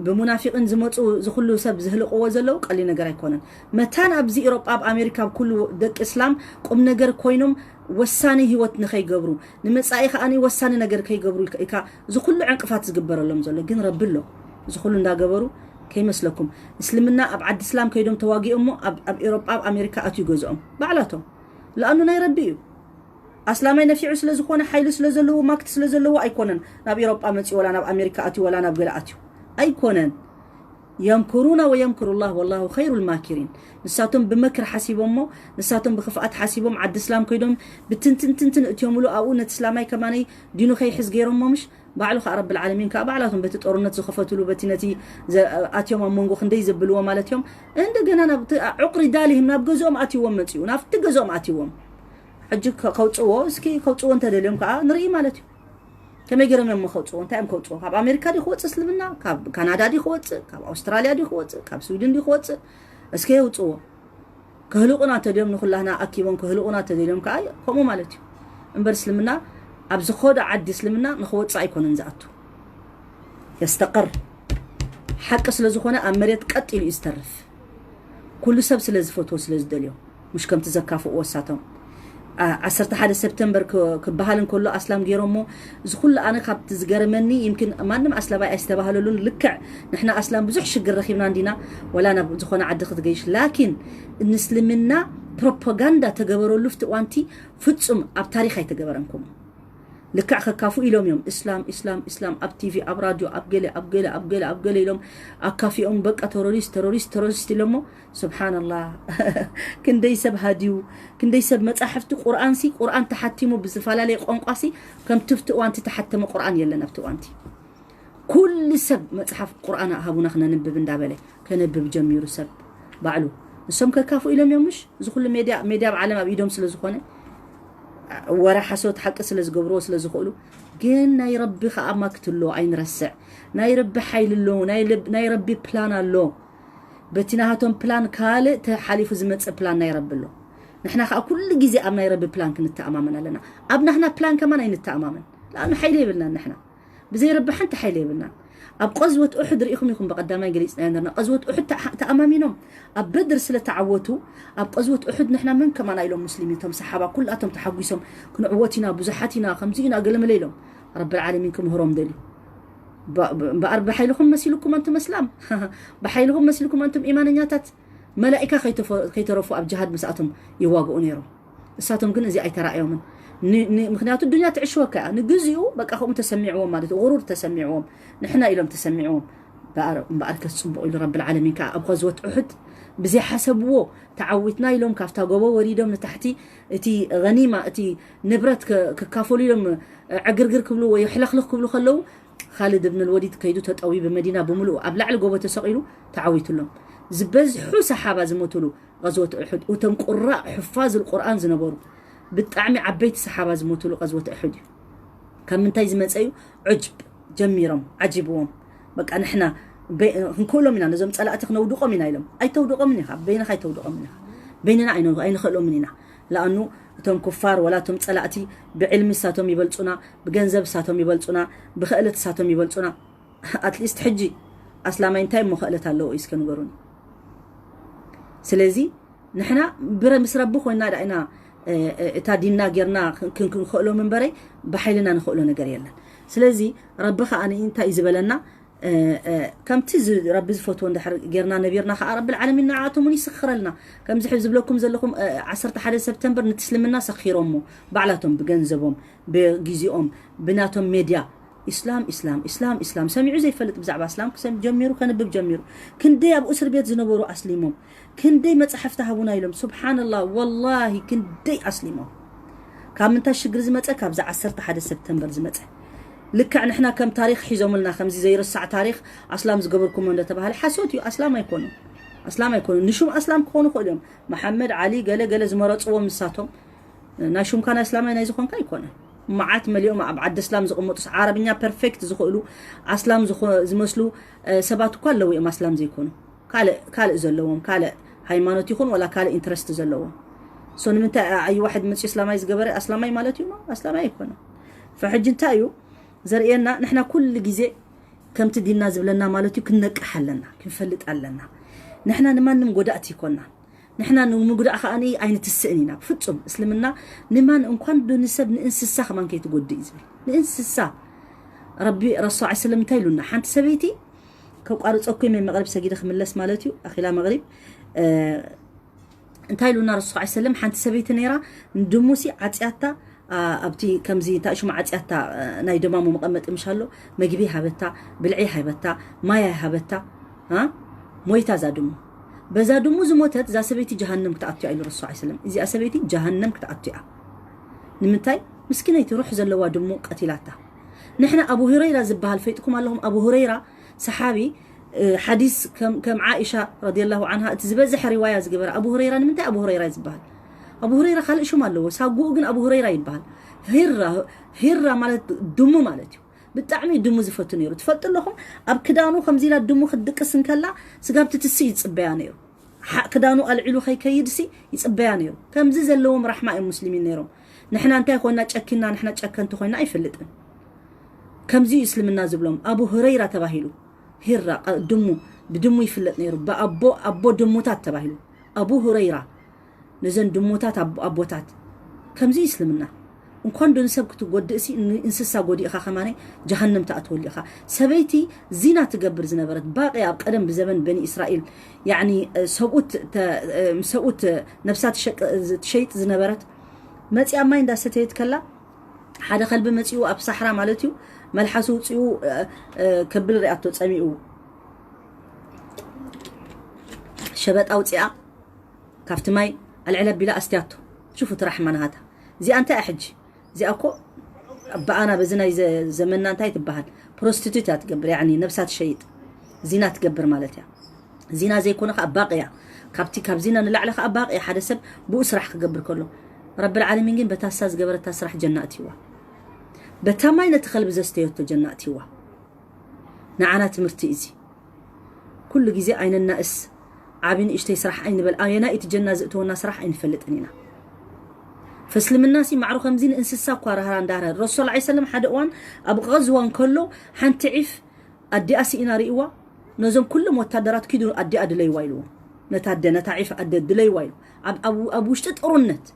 ብሙናፊቅን ዝመፁ ዝኩሉ ሰብ ዝህልቅዎ ዘለዉ ቀሊል ነገር ኣይኮነን። መታን ኣብዚ ኤሮጳ ኣብ ኣሜሪካ ኣብ ኩሉ ደቂ እስላም ቁም ነገር ኮይኖም ወሳኒ ህይወት ንከይገብሩ ንመፃኢ ከዓኒ ወሳኒ ነገር ከይገብሩ ኢልካ እዚ ኩሉ ዕንቅፋት ዝግበረሎም ዘሎ ግን ረቢ ኣሎ። እዚ ኩሉ እንዳገበሩ ከይመስለኩም እስልምና ኣብ ዓዲ እስላም ከይዶም ተዋጊኦም እሞ ኣብ ኤሮጳ ኣብ ኣሜሪካ ኣትዩ ገዝኦም ባዕላቶም ለኣኑ ናይ ረቢ እዩ። ኣስላማይ ነፊዑ ስለ ዝኾነ ሓይሊ ስለ ዘለዎ ማክት ስለ ዘለዎ ኣይኮነን ናብ ኤሮጳ መፂኡ ወላ ናብ ኣሜሪካ ኣትዩ ወላ ናብ ገለ ኣትዩ ኣይኮነን። يمكرون ويمكر الله والله خير الماكرين ንሳቶም ብመክር ሓሲቦሞ ንሳቶም ብክፍኣት ሓሲቦም ዓዲ እስላም ከይዶም ብትንትንትንትን እትዮምሉ ኣብኡ ነቲ እስላማይ ከማነይ ዲኑ ከይሕዝ ገይሮሞ ምሽ ባዕሉ ከዓ ረብል ዓለሚን ከዓ ባዕላቶም በቲ ጦርነት ዝኸፈትሉ በቲ ነቲ ኣትዮም ኣብ መንጎ ክንደይ ዘብልዎ ማለት እዮም እንደገና ናብ ዕቁሪ ዳሊህም ናብ ገዝኦም ኣትይዎም መፅኡ ናብቲ ገዝኦም ኣትይዎም ሕጂ ከውፅዎ እስኪ ከውፅዎ እንተደልዮም ከዓ ንርኢ ማለት እዩ። ከመይ ገይሮም እዮም ከውፅዎ እንታይ እዮም ከውፅዎ ካብ ኣሜሪካ ዲ ክወፅእ እስልምና ካብ ካናዳ ዲ ክወፅእ ካብ ኣውስትራሊያ ዲ ክወፅእ ካብ ስዊድን ዲ ክወፅእ እስከ የውፅዎ። ከህልቁና ተድዮም ንኩላህና ኣኪቦም ከህልቁና ተደልዮም ከዓ ከምኡ ማለት እዩ። እምበር እስልምና ኣብ ዝኾነ ዓዲ እስልምና ንኽወፅእ ኣይኮነን ዝኣቱ። የስተቐር ሓቂ ስለ ዝኾነ ኣብ መሬት ቀጥ ኢሉ እዩ ዝተርፍ። ኩሉ ሰብ ስለ ዝፈትዎ ስለ ዝደልዮ፣ ምሽ ከምቲ ዘካፍእዎ እሳቶም። ዓ-፣ ዓሰርተ ሓደ ሰፕተምበር ክ-፣ ክበሃል እንከሎ ኣስላም ገይሮሞ፣ እዚ ኩሉ ኣነ ካብቲ ዝገረመኒ፣ ይምክን ማንም ኣስላማይ ኣይስተባህለሉን። ልክዕ ንሕና ኣስላም ብዙሕ ሽግር ረኺብና እንዲና፣ ወላ ናብ ዝኾነ ዓዲ ክትገይሽ። ላኪን ንእስልምና ፕሮፓጋንዳ ተገበረሉ ኣብቲ እዋንቲ ፍጹም ኣብ ታሪኽ ኣይተገበረን ከምኡ። ልክዕ ከካፉ ኢሎም እዮም፣ እስላም፣ እስላም፣ እስላም፣ ኣብ ቲቪ፣ ኣብ ራድዮ፣ ኣብ ገለ፣ ኣብ ገለ፣ ኣብ ገለ፣ ኣብ ገለ ኢሎም ኣካፊኦም፣ በቃ ተሮሪስት፣ ተሮሪስት፣ ተሮሪስት ኢሎሞ። ስብሓንላህ። ክንደይ ሰብ ሃድዩ፣ ክንደይ ሰብ መጻሕፍቲ ቁርኣንሲ፣ ቁርኣን ተሓቲሙ ብዝፈላለየ ቋንቋሲ፣ ከምቲ ኣብቲ እዋንቲ ተሓተመ ቁርኣን የለን ኣብቲ እዋንቲ። ኩሉ ሰብ መጽሓፍ ቁርኣን ሃቡና ክነንብብ እንዳበለ ከነብብ ጀሚሩ ሰብ ባዕሉ። ንሶም ከካፉ ኢሎም እዮም ምሽ? እዚ ኩሉ ሜድያ፣ ሜድያ ኣብ ዓለም ኣብ ኢዶም ስለ ዝኾነ፣ ወረ ሓሶት ሓቂ ስለ ዝገብርዎ ስለ ዝኽእሉ። ግን ናይ ረቢ ከኣ ማክት ኣሎ ኣይንረስዕ። ናይ ረቢ ሓይሊ ኣሎ፣ ናይ ለብ-፣ ናይ ረቢ ፕላን ኣሎ። በቲ ናሃቶም ፕላን ካልእ ተሓሊፉ ዝመጽእ ፕላን ናይ ረቢ ኣሎ። ንሕና ከኣ ኩሉ ግዜ ኣብ ናይ ረቢ ፕላን ክንተኣማመን ኣለና። ኣብ ናህና ፕላን ከማን ኣይንተኣማመን። ለኣኑ ሓይሊ የብልናን ንሕና። ብዘይ ረቢ ሓንቲ ሓይሊ የብልናን። ኣብ ቀዝወት ኡሑድ ርኢኹም ኢኹም፣ ብቐዳማይ ገሊጽናዮ ነርና። ቀዝወት ኡሑድ ተኣ-፣ ተኣማሚኖም ኣብ በድር ስለ ተዓወቱ፣ ኣብ ቀዝወት ኡሑድ ንሕና መን ከማና ኢሎም ሙስሊሚን፣ እቶም ሰሓባ ኩላቶም ተሓጒሶም፣ ክንዕወት ኢና፣ ብዙሓት ኢና፣ ከምዚ ኢና፣ ገለመለ ኢሎም። ረብል ዓለሚን ክምህሮም ደልዩ። ባ-፣ ብ-፣ እምበኣር ብሓይልኹም መሲልኩም ኣንቱም ኣስላም፣ ብሓይልኹም መሲልኩም ኣንቱም ኢማነኛታት፣ መላኢካ ከይተፈ-፣ ከይተረፉ ኣብ ጅሃድ ምስኣቶም ይዋግኡ ነይሮም። እሳቶም ግን እዚ ኣይተራእዮምን። ን-፣ ን-፣ ምኽንያቱ ዱንያ ትዕሽወካ እያ። ንግዚኡ በቃ ከምኡ ተሰሚዕዎም ማለት እዩ። غرور ተሰሚዕዎም። ንሕና ኢሎም ተሰሚዕዎም። እምበኣር፣ እምበኣርከስ ጽቡቕ ኢሉ ረብል ዓለሚን ከኣ ኣብ ቐዝወት ኡሑድ ብዘይሓሰብዎ ተዓዊትና ኢሎም ካብታ ጎቦ ወሪዶም ንታሕቲ እቲ ገኒማ፣ እቲ ንብረት ከ-፣ ክካፈሉ ኢሎም ዕግርግር ክብሉ ወይ ሕለኽልኽ ክብሉ ከለዉ፣ ኻልድ እብን ልወሊድ ከይዱ ተጠውዩ ብመዲና ብምሉኡ ኣብ ላዕሊ ጎቦ ተሰቒሉ ተዓዊቱሎም። ዝበዝሑ ሰሓባ ዝሞቱሉ ቐዝወት ኡሑድ፣ እቶም ቁራእ ሑፋዝ ቁርኣን ዝነበሩ ብጣዕሚ ዓበይቲ ሰሓባ ዝሞቱሉ ቐዝወት ኡሑድ እዩ። ካብ ምንታይ ዝመጸ እዩ? ዑጅብ ጀሚሮም፣ ዓጂብዎም። በቃ ንሕና በይ-፣ ክንክእሎም ኢና፣ ነዞም ጸላእቲ ክነውድቖም ኢና ኢሎም። ኣይተውድቖምን ኢኻ፣ በይንኻ ኣይተውድቖምን ኢኻ። በይንና ኣይነ-፣ ኣይንኽእሎምን ኢና። ለኣኑ እቶም ኩፋር ወላ እቶም ጸላእቲ ብዕልሚ እሳቶም ይበልጹና፣ ብገንዘብ እሳቶም ይበልጹና፣ ብኽእለት እሳቶም ይበልጹና። ኣትሊስት ሕጂ ኣስላማይ እንታይ እሞ ክእለት ኣለዎ እዩ እስከ ንገሩኒ። ስለዚ ንሕና ብረ-፣ ምስ ረቢ ኮይና ዳ ኢና፣ እ፣ እ፣ እታ ዲንና ጌርና ክን-፣ ክን-፣ ክንኽእሎ ምንበረይ ብሓይልና ንኽእሎ ነገር የለን። ስለዚ ረቢ ከኣ እንታይ እዩ ዝበለና? እ፣ እ፣ ከምቲ ዝ-፣ ረቢ ዝፈትዎ እንድሕር ጌርና ነቢርና ከኣ ረብል ዓለሚን ንዓኣቶም እውን ይስኽረልና። ከምዚ ሕዚ ዝብለኩም ዘለኹም፣ እ፣ ዓሰርተ ሓደ ሰፕተምበር ነቲ እስልምና ሰኺሮሞ ባዕላቶም ብገንዘቦም፣ ብግዜኦም፣ ብናቶም ሜድያ ኢስላም፣ ኢስላም፣ ኢስላም፣ ኢስላም ሰሚዑ ዘይፈልጥ ብዛዕባ እስላም ክሰም-፣ ጀሚሩ ከንብብ ጀሚሩ። ክንደይ ኣብ እስር ቤት ዝነበሩ ኣስሊሞም፣ ክንደይ መጻሕፍቲ ሃቡና ኢሎም። ሱብሓነላህ፣ ወላሂ ክንደይ ኣስሊሞም። ካብ ምንታይ ሽግር ዝመጸ? ካብዚ ዓሰርተ ሓደ ሰፕተምበር ዝመጸ። ልክዕ ንሕና ከም ታሪኽ ሒዞምልና፣ ከምዚ ዘይርሳዕ ታሪኽ ኣስላም ዝገበርኩሞ እንደተባህለ ሓሶት እዩ። ኣስላም ኣይኮኑን። ኣስላም ኣይኮኑን። ንሹም ኣስላም ክኾኑ ይኽእሉ እዮም። መሓመድ፣ ዓሊ፣ ገለ ገለ ዝመረጽዎም ንሳቶም። ናይ ሹምካ ናይ ኣስላማይ ናይ ዝኾንካ ኣይኮነን። መዓት መሊኦም ኣብ ዓዲ ኣስላም ዝቕመጡ፣ ዓረብኛ ፐርፌክት ዝኽእሉ፣ ኣስላም ዝኾ-፣ ዝመስሉ፣ እ፣ ሰባት እኳ ኣለዉ እዮም ኣስላም ዘይኮኑ። ካልእ፣ ካልእ ዘለዎም፣ ካልእ ሃይማኖት ይኹን ዋላ ካልእ ኢንትረስት ዘለዎም። ሶ ንምንታይ ኣ-፣ ኣዩ ዋሕድ መፅዩ ኣስላማይ ዝገበረ ኣስላማይ ማለት እዩ? ኣስላማይ ኣይኮነን። ፈሕጂ እንታይ እዩ ዘርእየና? ንሕና ኩሉ ግዜ ከምቲ ዲንና ዝብለና ማለት እዩ ክንነቅሕ ኣለና፣ ክንፈልጥ ኣለና። ንሕና ንማንም ጎዳእቲ ይኮንና። ንሕና ንምጉዳእ ከኣ ኣይንትስእን ኢና። ብፍጹም እስልምና ንማን እንኳን ዶ ንሰብ ንእንስሳ ከማን ከይትጎድእ እዩ ዝብል። ንእንስሳ። ረቢ ረሱል ሰለላሁ ዐለይሂ ወሰለም እንታይ ኢሉና? ሓንቲ ሰበይቲ ከቋርጸኩም እየ፣ መቕሪብ ሰጊደ ክምለስ ማለት እዩ። ኣኺላ መቕሪብ፣ እ፣ እንታይ ኢሉና ረሱል ሰለላሁ ዐለይሂ ወሰለም? ሓንቲ ሰበይቲ ነይራ፣ ንድሙሲ ዓጽያታ፣ ኣ፣ ኣብቲ ከምዚ እንታይ ሽሙ ዓጽያታ፣ እ፣ ናይ ደማሙ መቐመጢ ምሽ ኣሎ፣ መግቢ ሃበታ፣ ብልዒ ሃበታ፣ ማይ ሃበታ፣ ኣ፣ ሞይታ እዛ ድሙ። በዛ ድሙ ዝሞተት እዛ ሰበይቲ ጀሃነም ክትኣቱ እያ ኢሉ ረሱል ሰለላሁ ዐለይሂ ወሰለም። እዚኣ ሰበይቲ ጀሃነም ክትኣቱ እያ። ንምንታይ? ምስኪነይቲ ሩሕ ዘለዋ ድሙ ቀቲላታ። ንሕና ኣቡ ሁረይራ ዝበሃል ፈይጥኩም ኣለኹም? ኣቡ ሁረይራ ሰሓቢ፣ እ፣ ሓዲስ ከም፣ ከም ዓኢሻ ረዲየላሁ ዓንሃ እቲ ዝበዝሐ ሪዋያ ዝገበረ ኣቡ ሁረይራ። ንምንታይ ኣቡ ሁረይራ እዩ ዝበሃል? ኣቡ ሁረይራ ካልእ ሽም ኣለዎ። ሳጉኡ ግን ኣቡ ሁረይራ ይበሃል። ሂራ፣ ሂራ ማለት ድሙ ማለት እዩ። ብጣዕሚ ድሙ ዝፈቱ ነይሩ። ትፈልጡ ኣለኹም? ኣብ ክዳኑ ከምዚ ኢላ ድሙ ክትድቅስ እንከላ ስጋብ ትትስእ ይጽበያ ነይሩ። ሓ-፣ ክዳኑ ኣልዒሉ ከይከይድሲ ይጽበያ ነይሩ። ከምዚ ዘለዎም ራሕማ እዮም ሙስሊሚን ነይሮም። ንሕና እንታይ ኮይና ጨኪና፣ ንሕና ጨከንቲ ኮይና ኣይፈልጥን። ከምዚ እዩ እስልምና ዝብሎም። ኣቡ ሁረይራ ተባሂሉ፣ ሂራ፣ ቀ-፣ ድሙ፣ ብድሙ ይፍለጥ ነይሩ። ብኣቦ፣ ኣቦ ድሙታት ተባሂሉ። ኣቡ ሁረይራ፣ ነዘን ድሙታት ኣቦ-፣ ኣቦታት። ከምዚ እዩ እስልምና። እንኳን ዶ ንሰብ ክትጎድእ ሲ፣ ን-፣ እንስሳ ጎዲእኻ ከማነ ጀሃነም ትኣትወሉ ኢኻ። ሰበይቲ ዚና ትገብር ዝነበረት፣ ባቂ ኣብ ቀደም ብዘበን በኒ እስራኤል፣ ያዕኒ፣ እ፣ ሰብኡት ተ-፣ እ፣ ሰብኡት ነብሳ ትሸቅ-፣ ትሸይጥ ዝነበረት፣ መጺኣ ማይ እንዳሰተየት ከላ፣ ሓደ ከልቢ መጺኡ ኣብ ሳሕራ ማለት እዩ፣ መልሓሱ ውጺኡ፣ እ፣ እ፣ ከብል ሪኣቶ ጸሚኡ። ሸበጣ ውጺኣ፣ ካብቲ ማይ ኣልዕል ኣቢላ ኣስትያቶ። ሽፉ እቲ ራሕማ ናሃታ። እዚኣ እንታይ እያ ሕጂ? እዚኣ እኮ በኣና በዚ ናይ ዘ-፣ ዘመንና እንታይ ትበሃል? ፕሮስቲቱት እያ ትገብር፣ ያዕኒ ነብሳ ትሸይጥ። ዚና ትገብር ማለት እያ። ዚና ዘይኮነ ከኣ ባቂ እያ። ካብቲ፣ ካብ ዚና ንላዕሊ ከኣ ባቂ እያ። ሓደ ሰብ ብኡ ስራሕ ክገብር ከሎ። ረብል ዓለሚን ግን በታ እሳ ዝገበረታ ስራሕ ጀና እትይዋ። በታ ማይ ነቲ ከልቢ ዘስተየቶ ጀና እትይዋ። ንዓና ትምህርቲ እዚ። ኩሉ ግዜ ኣይነናእስ። ዓቢ ንእሽተይ ስራሕ ኣይንበል። ኣየናይ እቲ ጀና ዝእተወና ስራሕ ኣይንፈልጥን ኢና። ፈስልምና ሲ ማዕሩ ከምዚ ንእንስሳ እኳ ራህራ እንዳረ። ረሱል ዐለይሂ ሰለም ሓደ እዋን ኣብ ቐዝዋ እንከሎ ሓንቲ ዒፍ ኣዲኣ ስኢና ርእይዋ። ነዞም ኩሎም ወታደራት ኪዱ ኣዲኣ ድለይዋ ኢልዎ። ነታ ኣደ፣ ነታ ዒፍ ኣደ ድለይዋ ኢሉ። ኣብ፣ ኣብ፣ ኣብ ውሽጢ ጥሩነት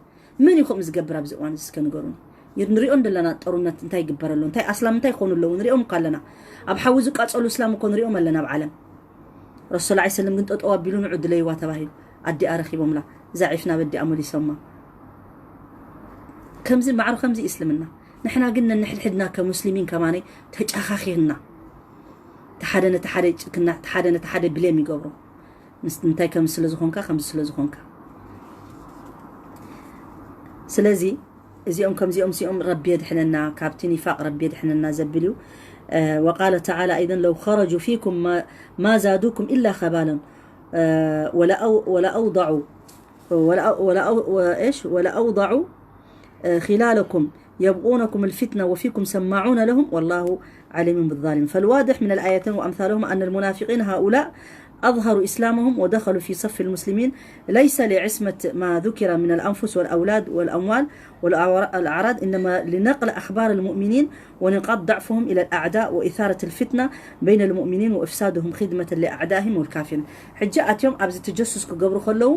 መን እዩ ከምኡ ዝገብር ኣብዚ እዋን እዚ እስከ ንገሩኒ። ይር-፣ ንሪኦ እንደለና ጦርነት እንታይ ይግበር ኣሎ? እንታይ ኣስላም እንታይ ይኾኑ ኣለዉ? ንሪኦም እኮ ኣለና። ኣብ ሓዊ ዝቃጸሉ እስላም እኮ ንሪኦም ኣለና ኣብ ዓለም። ረሱል ዐለይሂ ሰለም ግን ጠጠው ኣቢሉ ንዑ ድለይዋ ተባሂሉ። ኣዲኣ ረኺቦምላ። እዛ ዒፍ ናብ ኣዲኣ መሊሶማ። ከምዚ ማዕሩ ከምዚ እዩ እስልምና። ንሕና ግን ነንሕድሕድና ከሙስሊሚን ከማነይ ተጫኻኺርና። እቲ ሓደ ነቲ ሓደ ይጭክና፣ እቲ ሓደ ነቲ ሓደ ብሌም ይገብሮ። ምስ-፣ እንታይ ከምዚ ስለ ዝኾንካ፣ ከምዚ ስለ ዝኾንካ። ስለዚ እዚኦም ከምዚኦም ሲኦም ረቢ የድሕነና፣ ካብቲ ኒፋቅ ረቢ የድሕነና ዘብል እዩ። እ፣ وقال تعالى أيضا: لو خرجوا فيكم ما، ما زادوكم إلا خبالا، እ፣ ولأو-، ولأوضعوا، ولأو-، ولأو-، وإيش؟ ولأوضعوا، እ፣ خلالكم يبغونكم الفتنة وفيكم سماعون لهم والله عليم بالظالمين. فالواضح من الآيتين وأمثالهما أن المنافقين هؤلاء أظهروا إسلامهم ودخلوا في صف المسلمين، ليس لعصمة ما ذكر من الأنفس والأولاد والأموال والأعراض، إنما لنقل أخبار المؤمنين ونقاط ضعفهم إلى الأعداء وإثارة الفتنة بين المؤمنين وإفسادهم خدمة لأعدائهم والكافرين. ሕጂ ኣትዮም ኣብዚ ተጀሱስ ክገብሩ ከለዉ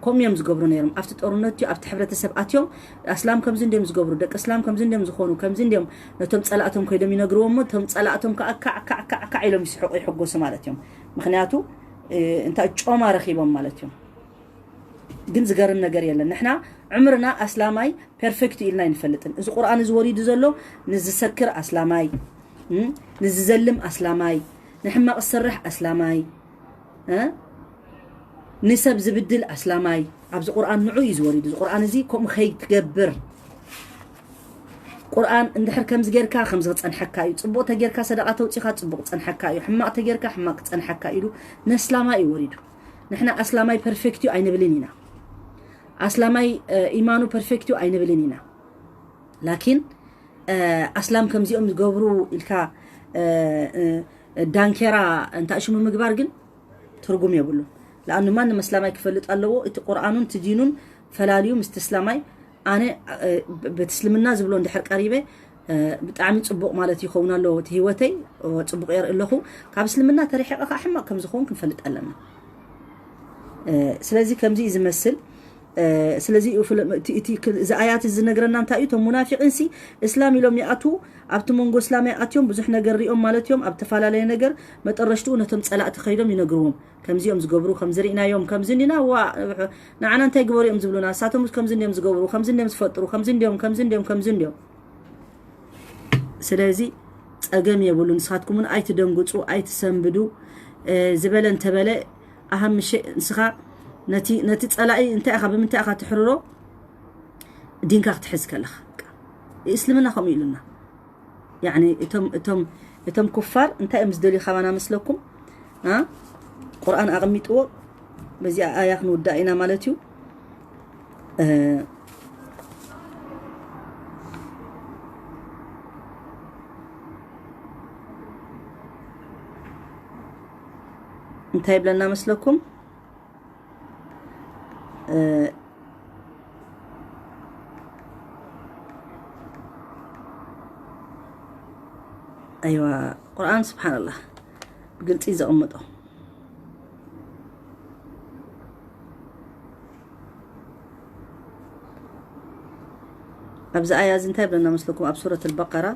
ከምኡ እዮም ዝገብሩ ነይሮም። ኣብቲ ጦርነት እዩ፣ ኣብቲ ሕብረተሰብ ኣትዮም ኣስላም ከምዚ እንዲዮም ዝገብሩ፣ ደቂ እስላም ከምዚ እንዲዮም ዝኾኑ፣ ከምዚ እንዲዮም ነቶም ጸላእቶም ከይዶም ይነግርዎም እሞ፣ እቶም ጸላእቶም ከዓ ካዕ፣ ካዕ፣ ካዕ፣ ካዕ ኢሎም ይስሕቁ፣ ይሕጎሱ ማለት እዮም። ምኽንያቱ፣ እ፣ እንታይ ጮማ ረኺቦም ማለት እዮም። ግን ዝገርም ነገር የለን። ንሕና ዕምርና ኣስላማይ ፐርፌክት ኢልና ኣይንፈልጥን። እዚ ቁርኣን እዚ ወሪዱ ዘሎ ንዝሰክር ኣስላማይ፣ እም፣ ንዝዘልም ኣስላማይ፣ ንሕማቕ ዝሰርሕ ኣስላማይ፣ እ፣ ንሰብ ዝብድል ኣስላማይ፣ ኣብዚ ቁርኣን ንዑ እዩ ዝወሪዱ። እዚ ቁርኣን እዚ ከምኡ ከይትገብር። ቁርኣን እንድሕር ከምዚ ጌርካ ከምዚ ክጸንሐካ እዩ፣ ጽቡቕ ተጌርካ ሰደቓ ተውጺኻ ጽቡቕ ክጸንሐካ እዩ፣ ሕማቕ ተጌርካ ሕማቕ ክጸንሐካ ኢሉ ነስላማይ እዩ ወሪዱ። ንሕና ኣስላማይ ፐርፌክት እዩ ኣይንብልን ኢና። ኣስላማይ፣ እ፣ ኢማኑ ፐርፌክት እዩ ኣይንብልን ኢና። ላኪን፣ እ፣ ኣስላም ከምዚኦም ዝገብሩ ኢልካ፣ እ፣ እ፣ ዳንኬራ እንታይ ሽሙ ምግባር ግን ትርጉም የብሉን። ለኣኑ ማንም ኣስላማይ ክፈልጥ ኣለዎ፣ እቲ ቁርኣኑን እቲ ዲኑን ፈላልዩ ምስቲ እስላማይ። ኣነ፣ እ፣ በቲ እስልምና ዝብሎ እንድሕር ቀሪበ፣ እ፣ ብጣዕሚ ጽቡቕ ማለት ይኸውን ኣሎ፣ እቲ ህይወተይ፣ እ፣ ጽቡቕ የርኢ ኣለኹ። ካብ እስልምና ተርሒቐ ከዓ ሕማቕ ከም ዝኸውን ክንፈልጥ ኣለና። እ፣ ስለዚ ከምዚ እዩ ዝመስል። እ፣ ስለዚ እዩ ፍለ-፣ እቲ፣ እቲ ክ-፣ እዚ ኣያት እዚ ዝነግረና እንታይ እዩ? እቶም ሙናፊቂን ሲ እስላም ኢሎም ይኣትዉ፣ ኣብቲ መንጎ እስላም ይኣትዮም ብዙሕ ነገር ሪኦም ማለት እዮም። ኣብ ተፈላለየ ነገር መጠረሽትኡ ነቶም ጸላእቲ ከይዶም ይነግርዎም። ከምዚኦም ዝገብሩ፣ ከምዚ ርኢናዮም፣ ከምዚ እንዲና፣ ዋ፣ ንዓና እንታይ ግበሩ እዮም ዝብሉና? እሳቶም ከምዚ እንዲዮም ዝገብሩ፣ ከምዚ እንዲዮም ዝፈጥሩ፣ ከምዚ እንዲዮም፣ ከምዚ እንዲዮም፣ ከምዚ እንዲዮም። ስለዚ ጸገም የብሉን። ንስኻትኩም እውን ኣይትደንግጹ፣ ኣይትሰንብዱ። እ፣ ዝበለ እንተበለ፣ ኣሃም ምሽ-፣ ንስኻ ነቲ፣ ነቲ ጸላኢ እንታይ ኢኻ፣ ብምንታይ ኢኻ ትሕርሮ? ዲንካ ክትሕዝ ከለኻ። እስልምና ከምኡ ኢሉና። ያዕኒ እቶም፣ እቶም፣ እቶም ኩፋር እንታይ እዮም ዝደልዩ ካባና መስለኩም? አ? ቁርኣን ኣቐሚጥዎ፣ በዚኣ ኣያ ክንውዳእ ኢና ማለት እዩ። እ፣ እንታይ ይብለና መስለኩም? እ፣ ኣይዋ፣ ቁርኣን ስብሓንላህ ብግልፂ ዘቕምጦ። ኣብዚ ኣያ እዚ እንታይ ይብለና መስለኩም? ኣብ ሱረት ኣልበቀራ፣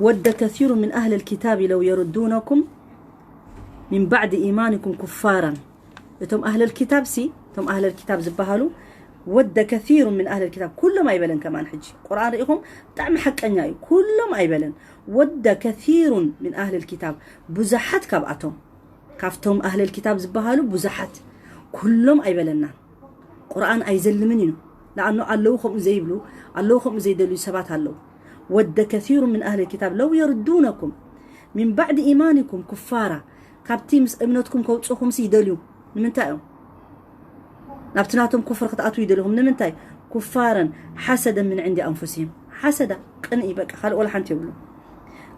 ወደ ከሲሩ ምን ኣህል ልኪታብ ለው የርዱነኩም ምን ባዕድ ኢማንኩም ኩፋራን። እቶም ኣህለል ኪታብ ሲ፣ እቶም ኣህለል ኪታብ ዝበሃሉ፣ ወደ ከሲሩ ምን ኣህለል ኪታብ፣ ኩሎም ኣይበለን። ከማን ሕጂ ቁርኣን ርኢኹም፣ ብጣዕሚ ሓቀኛ እዩ። ኩሎም ኣይበለን። ወደ ከሲሩን ምን ኣህለል ኪታብ፣ ብዙሓት ካብኣቶም፣ ካብቶም ኣህለል ኪታብ ዝበሃሉ ብዙሓት፣ ኩሎም ኣይበለና። ቁርኣን ኣይዘልምን እዩ። ለኣኖ ኣለዉ ከምኡ ዘይብሉ፣ ኣለዉ ከምኡ ዘይደልዩ ሰባት ኣለዉ። ወደ ከሲሩ ምን ኣህለል ኪታብ ለው የርዱነኩም ምን ባዕድ ኢማንኩም ኩፋራ፣ ካብቲ ምስ እምነትኩም ከውፅኹምሲ ይደልዩ። ንምንታይ እዮም ናብቲ ናቶም ኩፍር ክትኣትዉ ይደልኹም? ንምንታይ? ኩፋረን ሓሰደን ምን ዕንዲ ኣንፉሲህም። ሓሰዳ፣ ቅንኢ፣ በቃ ካልእ ወላ ሓንቲ የብሉ።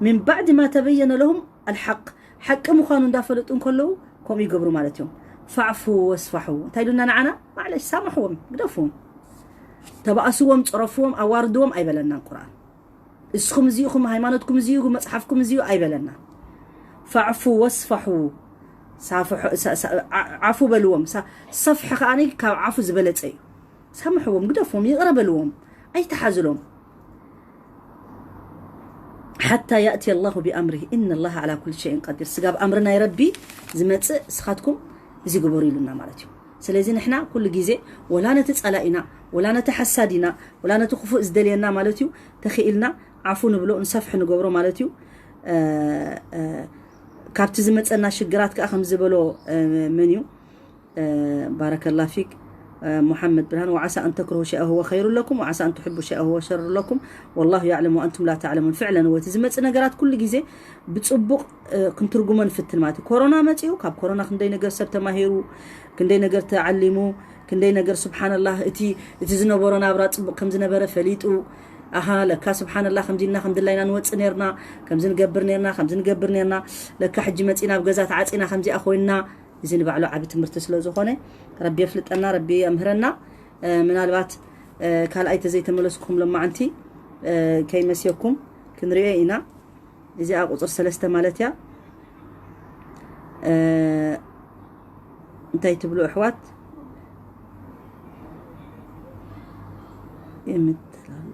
ምን ባዕድ ማ ተበየነ ለሁም ኣልሓቅ፣ ሓቂ ምዃኑ እንዳፈለጡ እንከለዉ ከምኡ ይገብሩ ማለት እዮም። ፋዕፉ ወስፋሑ እንታይ ኢሉና ንዓና? ማዕለሽ ሳምሕዎም፣ ግደፍዎም። ተባእስዎም፣ ፀረፍዎም፣ ኣዋርድዎም ኣይበለናን ቁርኣን። እስኹም እዚኹም፣ ሃይማኖትኩም እዚዩ፣ መፅሓፍኩም እዚዩ ኣይበለና። ፋዕፉ ወስፋሑ፣ ሳፍሑ፣ ሳ- ሳ- ዓ- ዓፉ በልዎም። ሳ- ሰፍሒ ከኣኒ ካብ ዓፉ ዝበለፀ እዩ። ሳምሕዎም፣ ግደፍዎም፣ ይቕረ በልዎም፣ ኣይተሓዝሎም። ሓታ ያእቲ ኣላሁ ቢኣምሪህ፣ ኢነ ላሃ ዓላ ኩል ሸይን ቀዲር። ስጋብ ኣምሪ ናይ ረቢ ዝመፅእ እስኻትኩም እዚ ግበሩ ኢሉና ማለት እዩ። ስለዚ ንሕና ኩሉ ግዜ ወላ ነቲ ጸላኢና፣ ወላ ነቲ ሓሳዲና፣ ወላ ነቲ ክፉእ ዝደልየና ማለት እዩ፣ ተኽኢልና ዓፉ ንብሎ፣ ንሰፍሒ ንገብሮ ማለት እዩ። እ፣ እ፣ ካብቲ ዝመጸና ሽግራት ከኣ ከም ዝበሎ፣ እ፣ መን እዩ? እ፣ ባረከላ ፊክ፣ እ፣ ሙሓመድ ብርሃን፣ ወዓሳ ኣን ተክርሁ ሸይኣ ሁወ ኸይሩ ለኩም፣ ወዓሳ ኣን ትሕቡ ሸይኣ ሁወ ሸሩ ለኩም፣ ወላሁ ያዕለም ወኣንቱም ላ ተዕለሙን። ፍዕለን እወ፣ እቲ ዝመጽእ ነገራት ኩሉ ግዜ ብጽቡቕ፣ እ፣ ክንትርጉሞ ንፍትን ማለት እዩ። ኮሮና መጺኡ፣ ካብ ኮሮና ክንደይ ነገር ሰብ ተማሂሩ፣ ክንደይ ነገር ተዓሊሙ፣ ክንደይ ነገር ስብሓንላህ፣ እቲ፣ እቲ ዝነበሮ ናብራ ጽቡቕ ከም ዝነበረ ፈሊጡ፣ ኣሃ፣ ለካ ስብሓንላህ፣ ከምዚ ኢልና ከም ድላይና ንወጽእ ኔርና፣ ከምዚ ንገብር ኔርና፣ ከምዚ ንገብር ኔርና፣ ለካ ሕጂ መጺና ኣብ ገዛ ተዓጺና ከምዚኣ ኮይንና። እዚ ንባዕሉ ዓቢ ትምህርቲ ስለ ዝኾነ፣ ረቢ የፍልጠና፣ ረቢ የምህረና። እ፣ ምናልባት፣ እ፣ ካልኣይ ተዘይተመለስኩም ሎማዓንቲ፣ እ፣ ከይመስየኩም ክንሪኦ ኢና። እዚኣ ቁጽሪ ሰለስተ ማለት እያ። እ፣ እንታይ ትብሉ ኣሕዋት? የምትላሉ።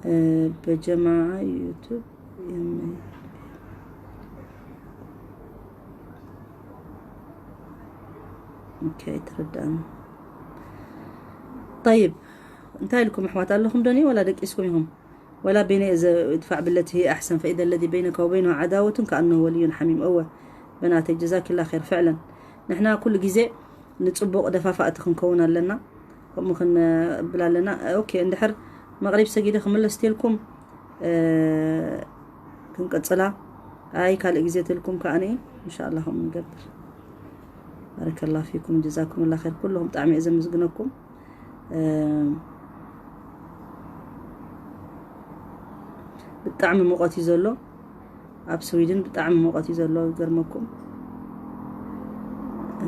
እ፣ በጀማዓ ዩቱብ የም-፣ ኦኬ፣ ተረዳእና። ጠይብ፣ እንታይ ኢልኩም ኣሕዋት ኣለኹም ዶኒ ወላ ደቂስኩም ኢኹም? ወላ በይነ እዘ እድፋዕ ብለቲ ሂየ ኣሕሰን ፈኢደ ለዚ በይነካ ወበይነሁ ዓዳወቱን ከኣነሁ ወልዩን ሓሚም። እወ፣ በናተይ ጀዛኪላ ኸይር። ፍዕለን ንሕና ኩሉ ግዜ ንጽቡቕ ደፋፋእቲ ክንከውን ኣለና። ከምኡ ክንብል ኣለና። ኦኬ፣ እንድሕር መቕሪብ ሰጊደ ክምለስ ተልኩም፣ እ፣ ክንቅጽላ። ኣይ፣ ካልእ ግዜ ተልኩም ከኣኒ፣ እንሻኣላ ከምኡ ንገብር። ባረከላ ፊኩም፣ ጀዛኩምላ ኸይር። ኩልኹም ብጣዕሚ እየ ዘመስግነኩም። እ፣ ብጣዕሚ ሙቐት እዩ ዘሎ። ኣብ ስዊድን ብጣዕሚ ሙቐት እዩ ዘሎ፣ ይገርመኩም። እ፣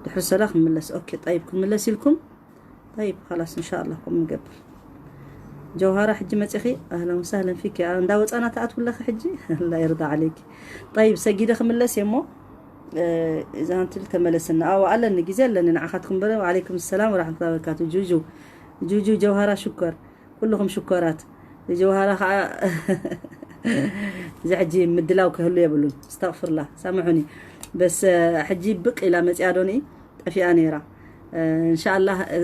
ድሕሪ ሰላ ክንምለስ። ኦኬ፣ ጠይብ፣ ክንምለስ ኢልኩም። ጠይብ፣ ኸላስ፣ እንሻኣላ፣ ከምኡ ንገብር። ጀውሃራ፣ ሕጂ መጺኺ? ኣህለን ወሳህለን ፊኪ። እንዳ ወጻና ትኣትዊ ኣለኺ ሕጂ? ኣላ ይርዳ ዓለይኪ። ጠይብ፣ ሰጊደ ክምለስ እየ እሞ፣ እ፣ እዛ ሃንትል ተመለስና። ኣዎ፣ ኣለኒ፣ ግዜ ኣለኒ ንዓኻትኩም በለ። ወዓለይኩም ሰላም ወራሕመቱላሂ ወበረካቱ። ጁጁ፣ ጁጁ፣ ጀውሃራ፣ ሽኮር። ኩልኹም ሽኮራት። ጀውሃራ ኸዓ፣ እዚ ሕጂ ምድላው ክህሉ የብሉን። እስተግፍርላ፣ ሳምሑኒ። በስ፣ እ፣ ሕጂ ብቅ ኢላ መጺኣ ዶኒ? ጠፊኣ ነይራ። እ፣ እንሻኣላህ፣ እ፣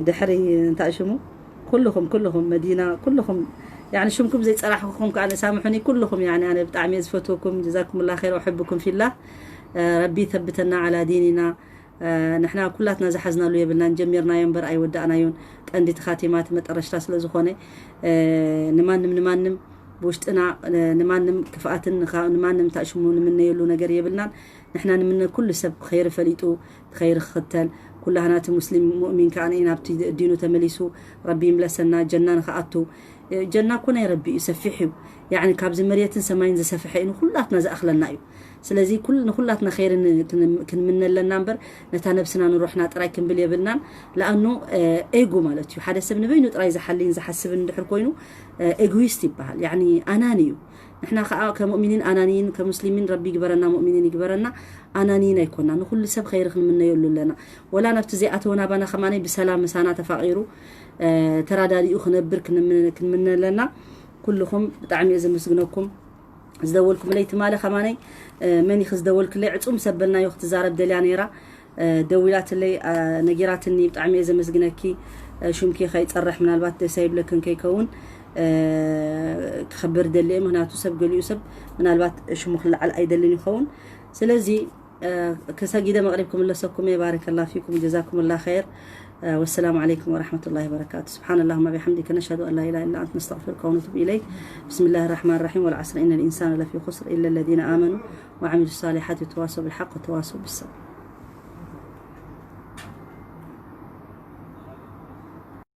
ድሕሪ እንታይ ሽሙ ኩልኹም፣ ኩልኹም መዲና፣ ኩልኹም፣ ያኒ ሽምኩም ዘይጸራሕኩኹም ከኣ ሳምሑኒ። ኩልኹም፣ ያኒ ኣነ ብጣዕሚ እየ ዝፈትወኩም። ጀዛኩምላ ኸይር ወሕብኩም ፊላህ። እ፣ ረቢ ይተብተና ዓላ ዲኒና። እ፣ ንሕና ኩላትና ዝሓዝናሉ የብልናን። ጀሚርናዮ እምበር ኣይወዳእናዮን። ቀንዲ እቲ ኻቲማ እቲ መጠረሽታ ስለ ዝኾነ፣ እ፣ ንማንም፣ ንማንም ብውሽጥና፣ እ፣ ንማንም ክፍኣትን ንኻ-፣ ንማንም እንታይ ሽሙ ንምነየሉ ነገር የብልናን። ንሕና ንምነ ኩሉ ሰብ ኸይሪ ፈሊጡ ኸይሪ ክኽተል፣ ኩላህና እቲ ሙስሊም ሙእሚን ከኣ ናብቲ ዲኑ ተመሊሱ ረቢ ይምለሰና፣ ጀና ንኽኣቱ። ጀና እኮ ናይ ረቢ እዩ፣ ሰፊሕ እዩ። ያኒ ካብዚ መሬትን ሰማይን ዝሰፍሐ እዩ፣ ንኩላትና ዝኣኽለና እዩ። ስለዚ ኩል ንኩላትና ኸይር ን- ክን- ክንምነ ኣለና እምበር፣ ነታ ነብስና ንሮሕና ጥራይ ክንብል የብልናን። ለኣኑ ኤጉ ማለት እዩ፣ ሓደ ሰብ ንበይኑ ጥራይ ዝሓልይን ዝሓስብን እንድሕር ኮይኑ ኤጉዊስት ይበሃል። ያኒ ኣናኒ እዩ። ንሕና ከዓ ከሙእሚኒን ኣናኒይን፣ ከሙስሊሚን፣ ረቢ ይግበረና፣ ሙእሚኒን ይግበረና። ኣናኒይን ኣይኮና፣ ንኩሉ ሰብ ኸይር ክንምነየሉ ኣለና። ወላ ናብቲ ዘይኣተወ ናባና ከማነይ ብሰላም ምሳና ተፋቒሩ ተራዳዲኡ ክነብር ክንምነ ኣለና። ኩልኹም ብጣዕሚ እየ ዘመስግነኩም። ዝደወልኩምለይ ትማሊ ከማነይ መን ኢኺ ዝደወልክለይ ዕፁም ሰበልናዮ ክትዛረብ ደልያ ነይራ። ደዊላትለይ ነጊራትኒ። ብጣዕሚ እየ ዘመስግነኪ። ሹምኪ ከይፀርሕ ምናልባት ደስ ኣይብለክን ከይከውን ክኸብር ደልየ፣ ምክንያቱ ሰብ ገሊኡ ሰብ ምናልባት ሽሙ ክለዓል ኣይደልን ይኸውን። ስለዚ ክሰጊደ መቕሪብ ክምለሰኩም እየ። ባረከላ ፊኩም ጀዛኩም ላ ኸይር። والسلام عليكم ورحمة الله وبركاته. سبحان اللهم بحمدك، نشهد أن لا إله إلا أنت، نستغفرك ونتوب إليك. بسم الله الرحمن الرحيم. والعصر إن الإنسان لفي خسر إلا الذين آمنوا وعملوا الصالحات وتواصوا بالحق وتواصوا بالصبر.